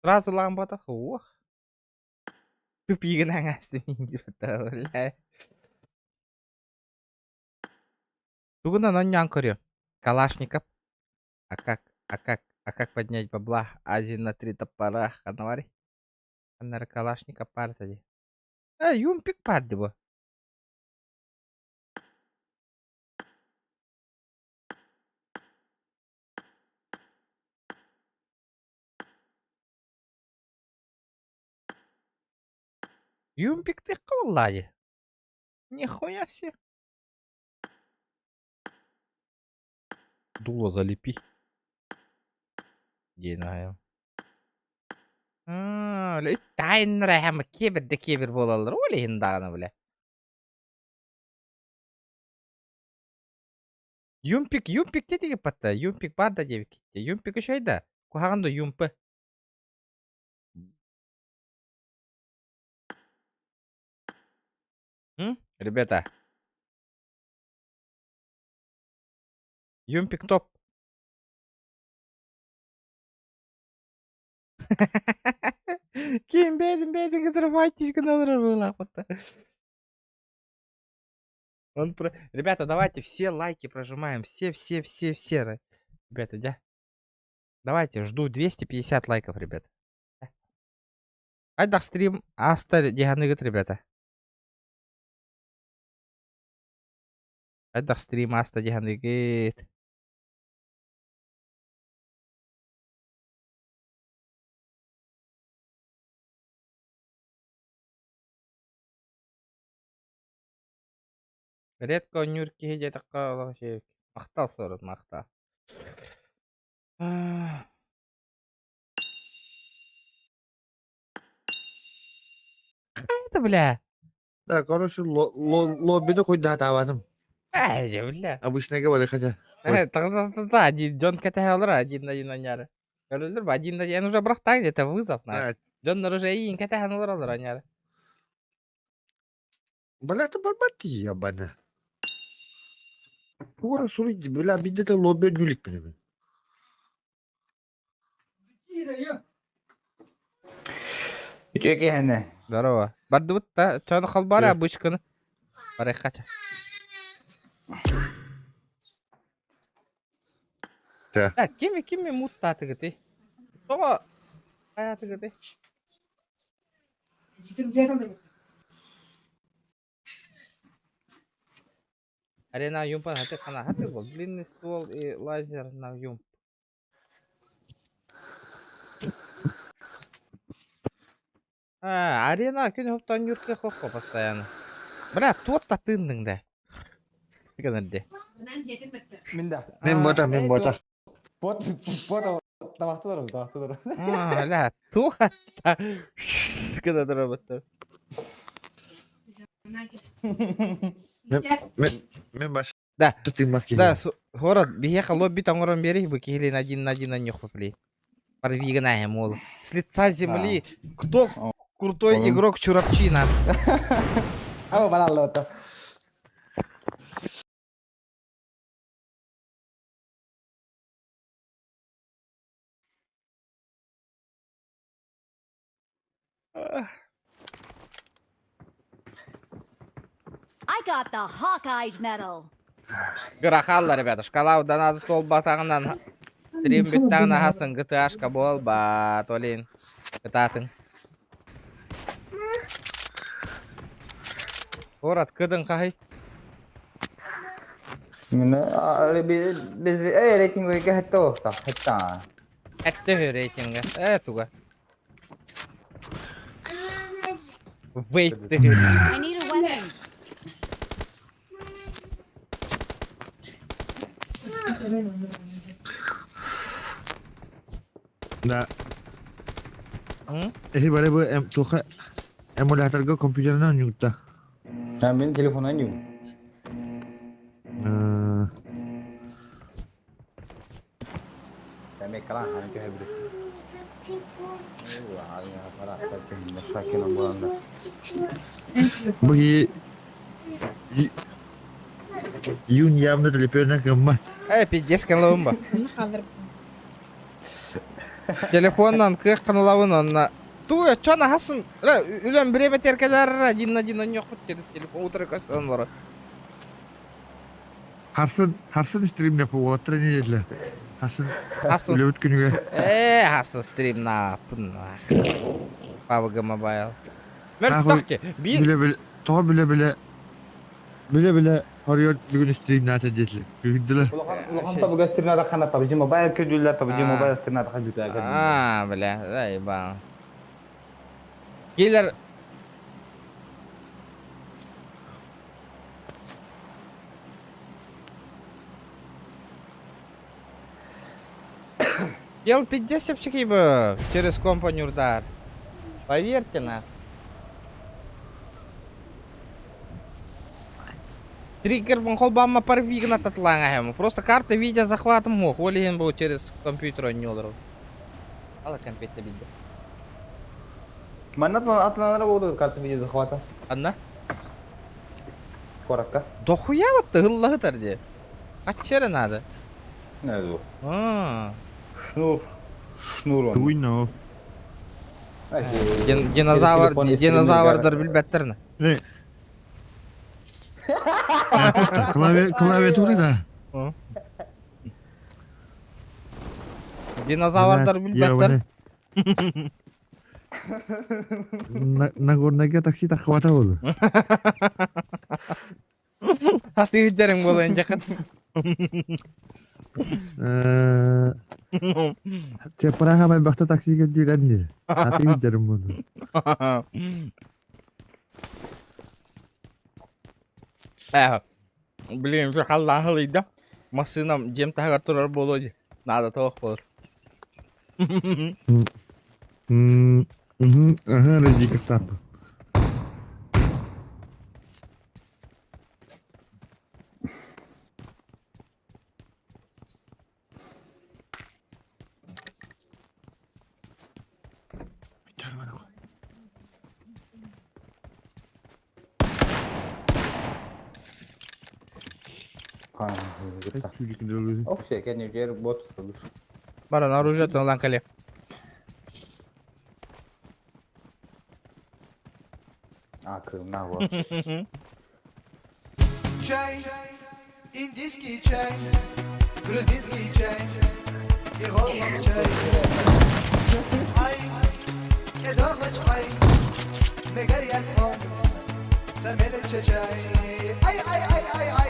Сразу ламбатах. Ох. Тупигін аңасты мен бля. Тугунан он көрем. Калашников. А как, а как, а как поднять бабла? Один на три топора. Ханавари. Аннары Калашников партади. А, юмпик парды бу. Юмпик ты коллади. Нихуя себе. Дуло залепи. Генаю. Тайнра хам кебір де кебір болалар. Олейін дағаны, бля. Юмпик, юмпик те деген патта. Юмпик бар да деп кетті. Юмпик үш айда. Кухағанда юмпы. М? Ребята. Юмпик топ. Ким бедин бедин который Он про... Ребята, давайте все лайки прожимаем. Все, все, все, все. Ребята, да? Давайте, жду 250 лайков, ребят. Айдах стрим аста диханыгыт, ребята. Айдах стрим аста диханыгыт. Редко оонньуур киһи диэтэххэ олох үчүгэй. Махтал суорут, махтал. Это, бля. Да, короче, лоббины хуйдаатаабатым. Эй, бля. Обычно говорю, хотя. Да, один Джон кэтэһэ один на один анньаары. Көрөллөр один на один уже бырахтаан где-то вызов на. Дьоннор уже иин кэтэһэн олороллор анньаары. Бля, это барбат ебана. Тугура суруй, бля, бидде де лобби нүлік біне. Үтүө киһини. Здорово. Бардыбыт да, чону халбары обычканы. Барайхача. Так, кими кими муттаатыгыты? Тоҕо хайаатыгыты? Арена юмпа хаты хана хаты был. Длинный ствол и лазер на юмп. А, арена күн хоптон юрка хохо постоянно. Бля, тот тынның да. Гынырды. Мин да. Мен бота, мен бота. Бот, бот, тамақтылар, тамақтылар. А, бля, туха. Гынырды роботтар. Мен баш. Да. Тыймак Да, город, биһиэхэ лобби тоҥорон биэрий, бу киһилиин один на один анньух попли. Парвигана мол. С лица земли. Кто крутой игрок Чурапчина? Ама балаллото. I got the Hawkeye medal. Гырахалла, ребята, шкала уданады сол батағынан. Стрим бүттағына хасын ГТАшка болба, Толин. Кытатын. Город кыдын қай? Мин э рейтинг хэтте оохта, хэтта. Әтті рейтингі. Э, туга. Вейт I need a weapon. Да. Эһи бары бу эм туха эмуляторга компьютерынан ньугта. А мин телефонан ю. Тәмек кала, ханы төһә бир. Бу юн явно телефонна кыммат. Э, пиздец лаумба. Телефоннан кых каналавын онна. Туя, чё на хасын? Үлән бире теркелер один на один он yok через телефон утро көстөн бар. Харсын, харсын стрим yapı уоттра не деді. Харсын. Харсын. Үлөбүт күнүгө. Э, хасын стрим на. PUBG Mobile. Мертвки. Би Биле биле, тоҕо биле биле. Биле биле хорьёт бүгүн стрим наата диэтилер. Күгүдүлэр. Улахан PUBG стримнада хана PUBG Mobile көрдүлэр, PUBG Mobile стримнада хана бүтэ. А, бля, заебал. Киллер. Ел пиздец чепчики бы через компанию удар. Поверьте на. Триггер холбамма парвигна татлаңа. Просто карта видео захватом мог. Олеген был через компьютер не олору. Ала компьютер видео. Манна атланара болду карта видео захвата. Анна? Коротко. Дохуя вот ты ыллахытар де. Аччера надо. Не ду. А. Шнур. Шнур он. Туйно. Динозавр, динозаврдар билбеттерни. Не. Клавиатура да. Динозаврдар билбеттер. Нагорнага такси тахвата болду. А ты үдерің болайын жақын. Чепараха мен бақта таксиге дүйрәнди. Аты үдерім болду. Э, Блин, уже халлаан халыйда. Массыынам дьиэм таһыгар турар буолуо дии. Наада тоох буолар. Ага, Радика Сапа. Баран оружие ылан кэлиэ. Чай, индийский чай, грузинский чай и голубой чай. Ай, кедовый чай, мегарьяцо, самелече чай. Ай, ай, ай, ай, ай.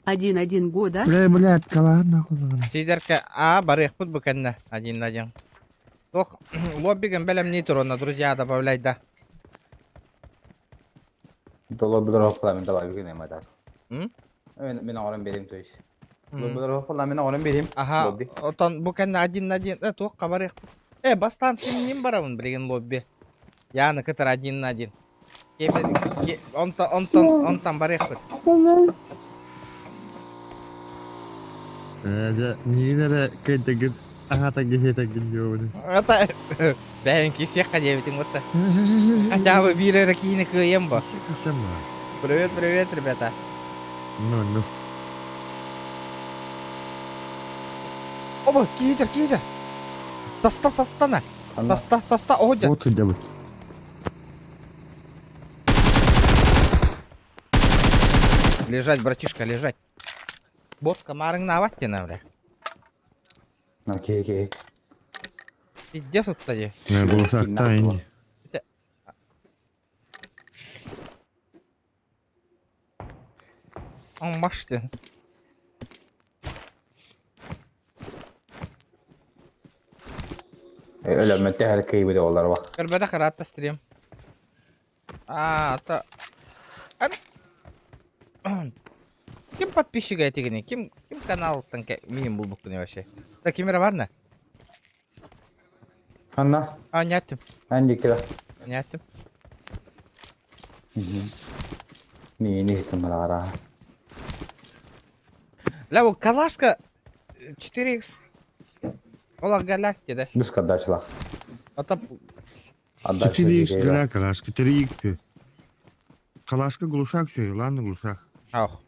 Один-один года. Бля, блядь, калаан нахуй. Сидерка, а, барыахпыт бу кэннэ, один на один. Туох, лоббигын бэлэмнии туруна, друзья, добавляй, да. М? Аха, отон бу кэннэ один на один, э, туохха барыахпыт. Э, бастаан кимниин барабын билигин лобби. Яны кытары один на один. Кеме, онтон, онтон, онтон барыахпыт. Ээ, дьэ, миигин эрэ кэйдэгин, аһаатагын сиэтэгин диэбин. Это бэйэҥ кисиэххэ диэбитиҥ бутта. Хотя бы биир эрэ киһини кыайыам бо. Привет, привет, ребята. Ну, ну. Оба, киитер, киитер. Соста, состана. Соста, соста, оҕо Вот сылдьабыт. Лежать, братишка, лежать. Ботка маарыҥнаабат диэн бля. Окей, окей. Пиздец вот дии. Глушак ини. Оҥмаш диэн. Өлөммөттө һэр кыйбыт оҕолор ба. Көрбөтөх ыраатта стрим. А, это... Ким подписчига этигини? Ким ким каналтан миним булбуккуну вообще? Да кимера барна? Ханна? А, няттым. Эн диккира. Няттым. Миини иһитим балаҕара. Бля, вот калашка 4х Ола галакти, да? Бүс кардачылах. Ата 4x бля, калашка, 3x. Калашка глушак все, ладно глушак. Ах.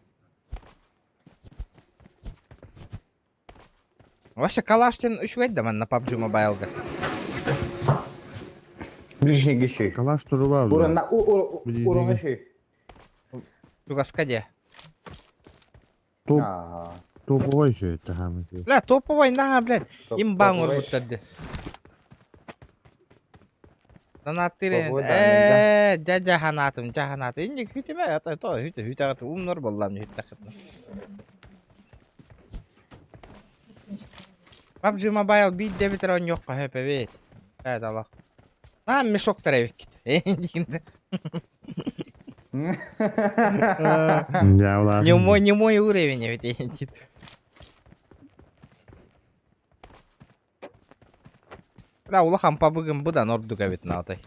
Вообще калаш диэн үчүгэй да манна PUBG Mobile-га. Ближний гиши. Калаш туруба. Урана урона ши. Чугаска дии. Топ топовой все это хамы. Бля, топовай наһаа, блядь. Имба оҥорбуттар дии. Санааттыыр ээ дьэ дьэ ханаатым дьэ ханаатым инник хүтүмэ ата то хүтэ хүтэҕит умнор буоллам хүттэххитинэ PUBG Mobile биирдэ эбитэр оонньуохха сөп эбит ээ дало наһаа мешоктар эбиккит Да, не мой не мой уровень эбит Бля, улахан пабыгым быдан ордук эбит наатай.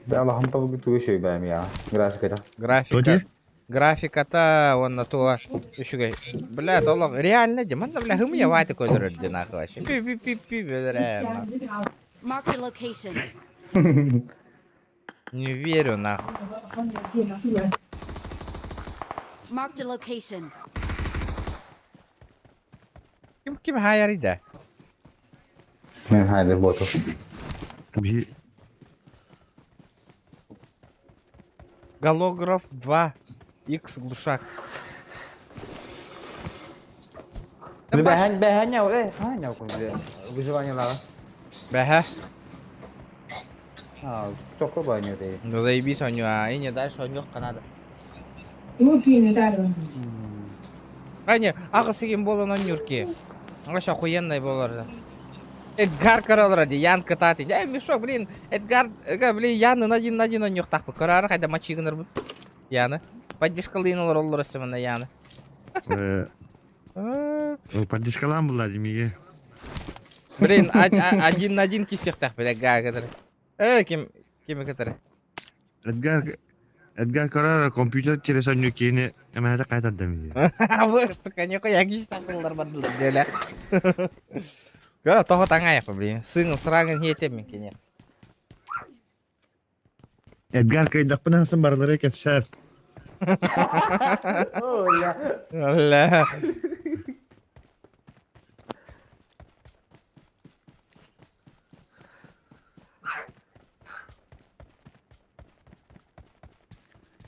Да, улахан пабыгы тугу үчүгэй я. Графиката. Графика. Графиката уонна туга үчүгэй. Бля, толох реально дии. Манна бля хымыйа вааты көрдөрөр дии нахуй вообще. Пи пи пи пи бөлөрэ. Marked a location. Не верю нахуй. Marked a location. Ким ким хаярый да? Мен хайдыр боту. Би Голограф 2 X глушак. Бэхэн бэхэн яу э ханя выживание лага. Бэхэ. А, чоко баню де. Ну заебись оонньуу, и не дальше оонньуохха надо. А не, аҕыс игин буолан оонньуур Вообще охуенный буолар да. Эдгар көрөлөр дии, Ян кытаат. Э, мешок, блин, Эдгар, э, блин, Яны на один на один оонньуохтаахпыт. Көрөөрү хайда мочи гынарбыт. Яны. Поддержкалыын олороллор өссө манна Яна. Поддержкалаан булла димиге. Блин, один на один кисехтах бля гаагатыр. Э, ким кими кытары? Эдгар Эдгар көрөр компьютер через онньу киини эмэһэтэ кайтардам иһи. Вы, сука, нихуя киһи бардылар диэлэ. Көрө тоҕо таҥайапа, блин. Сыҥ сыраҥын хиэтэммин кини. Эдгар кыйдахпын ахсын барылары кэпсээр. Алла.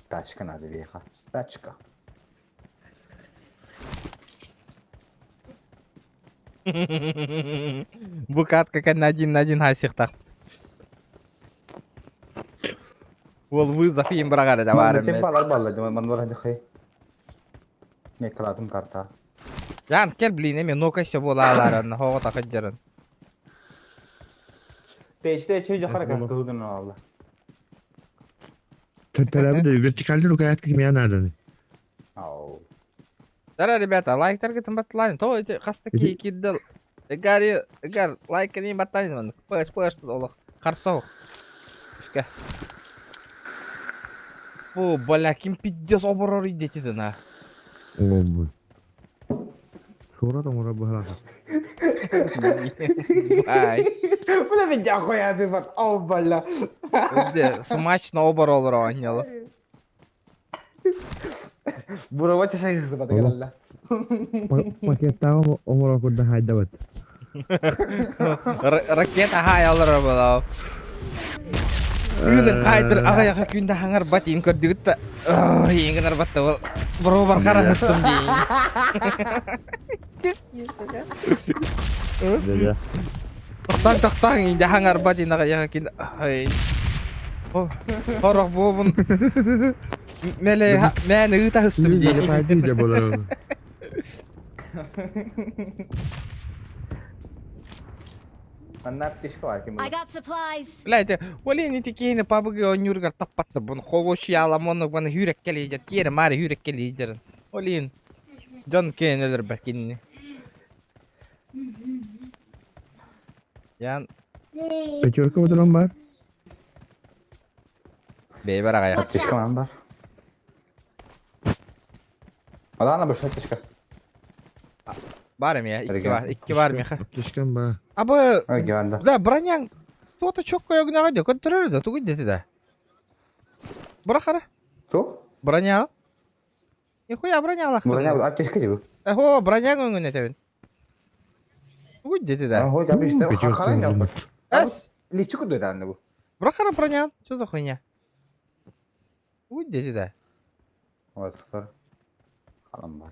Тачка надо веха. Тачка. Бу катка кэннэ один на один хасихтах. Уол вызов им быраҕар да баар Тем балар балла, манвар хай. Мекалатым карта. Ян кел блин эми нокайся буолаалаарын хоҕо тахыдьарын. Печте чүй жахара как кылдын алла. Төттөрөбү да вертикальный рукоятка кимиэ нааданы. Ау. Дара, ребята, лайктаргытын батталаан. То эти хаста ки киддел. Эгари, эгар, лайканы батталаан. Пэш, пэш, олох. Харсау. Үскэ. О, бля, ким пиздец оборор идете да на. Оҥорбут. Суора тоҥоро быһалаах. Бай. Бля, меня хуя ты вот, о, бля. Смачно оборолор оонньоло. Буровать шайыз батагалла. Пакеттааҕы оҥоро курда хайдабыт. Ракета хай олорор буолаа. Күнүн кайтыр аҕыйах күндэ хаҥар бат иин көрдүгүт да иин гынар батта ол бробар харахыстым диин. Тохтаң тохтаң иинде хаҥар бат иин аҕыйах күндэ Хорох буобун мэлэ мээн ыытаһыстым диин. Манна аптечка бар ким I got supplies. Блядь, Олен ити киһини пабыгы оонньуургар таппаттыбын. Холуочуйаалам оннук маны хүүрэккэ лиидер, киэрэ маары хүүрэккэ лиидерин. Олин дьон киэн өлөрбөт кинини. Ян Пятерка отыран бар. бэйбэр аҕайах. Watch Аптечка out. ман бар. Алана больше аптечка. Бар эмиэ, икки бар, икки бар миэхэ. Аптечкам бар. Абы, Ой, геванда. да, броняң туота чокко өгнөҕө дии, көрдөрөр да, тугуй дети да. Бырахара. Ту? Броня. Нихуя броня алахсың. Броня аптечка дии. Эһо, броняң өҥүн этэбин. Тугуй дети да. Ой, аптечка. Харан я. Эс, Личи куда да бу. бырахара броня. Что за хуйня? Тугуй дети да. Вот, сор. Халам бар.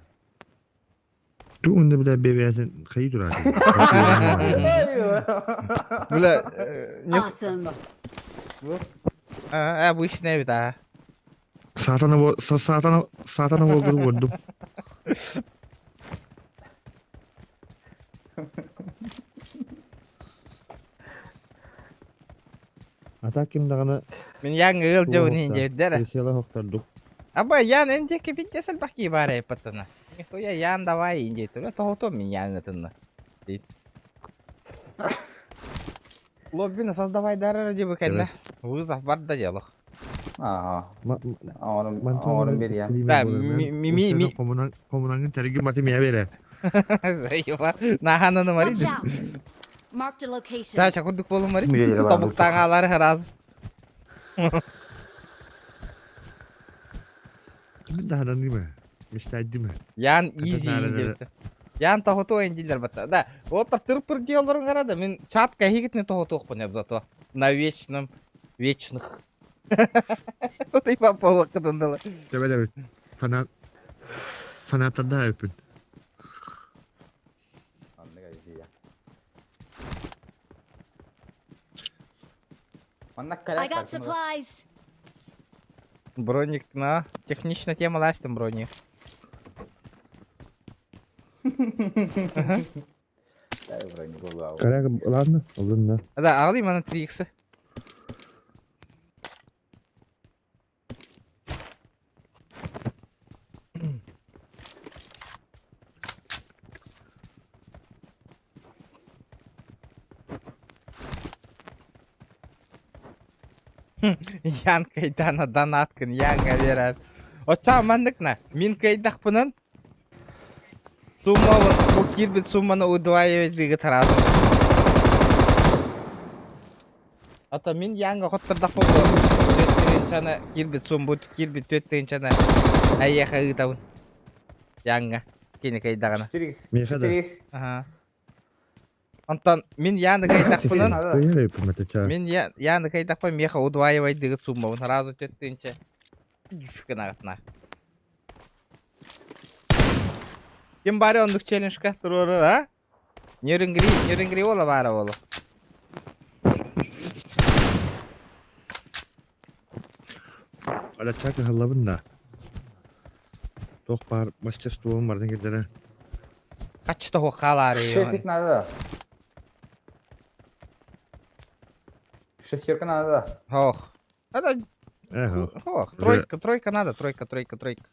Ту онда бля бебеятын хайы турар. Бля, не Awesome. А, обычная бит, а. Сатана сатана сатана болдуру көрдүм. Ата ким даҕаны Мин ян ыал дьоҕун диэддэр. Присела хохтордук. Аба ян энде кепитте сэлбахки баар эппаттана. Нихуя ян давай инде тура тоһото мин ян ытынна. Дейт. Лоббины создавай дарара диби кэннэ. Вызов бар да дело. Ага. Оҕорум оҕорум берия. Да, ми ми ми Комунаңын тәрги мати мия бере. Заеба. Нахананы Watch мари. out. Marked a location. Да, чакурдук болу мари. Мүлелері бар, Тобук таңалары раз. Кимин даһадан диме? Мечтать диме? Ян Это изи надо, инде. Ян тоһото индилер батта. Да, вот тырпыр дияларын карада. Мин чатка хигитне тоһото окпун зато. На вечном вечных. Вот и папа кытындылы. Тебе де фанат фанаттар да өпүн. Манна I got supplies. Броник на техничная тема ластым броник. Карак, ладно, ладно. Да, али мана 3 икса. Ян кайдана донаткын Янга берер. Оччоҕо маннык на, мин кыайдахпынан сумма бу киирбит сумманы удваивать сразу. А то мин Янга хоттордохпун 4 тыһыынчаны киирбит суммут киирбит 4 тыһыынчаны эйиэхэ ыытабын. Янга кини кыайдаҕына. 4 Миэхэ да. 4 Аха. Онтон мин Яны кыайдахпынан мин Яны кыайдахпын миэхэ удваивайдыгыт суммабын сразу 4 тыһыынча гынаҕытына. Ким баары оннук челленджка туруорар, а? Нерюнгри, Нерюнгри ола баара боло. Алача кыһаллабын да. Туох баар мастерством бардын кирдэрэ. Каччыта хуох хаалаары. Шестик надо да. Шестерка надо да. Ох. Это Эхо. ох, тройка, тройка надо, тройка, тройка, тройка.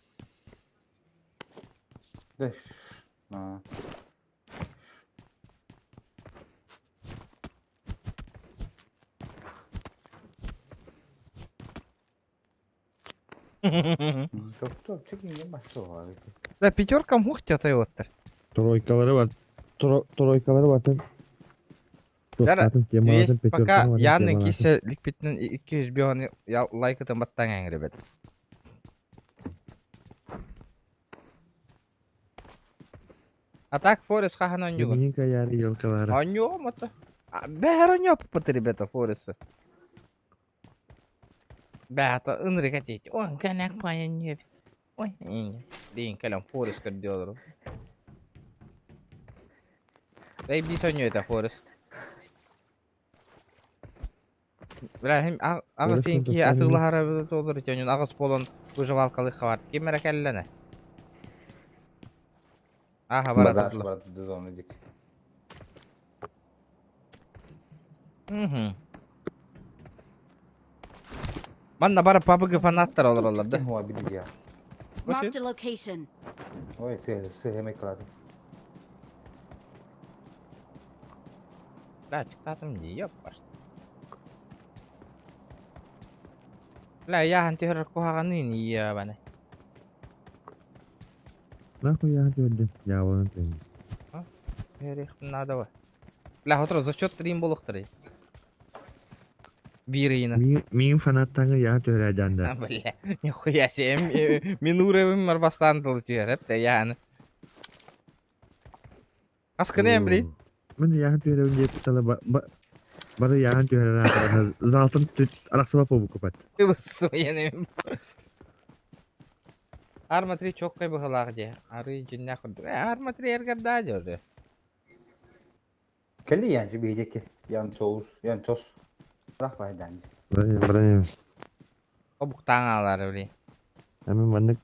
Да. А. Да пятерка мух тётой оттар. Тройкалары бар. Тройкалары бар. Яра, 200 пока Яны кисе ликпитин 200 бионы лайкытын баттан ребят. А так Форес хахан онньугун. Минька яри елкалары. Онньуом это. Бэхэр онньуоп ребята Форесы. Бэхэ ынырык этит. Ой, кэлэк паянньуэп. Ой, Дейин кэлэн Форес көрдү Дай бис онньуэта Форес. Бля, аҕыс син киһи атыылаһара олор үтөнүн аҕыс буолан выживалкалыы хабарт. Ким эрэ кэллэнэ? Аха бара турла. Бара турду зону дик. Мгм. Манна бары PUBG фанаттар олороллор да. Хуа бидия. Marked a location. Ой, се се хеме кладым. Да, чыктатым дии, ёп башта. Бля, яхан түһэр куһаҕанын ебаны. Нахуй яхан түһэрдим. Дьаабанан түһэрдим. Түһэриэхпин наада ба. Бля, хотро за счет трим булуктары. Биир ыйына. Миин фанаттаңы яхан түһэрэ да. Бля, нихуя себе. Мин уровень марбастан тылы түһэреп те яны. Аскыны блин. Мен яхан түһэрэбин диэп сала бары яхан түһэрэ залтын арахсыба побукупат. Суены. Арма 3 чоккай быһылаах дии. Арыы дьиннээх курдук. Арма 3 эргэрдаа дии уже. Кэлли янчы биһиэки. Ян соус, ян сос. Рах байдан. Бронем. Обуктаан аалары блин. Эми маннык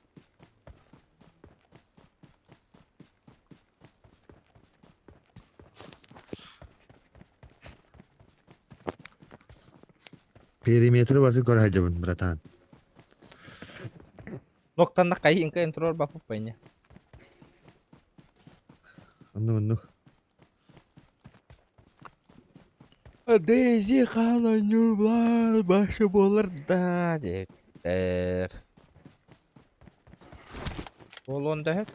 Периметр басы көр хajabын, братан. Ноктанна кайын кайын турар бапып байня. Онну онну. Дейзи хана нюрбла башы болар да диэттэр. Болон да хэп.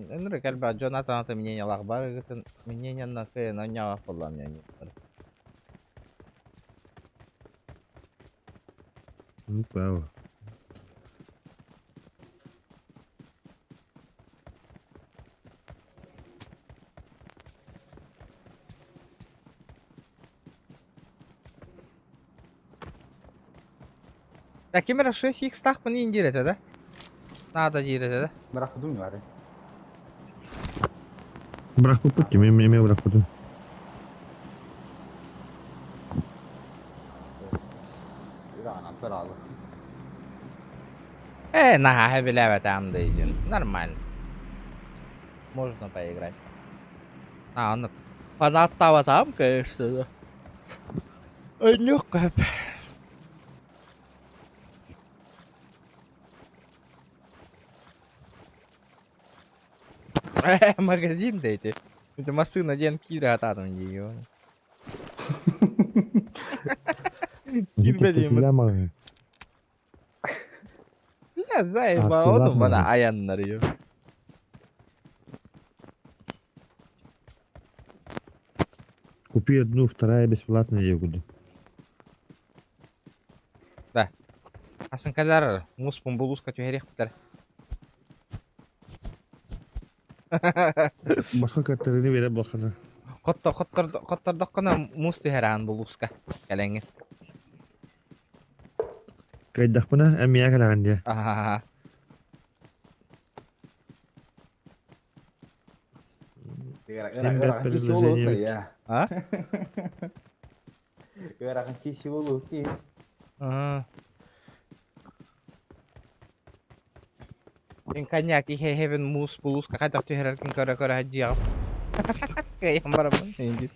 Энрик элбэх дьон атын мнениялаах барыгытын мнениянан кыайан оонньообот буоллаҕым дьэ Ну, право. Так, ким эрэ 6x таахпын иин диир этэ да? Наада диир этэ да? Бырахпытым бары. Бырахпыппыт ким эми эми бырахпытым. Наһаа билээбэтэҕим да иһин. Нормально. Можно поиграть. А, он фанаттаабатаҕым, конечно, да. Өнньүөх көп. Магазин да ити. Ити массыына диэн киирэ сатаатым дии. Киирбэ диэн. Кэпсэтиилээх Я заебал, Аттылаах он бана маҕаһыын. айаннар Купи одну, вторая бесплатная я буду. Да. Асынкалар муспун булууска түһэриэхпитэр. Башка каттарыны бере бахана. Хотто хоттордоххуна муус түһэр аан булууска кэлэҥҥин. Кайдахпына эмиэ кэлэҕин диэ. Аха. Син бэрт предложение эбит. А? Ыарахан киһи буолуо киһи. Аа. Мин коньяк иһэ-иһэбин муус булууска хайдах түһэрэргин көрө-көрө сылдьыаҕым. Кыайан барабын эйигин.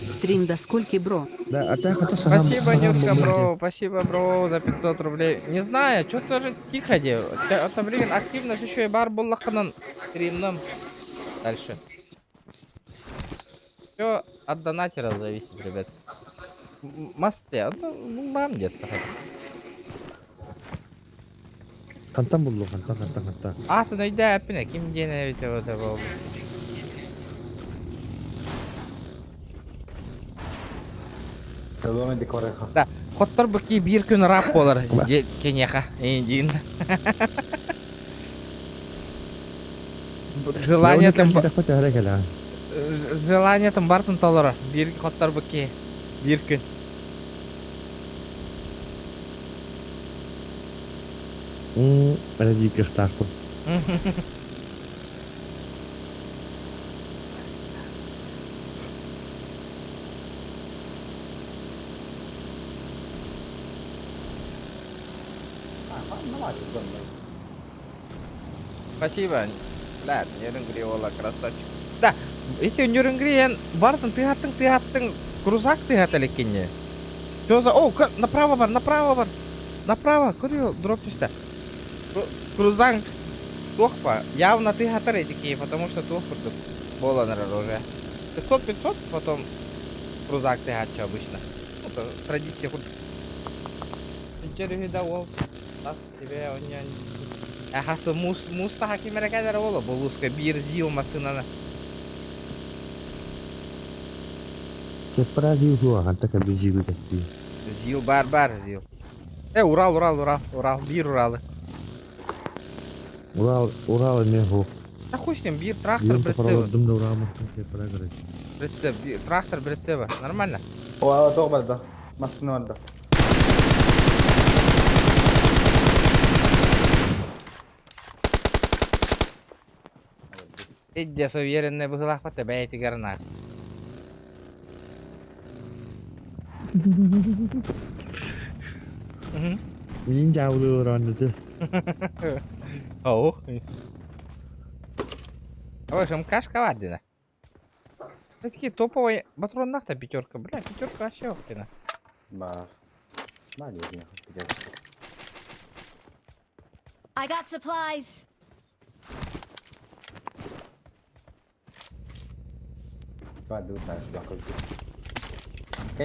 Стрим до скольки, бро? Да, а так это сам Спасибо, сам Нюрка, бомбардир. бро, спасибо, бро, за 500 рублей. Не знаю, что тоже тихо де. Это, блин, активность еще и бар буллаханан стримном. Дальше. Все от донатеров зависит, ребят. Масте, ну, нам где-то. Хантан буллу, хантан, хантан, хантан. А, ты найди аппина, ким день ведь вот это Да, хоттор быки биир күн рап болар кенеха, эйдин. Желание там желание там бартын толора. Биир хоттор быки биир күн. Эрэдии кыахтаахпын. Спасибо. Бля, Нерюнгри красавчик. Да, эти Нерюнгри бартын тыһаттың тыһаттың крузак тыһат элеккенне. Что за... О, направо бар, направо бар. Направо, көрүө, дроп түстэ. Круздан туох явно тыһатар эти потому что туох курдук буолан эрэр уже. 500-500, потом крузак тыһааччы обычно. Ну, то традиция курдук. Үччэр да ол. Так тебе онньон. Ахасы муус муус таха кимэрэ кэлэр ола булууска биир зил массыынаны. Чеппара зил суох, ханта кэлби зилы кэттии. Зил бар бар зил. Э, Урал, Урал, Урал, Урал, биир Уралы. Урал, Урал эмиэ суох. Да хуй с ним, биир трактор Биир прицеба. олордум да Урал массыына чеппара короче. Прицеп, трактор прицеба. Нормально. О, тоқ барда. Массыына барда. Идде уверенный быһылаахпат бэйэтигэр на. Миин дьаабылыы олороон Оу. Ой, МКшка вардина. Такие топовые патронах-то пятерка. Бля, пятерка вообще охтина. Бар. Бар I got supplies. Can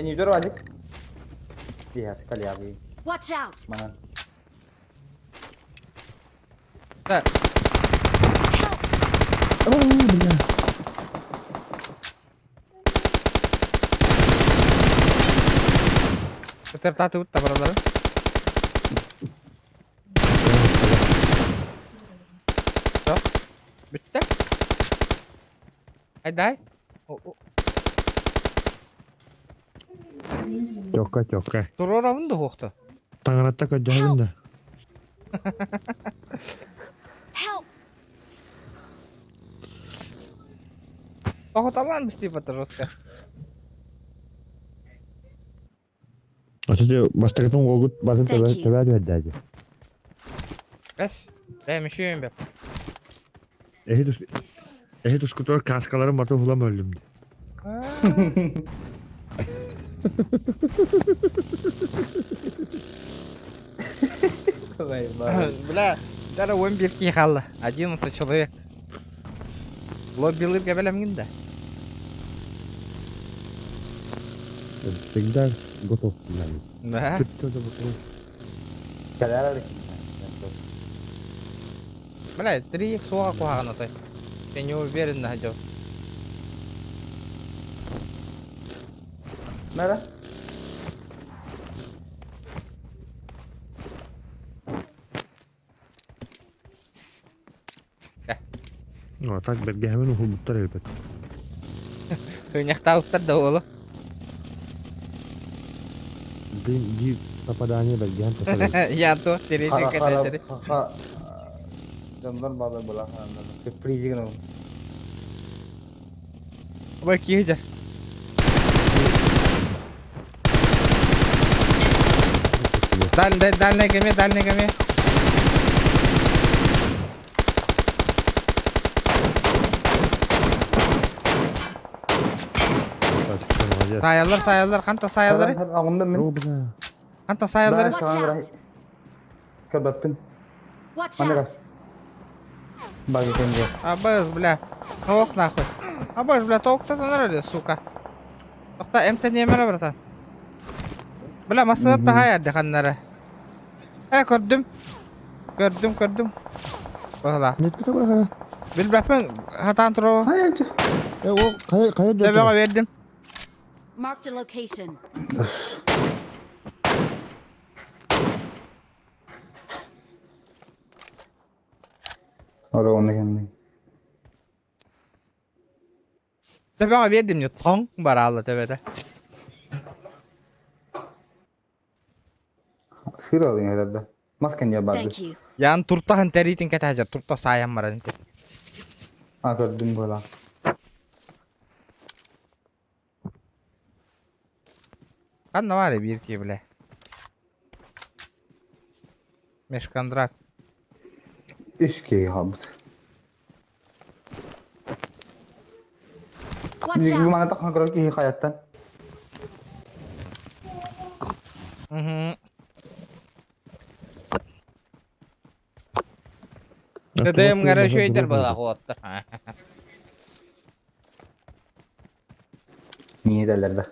you do it? Yeah, калябы. Watch out. Ман. Да. Ой, бля. Тартаты утта баралары. Все. Бүттэ. Айдай. Чокка, чокка. Туруорабын да хуохта. Таҥаратта көрдөһөбүн да. Help. Тоһуталаан бистии жестко. Очо бастакытын уолгут батын Thank you. төбө түһэрдээди. Бэс. Бэм үшүйүн бэп. Эһи тус эһи тускутугар кааскаларын барытын уһулан өллүм дии. Бля, даже 11 киһи хаалла. 11 человек. Лоббилыырга бэлэмҥин да? Всегда готов. Да. Бля, 3x суоҕа куһаҕан отой. Я не уверен находил. Nere? Ну, а так бэргэһэбин уһулбуттар эбит. Хыынньахтаабыттар да уолу. Блин, биир попадание бэргэһэм тахсар эбит. Я то тириитин кэтээтэри. Дьоннор баалар былаһааннар. Сюрпризигин ол. Бай киһи Дальний, дальний кеме, дальний кеме. Саайаллар, саайаллар, ханта саайаллар? Оҕунда мин. Ханта саайаллар? Watch out! Көрбөппүн. Watch Манныга. out! Багы кемге. Абыз, бля. Ох, нахуй. Абыз, бля, толктатанар өлө, сука. Тохта, эмтэниэмэрэ, братан. Бля, массыына таһаайар ханнара. Э, көрдүм. Көрдүм, көрдүм. Баһыла. Netки табара Билбэппин, хатаан турар. Э, ол хайа хайа Төбөҕө бердим. Marked a location. Ora onu kendim. Төбөҕө биэрдим не тоҥ бараалла төбөтө. Сыр alın herhalde. Masken ya bardı. Thank you. Ян туртаһын тэриитин кэтэһэр турта саайан баран Ha gördüm böyle. Ханна баар биир киһи бile. Межконтракт. Үс киһи хаалбыт. Watch out! Манна тахсан көрөр киһи хайаттан. ТДМ гара үчүгэйдэр буолла уоттар. Niye derler de.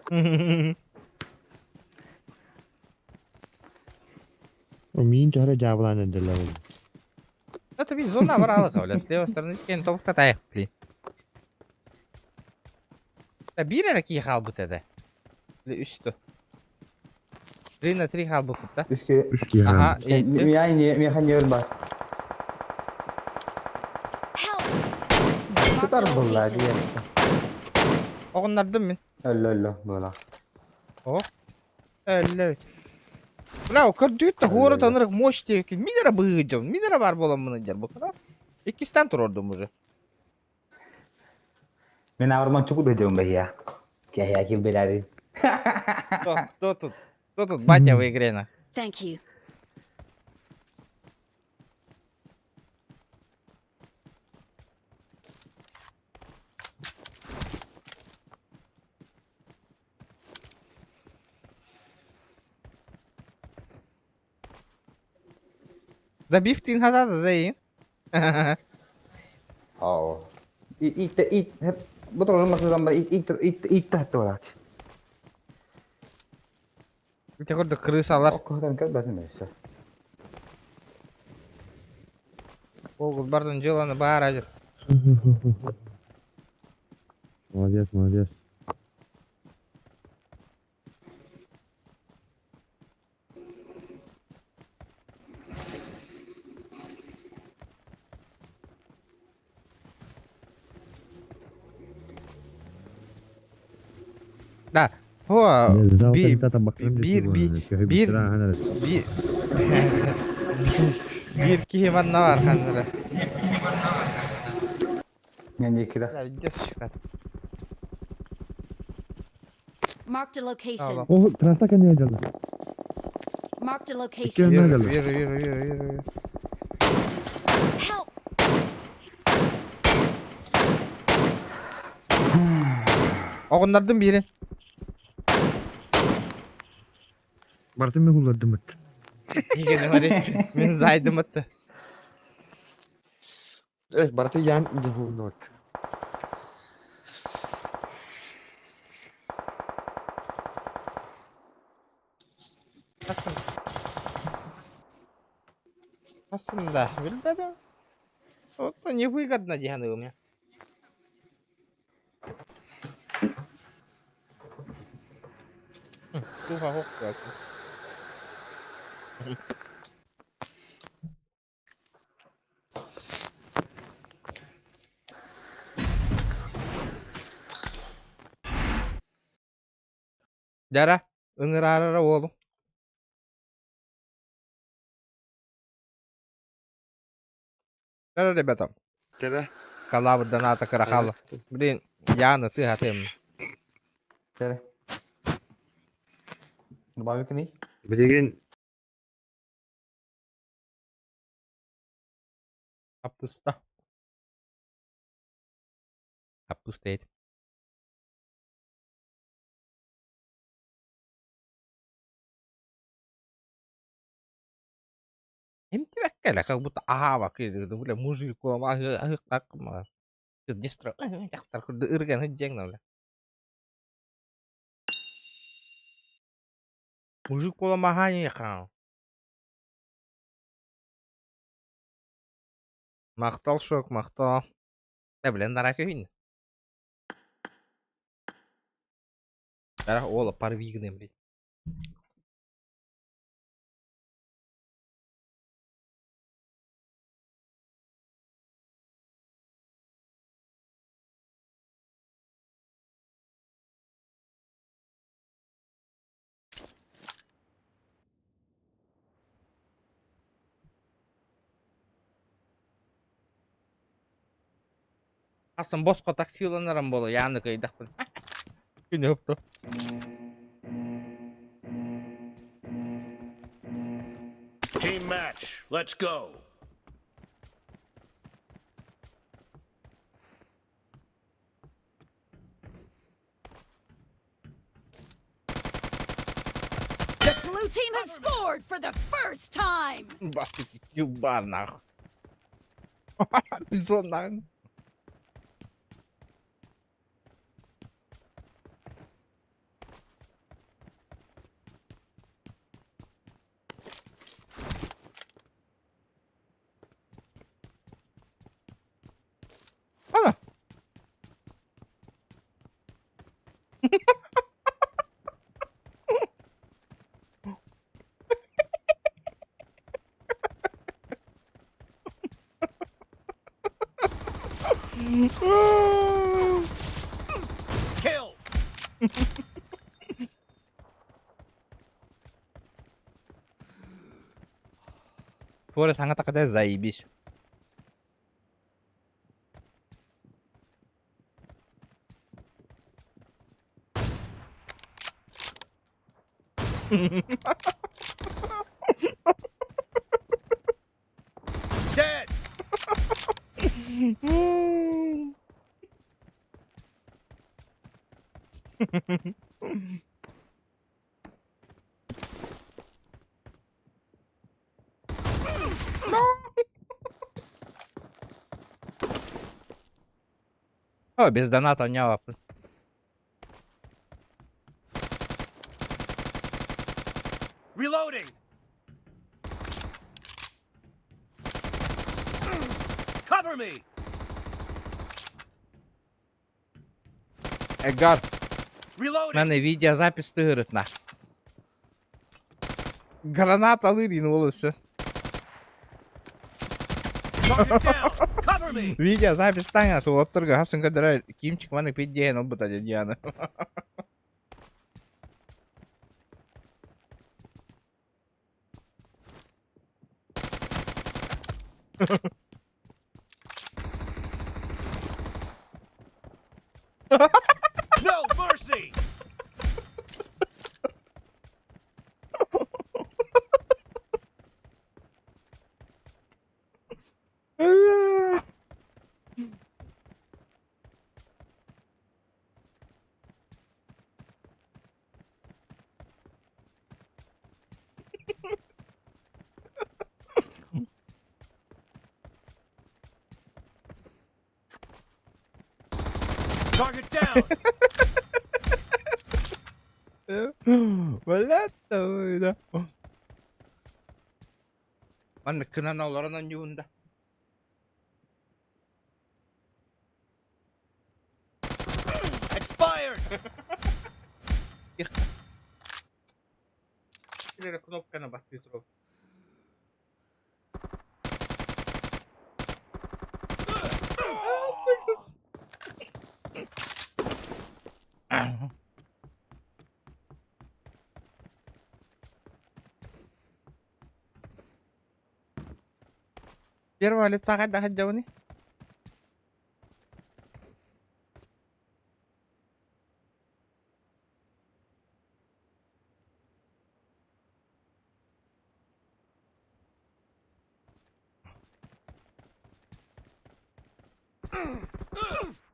Миин төһөрө дьаабылаан эрдэллэр ол. Это ведь зона баралыка, бля, с левой стороны скин топ татай, блин. Да биир эрэ киһи хаалбыт этэ. Или үстү. 3 на 3 хаалбыппыт да. Үс киһи. Үс киһи Аха, хаалбыт. ииттим. Миэхэ ньүөл бар. Help! Marked Сытар a буолла location. диэн. Оҕуннардым мин. Өллө өллө буола. О. Өллө. Бля, көрдүүт да хуора танырык мощь диэки. Мин эрэ быһыыдьым. Мин эрэ бар буоламмын дьэр бу. Иккистэн турордум уже. Мин аварман чуку дыдым бэйя. Кэһэ ким билэри. Кто, кто тут? Кто тут батя в игре на? Thank you. Забив тин хата да дейин. Oo. Ит ит бу турар масыдан бар ит ит ит ит тахты Ити курдук крысалар. Оккоһутан көрбөтүм өссө. Ол бардын дьыланы баар ажыр. Молодец, молодец. Да. О, би биир биир биир биир киһи манна бар ханнара. Няньекида. Где существует? Marked a location. О, трасса кэннигэр дьалла. Marked a location. Икки Вижу, вижу, вижу, вижу, вижу. Оҕуннардым биирин. Барытын мен улардым ыт. Тиигэнэ бары. Мин зайдым ытты. Э, барыта ян дьаһууннуот. Nasıl? Aslında bilmedim. Вот невыгодно диэн ылымя. Туха хоккуа. Дьара, ыҥыраарара уолу. Дьара, ребята. Кэрэ. Калабырдан аата кыра хаалла. Блин, Яна тыаһатыам. Кэрэ. Добавик не? Билигин Хаппыста. Хаппыста ет. Эмтибэккэ как будто аһаабакка бля мужик дьахтар курдук ырган сылдьаҥ бля. Мужик буоламаһаан Махтал шок, махтал. Э, блин, нара көһүн. Ола парвигны, блин. Асан боско таксиланарам боло яаны кыйдахпын. Күнү өптө. Team match. Let's go. The blue team has scored for the first time. Бастыки килбар нахуй. Бизон нахуй. Ана. Kill. Фора саҥа такада заебись. Dead. О, без доната не Reloading. Cover me. Эгар, Reloading. мене відеозапись тигрит на. Граната лирінулася. Target down. Cover me. Видеозапись таҥа суоттарга хасын кадара кимчик маны пиддиэн олбута диана. No mercy. Target down. Блядь, Маннык кынан олорон оонньуубун да. Expired. Эрэ кнопканы баттыы турабын. Первого лица хайдах сылдьабыный?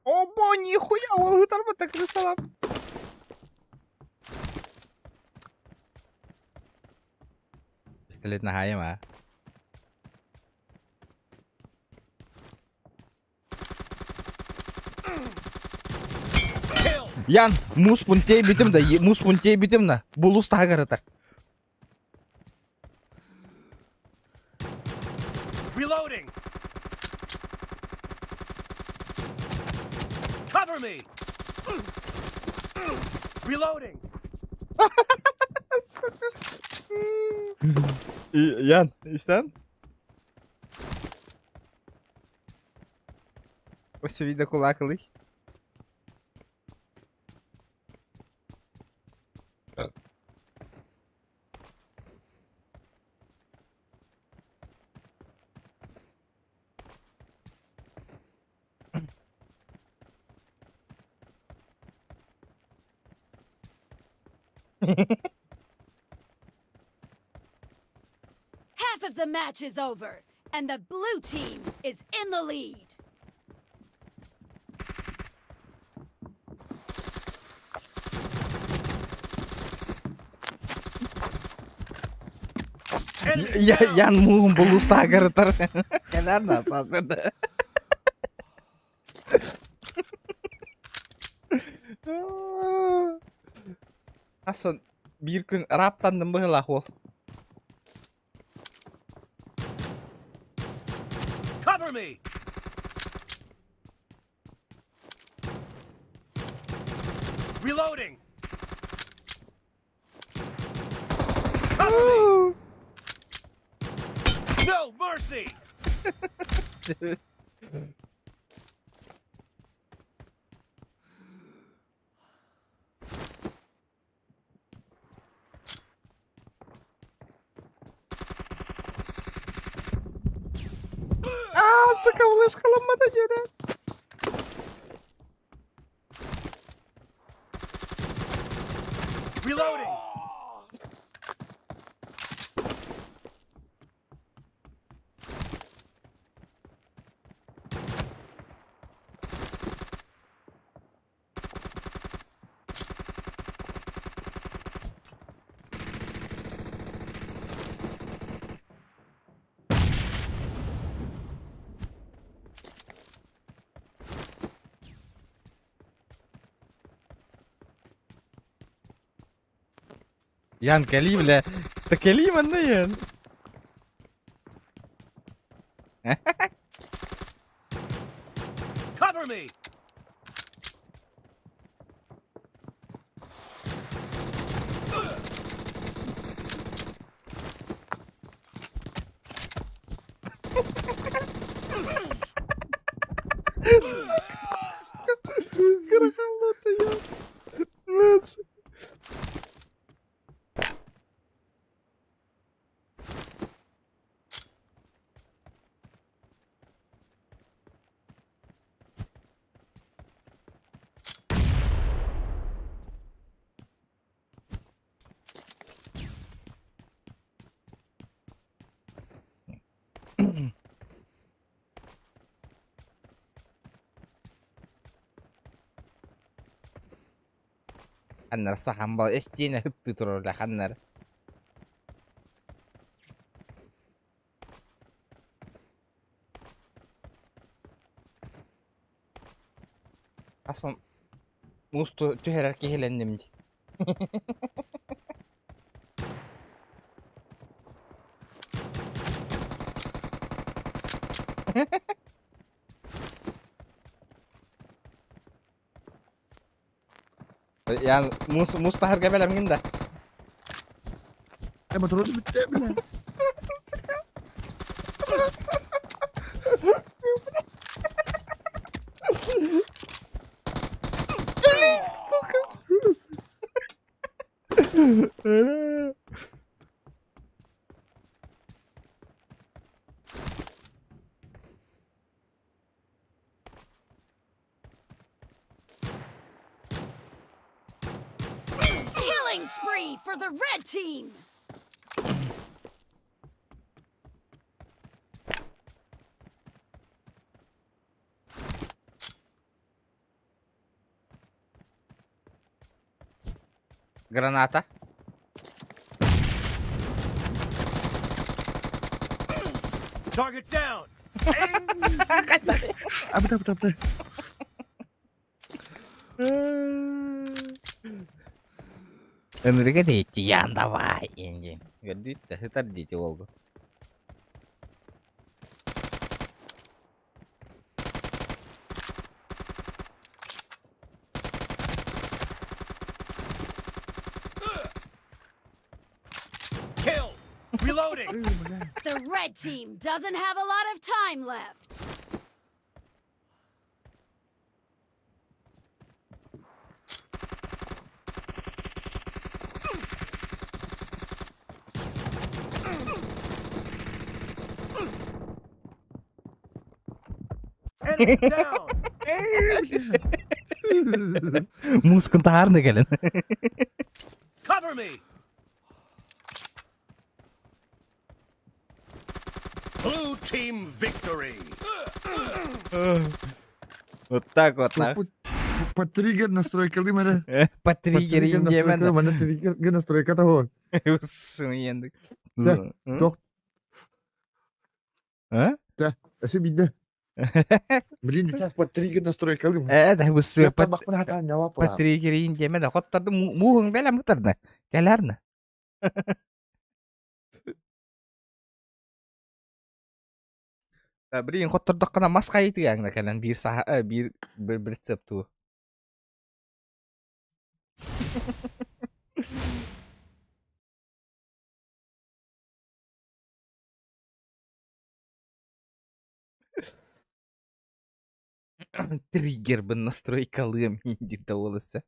Обо, нихуя, ол ытарбата крысалар. Пистолет наһаайым аа. Ян, муус тиэйбитим да, муус тиэйбитим да, булус таһыгар ытар. Reloading. Cover me. Reloading. Ян, истэн? Өссө видео кулаакылый. Half of the match is over, and the blue team is in the lead. Я, Ян муум булус таһыгар ытар. Кэлэр на Асан биир күн раптанным быһыылаах уол. Cover me. Reloading. Cover me. No mercy. Аа, сука, улашкаламмата дьэрэ. Reloading. Ян, кэлии, бля. Да кэлии манна Ян. Cover me. Кырахаллата Ян. Ханнар сахамбал эстиэнэ ыттыы турар ханнар. Асан. Муус түһэрэр киһилэнним дии. Ян муус муус таһарга бэлэмҥин да? Э, мотор бүттэ бля. Killing spree for the red team! Граната. Target down! Абыта, абыта, абыта. Өмүрүгэ дейти ян давай диэн. Көрдүүт сытар диити уолгут. Kill! Reloading! The red team doesn't have a lot of time left. Enemy down! Мускун таарны кэлин. Cover me! Blue team victory! Вот так вот. По триггер настройка мене. По триггер индиемен. Мене триггер настройка того. Суендик. Да, тох. А? Да, өсө бидде. Блин, сейчас по триггер настройка. Э, да, бу По по триггер индиемен. Хоттарды муһун белем бутарны. Келерни. Блин, хоттордоххуна мас хайытыаҥна кэлэн биир саха биир бір рецепт туу. Триггербин настройкалыам диир да уол өссө.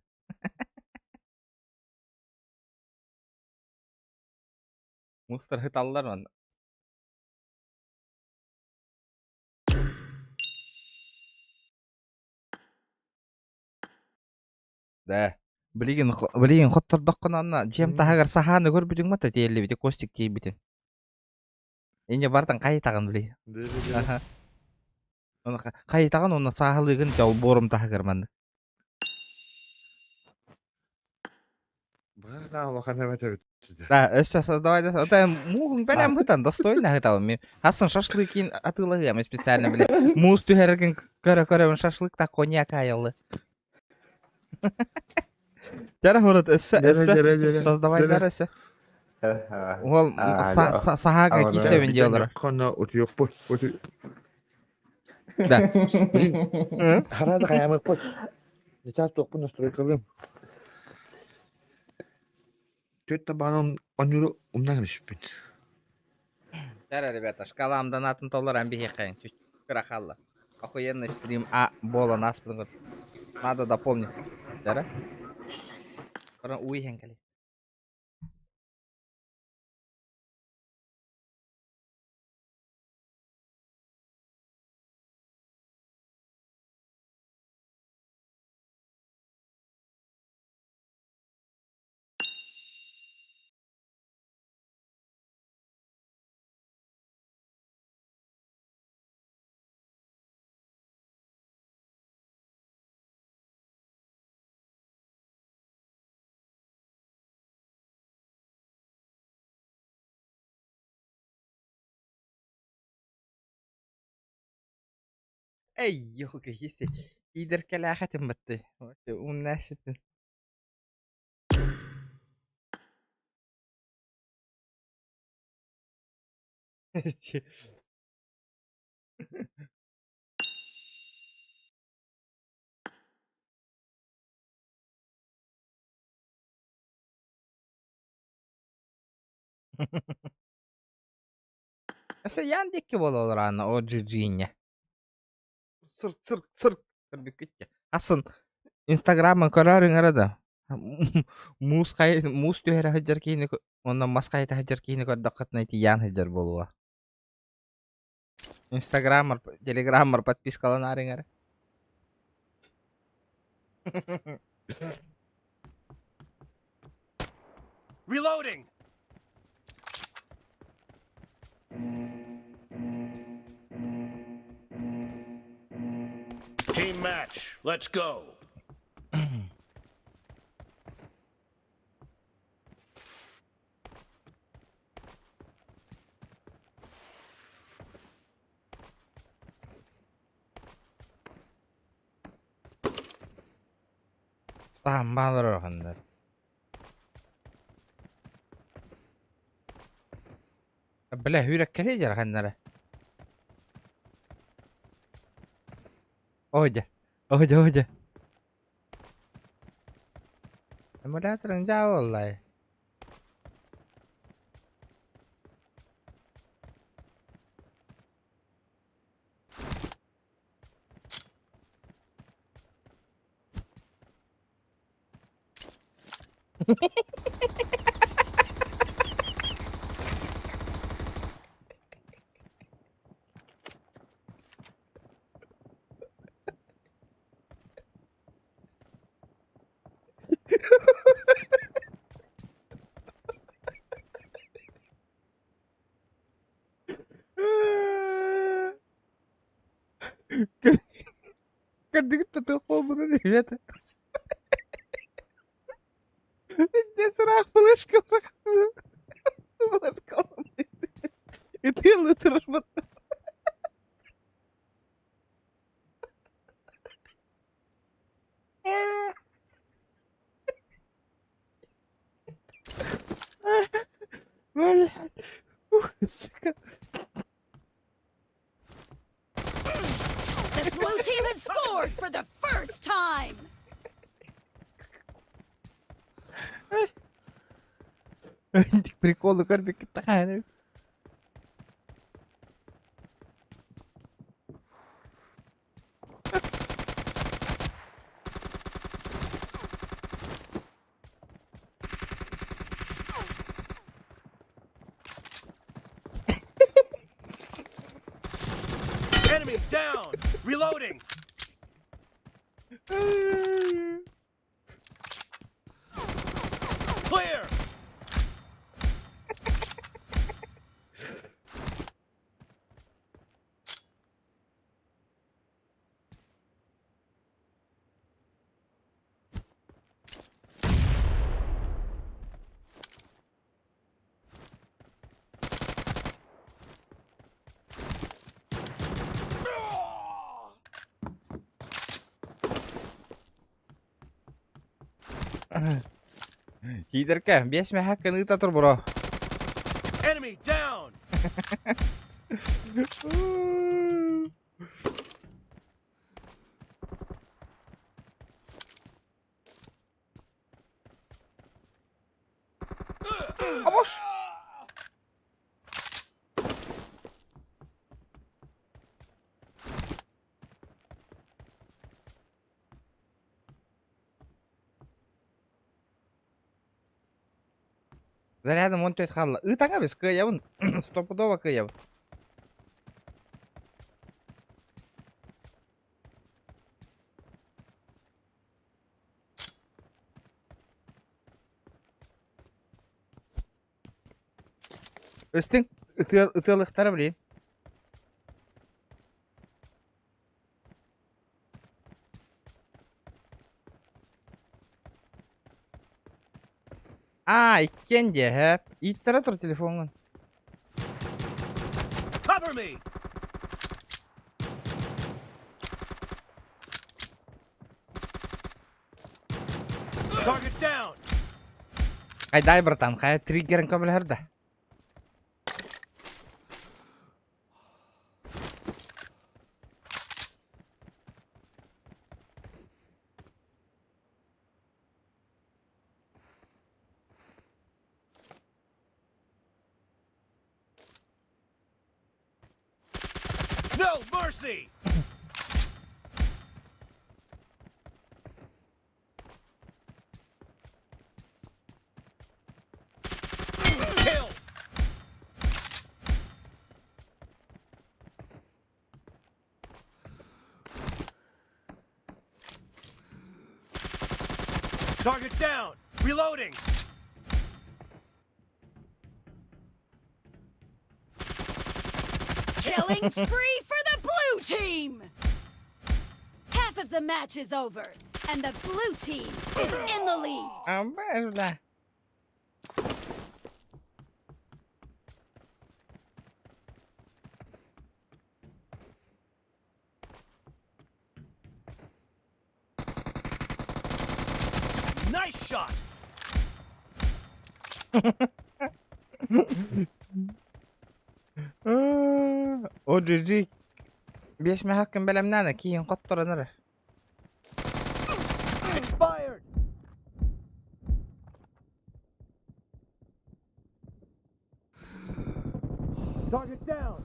Мустар ыталлар манна. Да. Билигин билигин хоттордоххуна анна дьиэм таһыгар саһааны көрбүтүҥ мата тиэллибити Костик тиийбитин. Инньэ бартан хайытаҕын били. Аха. Оны хайытаҕын уонна сааһылыыгын дьэ олбуорум таһыгар маннык. Баҕа улахан эбэт эбит. Да, өссө давай да, это мууһун бэлэм ытан, достойно ытабын. Мен хасын шашлыкин атыылаһыам специально бile. Муус түһэрген көрө-көрөбүн шашлык та коньяк айылы. Дьэ хорот өссө өссө создавай дар өссө. Ол саһаага киисэбин диэллэр. Хонно утуйуохпут. Да. Харада хаямыппыт. Сейчас туохпун настройкалыым. Түөрт табаанын оонньууру умнан эбиппин. Дара, ребята, шкалам донатын толоран биһиэхэ чуть кыра хаалла. Охуенный стрим А буолан ааспытын Надо дополнить. Дара. Баран уу иһэн кэлий. Эй, елка, если... Иидэркэлээх этим бытты. Умная сиппин. Өссө Ян диэки буола олораана о Джиджиня. Сырк сырк сырк көрбүккүт Асын Инстаграмын көрөөрүҥ эрэ да. Муус хай муус түһэрэ сылдьар киһини уонна мас хайыта сылдьар киһини көрдөххүтүнэ ити Ян сылдьар буолуо. Инстаграммар, Телеграммар подпискаланаарыҥ эрэ. Reloading! Team match, let's go. Саамбаан олорор ханнар. Бля, үүрэккэлии дьэр ханнара. Ой, ой, ой. Эмуляторын дьаа буоллай. Кырдьык тутуох буолбутун ребята. Пиздец, ыраах флешка Флешка Ытыалыы турарбыт. Блядь. Ух, сука. The blue team has scored for the first time. Приколы көрбүккүт таһааны. Enemy down! Reloading! Clear! Киидэркэ, биэс мэһэккин ыыта тур бро. Enemy down! Обож! Зарядом он төт хаалла. Ыытаҥа бис кыайабын. Стопудово кыайабын. Өстүн ытыалыхтара билин. Аа, иккиэн диэ, һээп. Ииттэрэ тур телефоҥҥун. Cover me! Target down. Хайдай, братан, хайа триггерин көмөлөһөр да. No mercy. Kill. Target down. Reloading. Killing spree for the blue team! Half of the match is over, and the blue team is in the lead. Бля. Nice shot. О, GG. Биэс мэһэккин бэлэмнээн киин хотторон эрэ. Expired. Target down.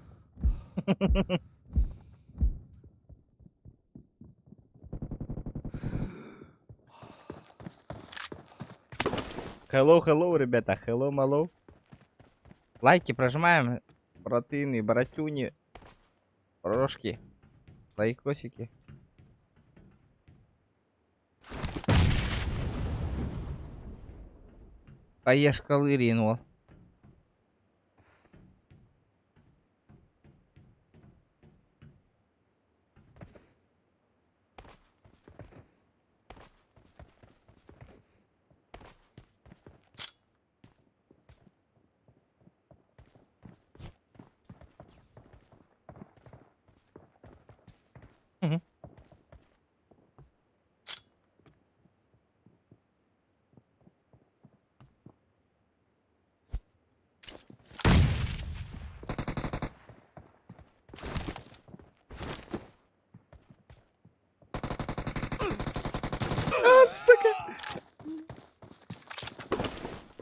Hello, hello, ребята, hello, malo. Лайки прожимаем, братыны, братюни, рожки, лайкосики. Поешь калырин, ол. Мгм.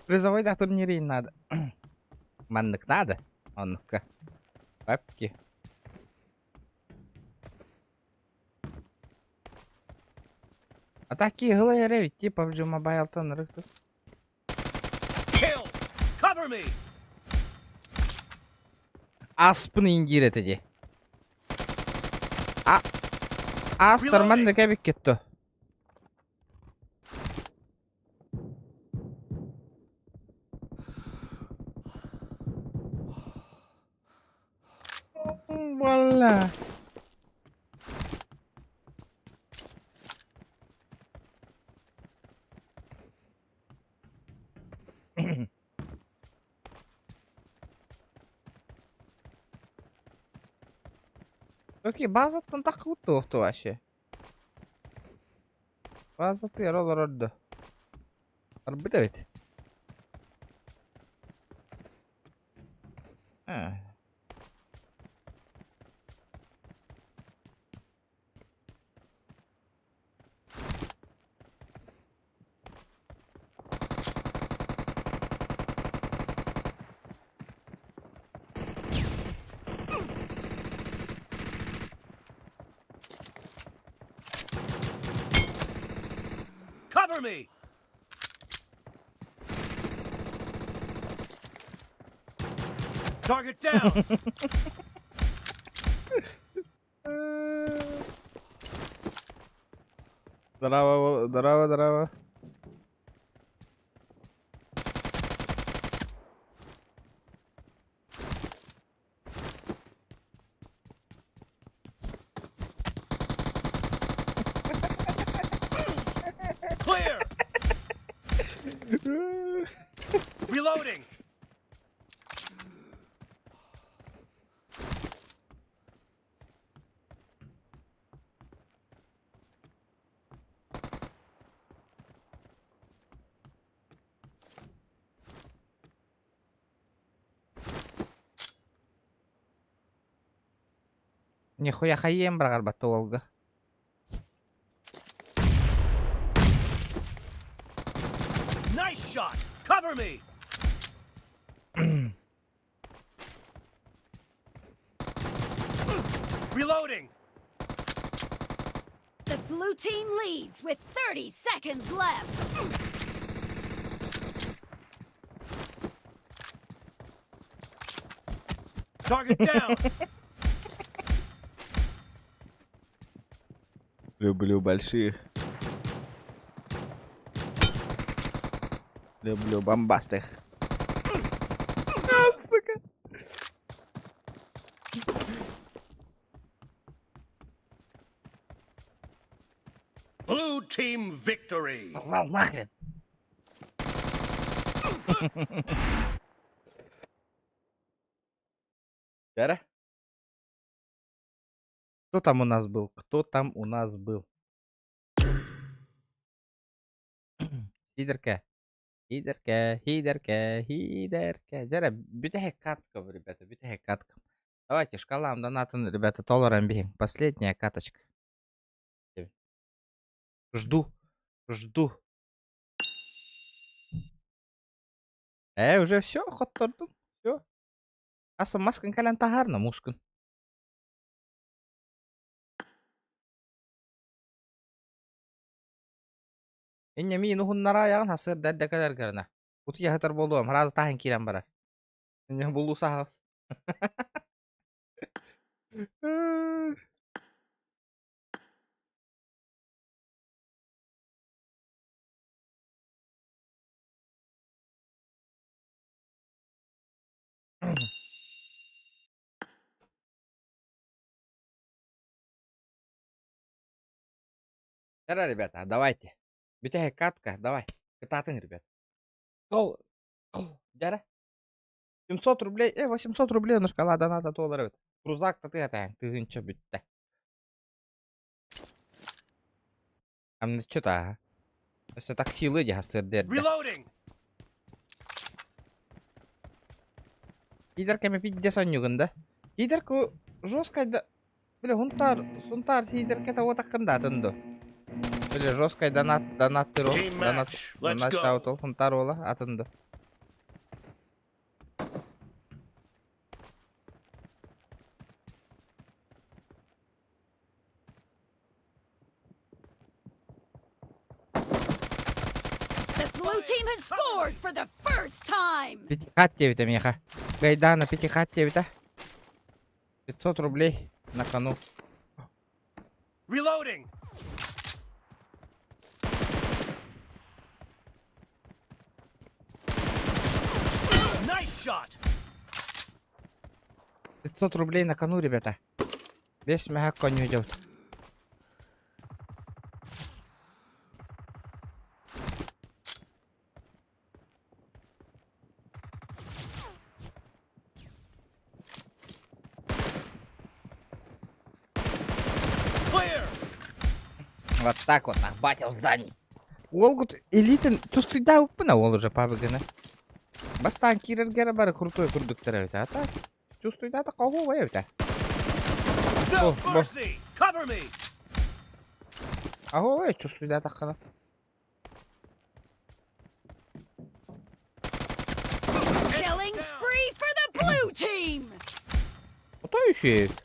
Призовой да турнире надо. Маннык надо. Оннукка. Папки. А такие глэри ведь типа в Mobile тон рыхту. Kill. Cover me. Аспын индир этеди. А Астар маннык эбит кетто. Валла. Окей, базаттан таххыбыт вообще. Базаты олорорду. Арбыта ведь. А. Cover me. Target down. Здорово, здорово, здорово. Clear. Reloading. Нихуя хайыам быраҕарбатта уолга. Nice shot! Cover me! Reloading! The blue team leads with 30 seconds left. Target down! Люблю больших. Люблю бомбастых. Сука. Blue team victory! Порвал нахрен. Вера? Кто там у нас был? Кто там у нас был? Сидерка. Сидерка, Сидерка, Сидерка. Дьэ, бүтэһик катка, ребята, бүтэһик катка. Давайте, шкалам донатын, ребята, толорон биһиҥ. Последняя каточка. Жду, жду. Уже все, хоттордум. Все. Аса маскын кэлэн таһаарна мускун. Инньэ миин уһуннараайаҕын сарсыарда эрдэ кэлэргэринэ. Утуйа сытар буолуом, сразу таһан киирэн барар. Инньэ булуу саһаҕас. Здорово, ребята, давайте. Бүтэһик катка, давай. Кытаатыҥ, ребят. Кол, кол, дьара. 700 рублей, 800 рублей на шкала доната туолар эбит. Крузак татыа тыһыынча бүттэ. Амны что-то, Өссө таксилыы дии сарсыарда эрдэ. Reloading! Сиидэр кэмэ пиздец онньугун да. Сиидэр ку жесткай да Бля, Сунтаар, Сунтаар Сиидэркэ уотаккын да атын ду. Бля, жесткай донат, донаттыр ол. Team Донат, match. Let's донат go. таут ол, Сунтаар уола, атын ду. The blue team has scored for the first time. Пятихат диэбитэ миэхэ. Гайдана пятихат диэбитэ. 500 рублей на кону. Reloading! Nice shot! 500 рублей на кону, ребята. Весь мега коню идет. Clear! Вот так вот, нахбатил зданий. Уолгут элитин тустуйда уппына ол уже пабыгына. Бастаан киирэргэрэ бары крутой курдуктар эбит, а так чувствуйда кого эбит. No О, бо. mercy! Cover me! Аһоо чувствуйда таххана. Killing spree for the blue team. Ото еще эбит.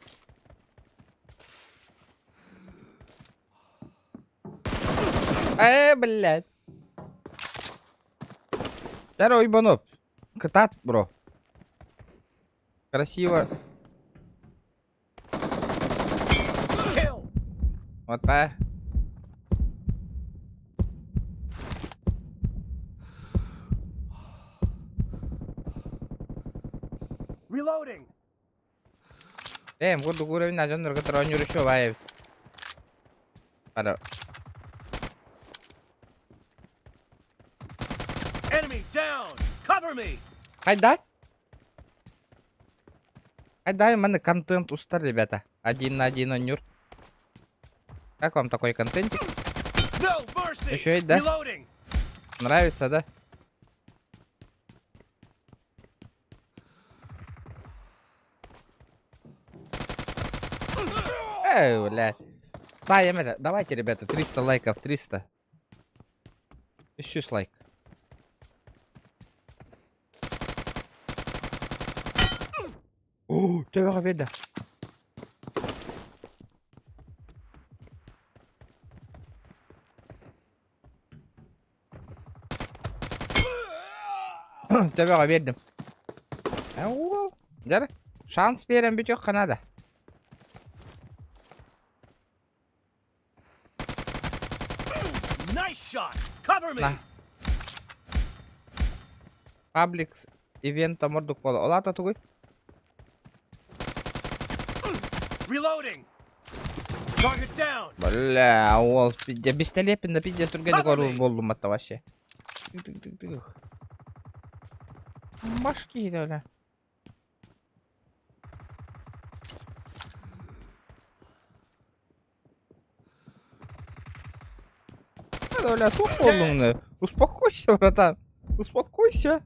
Блядь. Здорово, Ибанов. Кытаат, бро. Красиво. Kill! Вот так. Reloading! Эм, курдук уровень дьоннорго троннюр еще баай эбит. Бары. Enemy down! Cover me! Хайда? Хайда, манна контент устар, ребята. Один на один онньуур. Как вам такой контентик? No mercy! Еще и да? Reloading! Нравится, да? Эй, бля. Ставим это. Давайте, ребята, 300 лайков, 300. Еще лайк. О, төбөҕө биэрдэ. Төбөҕө биэрдим. Уол, дьэ, шанс биэрэн бүтүөххэ наада. Nice shot! Cover me! На. Паблик ивент омордук буола. Ол аата тугуй? Reloading! Target down! Бля, уол, пиздец, бистэлиэппин да пиздец түргэнник орур буоллум атта вообще. Тык-тык-тык-тык. Башки бля. Бля, туох буоллуҥ Успокойся, братан. Успокойся.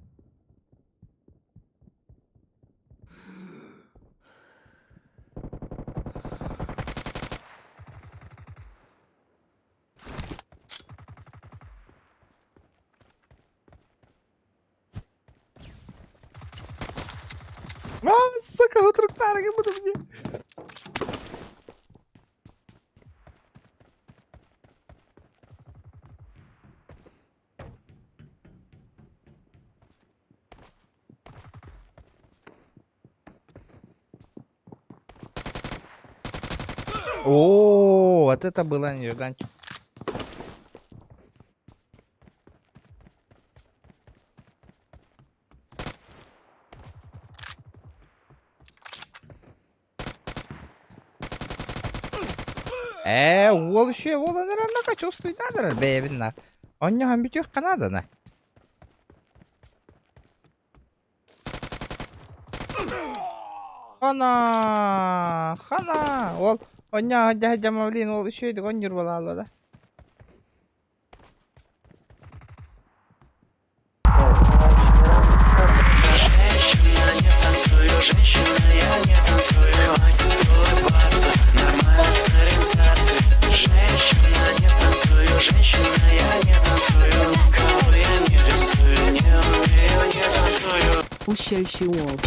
А, сука, утруктары буду мне. О, вот это было нежданчик. Ээ, уол үчүгэй буолан эрэр нака чувствуйдаан эрэр бэйэбин на. Онньоһон бүтүөххэ наадана. Хана, хана. Ол онньоһон дьаһдьама блин ол үчүгэйдик онньуур буолаалла да. Ущельщий уол.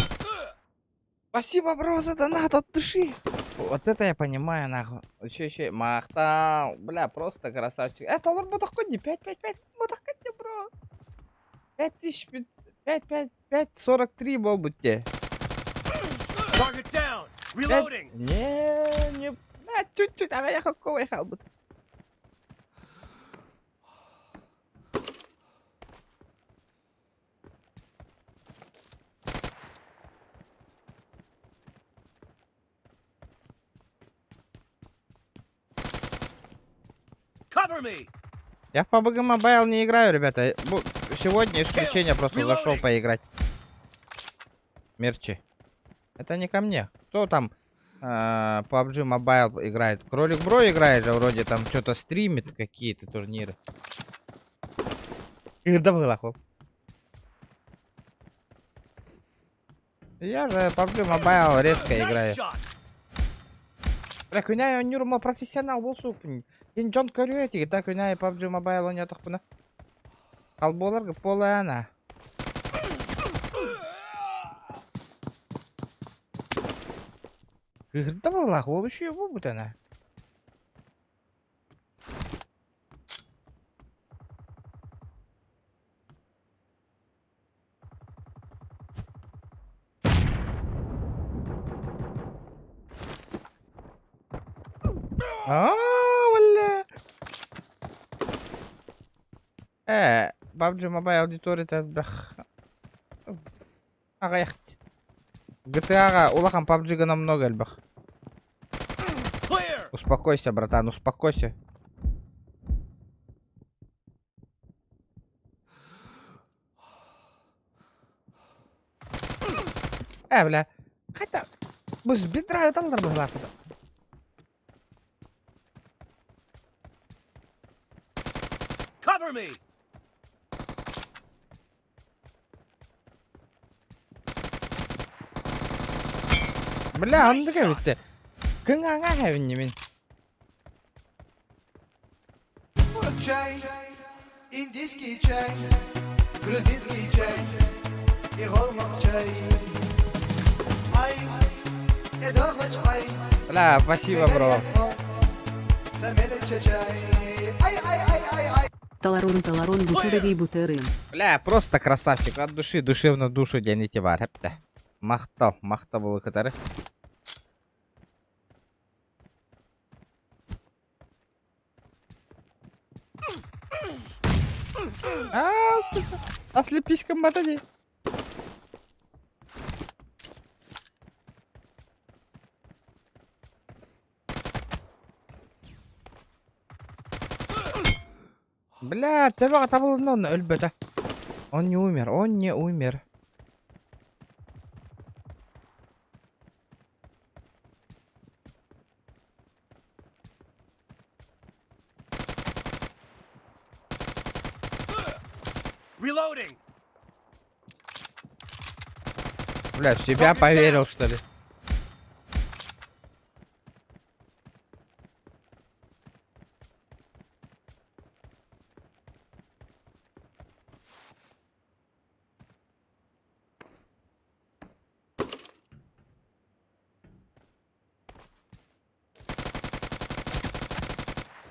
Спасибо, бро, за донат от души. Вот это я понимаю, нахуй. Еще, еще, махтал. Бля, просто красавчик. Это олор ботахкодни, 5, 5, 5, ботахкодни, бро. 5 тысяч, 5, 5, 5, 43 буолбут те. Target down! Reloading! Не, не, а, чуть-чуть, а я хокковый халбут. Cover me! Я в PUBG Mobile не играю, ребята. Сегодня исключение, просто зашел поиграть. Мерчи. Это не ко мне. Кто там PUBG Mobile играет? Кролик Бро играет же вроде там что-то стримит какие-то турниры. Да Я же PUBG Mobile редко играю. Бля, күнәй оонньуурма профессионал буолсууппун. Ин дьон көрүө этигит да күнәй PUBG Mobile оонньоотохпуна. Халбуоларга буолаана. Кыыһырда буоллаах уол үчүгэй буолбут ана. Аа, бля. Ээ, PUBG Mobile аудиторията элбэх. Аҕыйах. GTA-ҕа улахан PUBG-га намного элбэх. Успокойся, братан, успокойся. Ээ, бля. Хотя, бу бедра ыталлар быһылаахпыт. Cover me! Бля, оннук эбит. Кыҥаҥа хэвиннибин. Чай, индийский чай, грузинский чай и голмак чай. Ай, ай, Бля, спасибо, бро. Ай, ай, ай, ай, ай. Таларун таларун бутыры бутырын. Бля, просто красавчик. От души, душевно душу дьэнити бар. Хэптэ. Махтал, махтал было кытары. А, сука. Ослепись комбатади. Бля, төбөҕө табылынна онно өлбөтө. Он не умер, он не умер. Reloading. Бля, в себя поверил, что ли?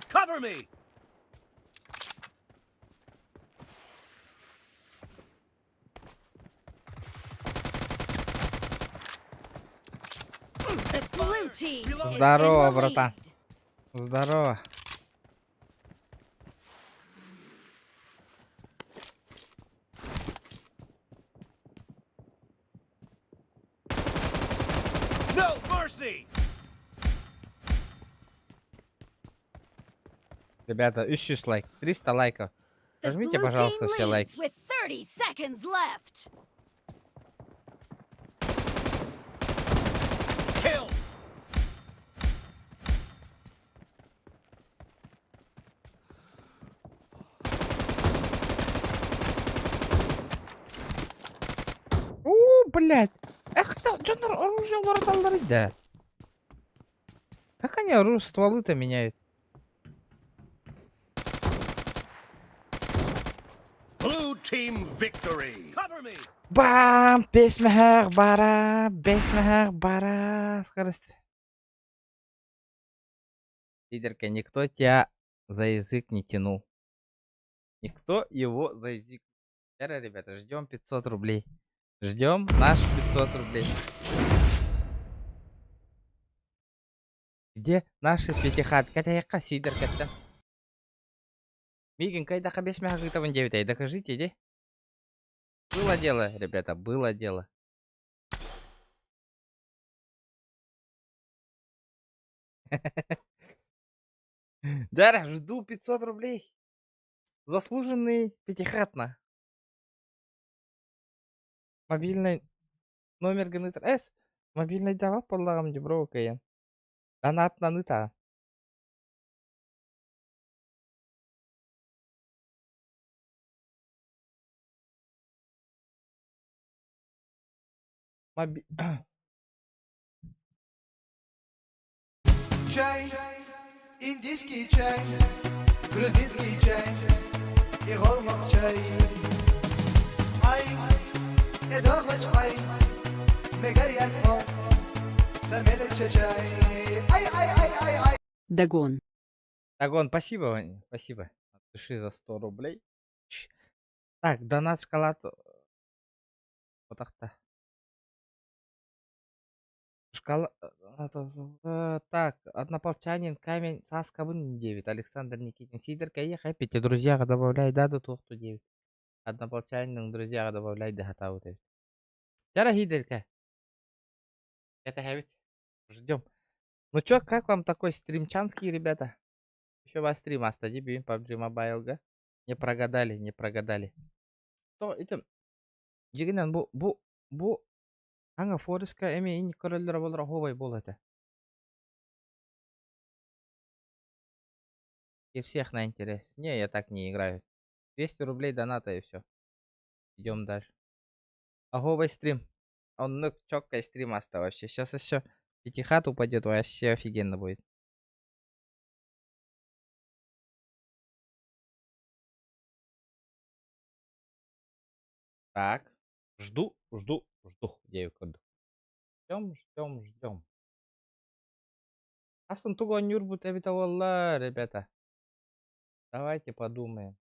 Cover me. The blue team is in Здорово, the братан. lead. Здорово. No mercy. Ребята, 300 лайк, 300 лайков. The Нажмите, blue пожалуйста, team все leads лайки. with 30 seconds left. Kill. У, блядь. Эх, да, дьоннор оружие уларыталлар да. Как они оружие стволы-то меняют? Blue team victory. Cover me. Бам! Бэс мөһөөк бара, бэс мөһөөк бара. Скорость. Лидерка, никто тебя за язык не тянул. Никто его за язык. Вчера, ребята, ждем 500 рублей. Ждем наш 500 рублей. Где наши пятихатки? Это сидор катта. Мигин, кайда бэс мөһөөк 9 докажите, иди. Было дело, ребята, было дело. Дара, жду 500 рублей. Заслуженный пятихатно. Мобильный номер гынытр. С. Мобильный дава поллагам дебро каян. Донат наныта. Моби... Чай, индийский чай, грузинский чай и голмак чай. Ай, ай, чай. Ай, ай, ай, ай, ай. Дагон. Дагон, спасибо, Ваня, спасибо. От души за 100 рублей. Так, донат шоколад. Вот так-то. Шкала... Так, однополчанин, камень, Саскабын 9, Александр Никитин, Сидор Каех, Эпити, друзья, добавляй даду, тухту 9. Однополчанин, друзья, добавляй да хатау 9. Дорогие Хидерка. Это ведь. Ждем. Ну чё, как вам такой стримчанский, ребята? Еще вас стрим астади, бим, PUBG Mobile, га? Не прогадали, не прогадали. То, это... Дьиҥинэн, бу, бу, бу, Аңа Фореска эми ини көрөллөр болор ховай бол это. И всех на интерес. Не, я так не играю. 200 рублей доната и все. Идем дальше. Аговый стрим. Он ну четкий стрим оставался. Сейчас еще. Пятихат упадет, вообще офигенно будет. Так, жду, жду, жду, диэбит курдук. Ждем, ждем, ждем. Астын тугу оонньуурбут эбитэ буолла, ребята? Давайте подумаем.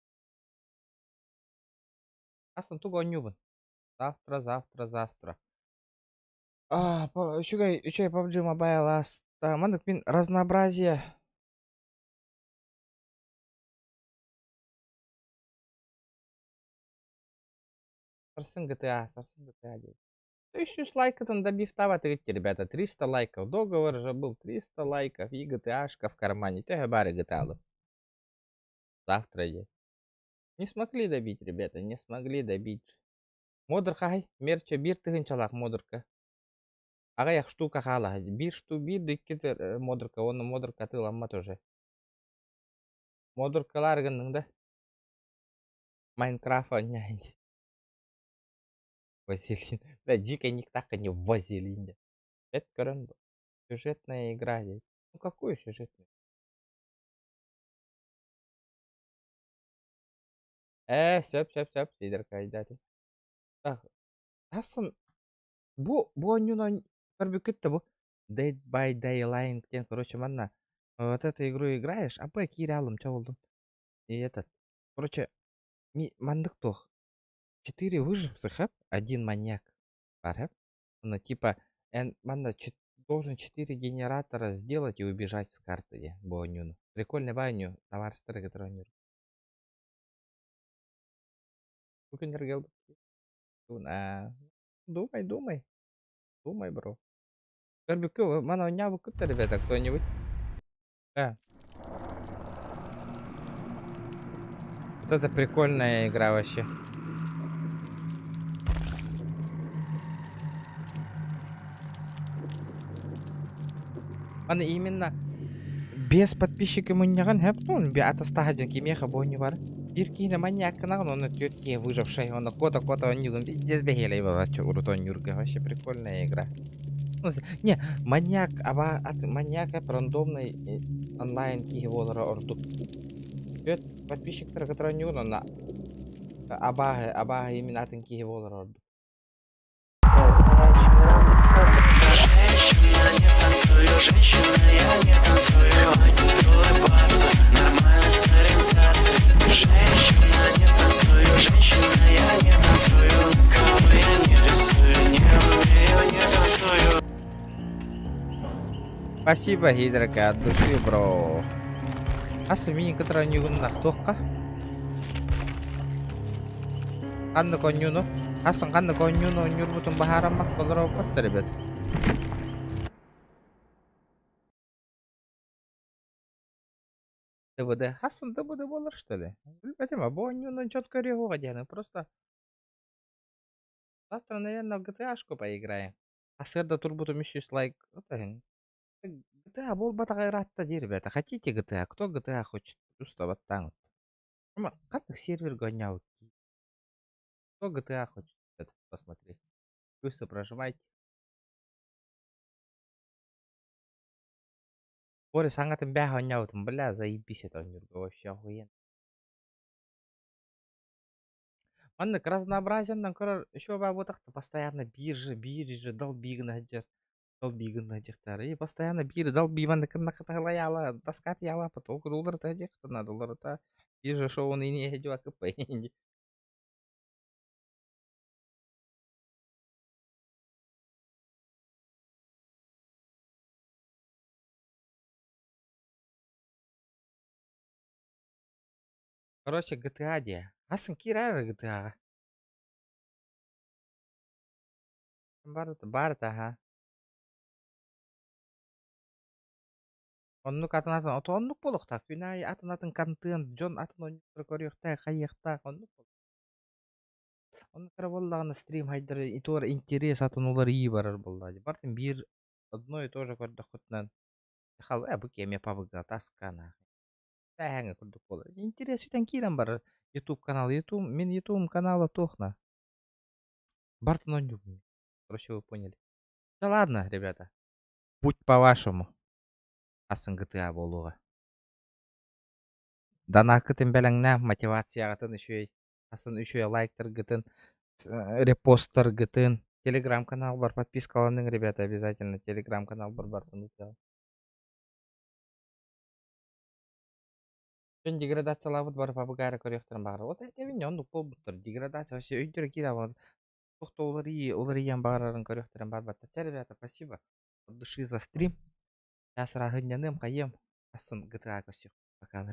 Астын тугу оонньуубун? Завтра, завтра, завтра. А, үчүгэй, үчүгэй PUBG Mobile ааста. Маннык мин разнообразие Сарсын GTA, сарсын GTA диэн. 300 лайкытын добивтаабатыгыт, ребята. 300 лайков. Договор же был. 300 лайков и GTA-шка в кармане. Төһө баары GTA-лы. Завтра е. Не смогли добить, ребята, не смогли добить. Модер хай, мерче биир тыһыынчалаах модерка. Аҕыйах штука хаала. Биир шту биир да икки модерка, уонна модерка атыыламмат уже. Модеркалар гынныҥ да. Майнкрафт оонньоон Вазелин. Бля, дьиикэй никтаахха не Вазелин диэн. Эт көрөн сюжетная игра диэн. Ну какую сюжетную? Ээ, сөп, сөп, сөп, сидеркайдаатын. Так, тассын бу бу оонньууну көрбүккүт да бу Dead by Daylight диэн, короче, манна вот эту игру играешь, а б киирэ алым чэ булдум. И этот, короче, ми маннык туох четыре выживших, один маньяк баар Ну, типа, эн манна должен четыре генератора сделать и убежать с карты диэн бу оонньууну. Прикольный баанньуу, табаарыстары кытары оонньуур. Бу күннэргэ ылбыт. Думай, думай. Думай, бро. Көрбүккэ маны оонньообуккут да, ребята, кто-нибудь? Да. Вот это прикольная игра вообще. Аны именно без подписчика мунньаҕын һэп ну атастаһа дьон кимиэхэ буонньу бар. Биир киһини маньяккынаҕын уонна түөрт киһи выживший уонна кота-кота оонньуугун пиздец бэһиэлэй балачча урут оонньуурга вообще прикольная игра. Ну, не, маньяк аба ат маньяк рандомный онлайн киһи буолара ордук. Түөрт подписчиктар кытары оонньуугун уонна абааһы абааһы именно атын киһи буолара ордук. Спасибо, Гидрока, от души, бро. Ас мини кытары оонньуугун туохха? Ханнык оонньууну? Асан ханнык оонньууну оонньуурбутун баһаараммах олоробуттар эбит. ДВД. Хасан ДВД буолар что ли? Билбэтим, а бу оонньууну четко көрүөхүҕэ диэн. Просто завтра, наверное, в GTA-шку поиграем. Сарсыарда турбутум 300 лайк. GTA буолбатаҕа ыраатта дии, ребята. Хотите GTA? Кто GTA хочет? Просто баттааҥ. Ханнык сервергэ оонньообут? Кто GTA хочет это посмотреть? Плюсы прожимайте. Боря саҥатын бээх оонньообутум, бля, заебись это оонньуурга вообще охуенно. Маннык разнообразиянан көрөр еще буотахта постоянно биржа, биржа, долбигын сылдьар, долбигын сылдьыахтаах. И постоянно биир долби маннык гыннаххытына таскаат яла уларыта сылдьыахтана уларыта биржа шоуну ини сылдьыбаккыт Короче, GTA диэ. Асан киирээр GTA-ҕа. Барыта, барыта, аха. Оннук атын атын, ото оннук буолуохтаах. Күн аайы атын атын контент, дьон атын оонньуулары көрүөхтээх, хайыахтаах, оннук буолуох. Оннук эрэ буоллаҕына стрим хайдары итуор интерес атын уларыйыы барар буоллаҕа дии. Барытын биир одно и то же көрдөххүтүнэн хал э бу киэмиэ пабыга таска нахуй. Бээһэҥҥэ курдук буолар. Интерес сүтэн киирэн барар. Ютуб канал, Ютуб, мин Ютуб канала туох на. Бартын оонньуубун. Короче, вы поняли. Да ладно, ребята. Будь по-вашему. Атын GTA буолуоҕа. Донаккытын бэлэҥнээ, мотивацияҕытын үчүгэй, атын үчүгэй лайктаргытын, репосттаргытын. Телеграм-каналбар подпискаланыҥ, ребята, обязательно телеграм-каналбар бартын ыытыаҕым. Дьон деградациялаабыт бары пабыгаары көрүөхтэрин баҕарар. Вот этэбин оннук буолбуттар. Деградация вообще өйдөрө киирэ туох да уларыйыы, уларыйыан баҕарарын көрүөхтэрин баҕарбаттар. Чэ, ребята, спасибо. От души за стрим. Сейчас сразу хайыам, атын GTA көрсүөх. Пока.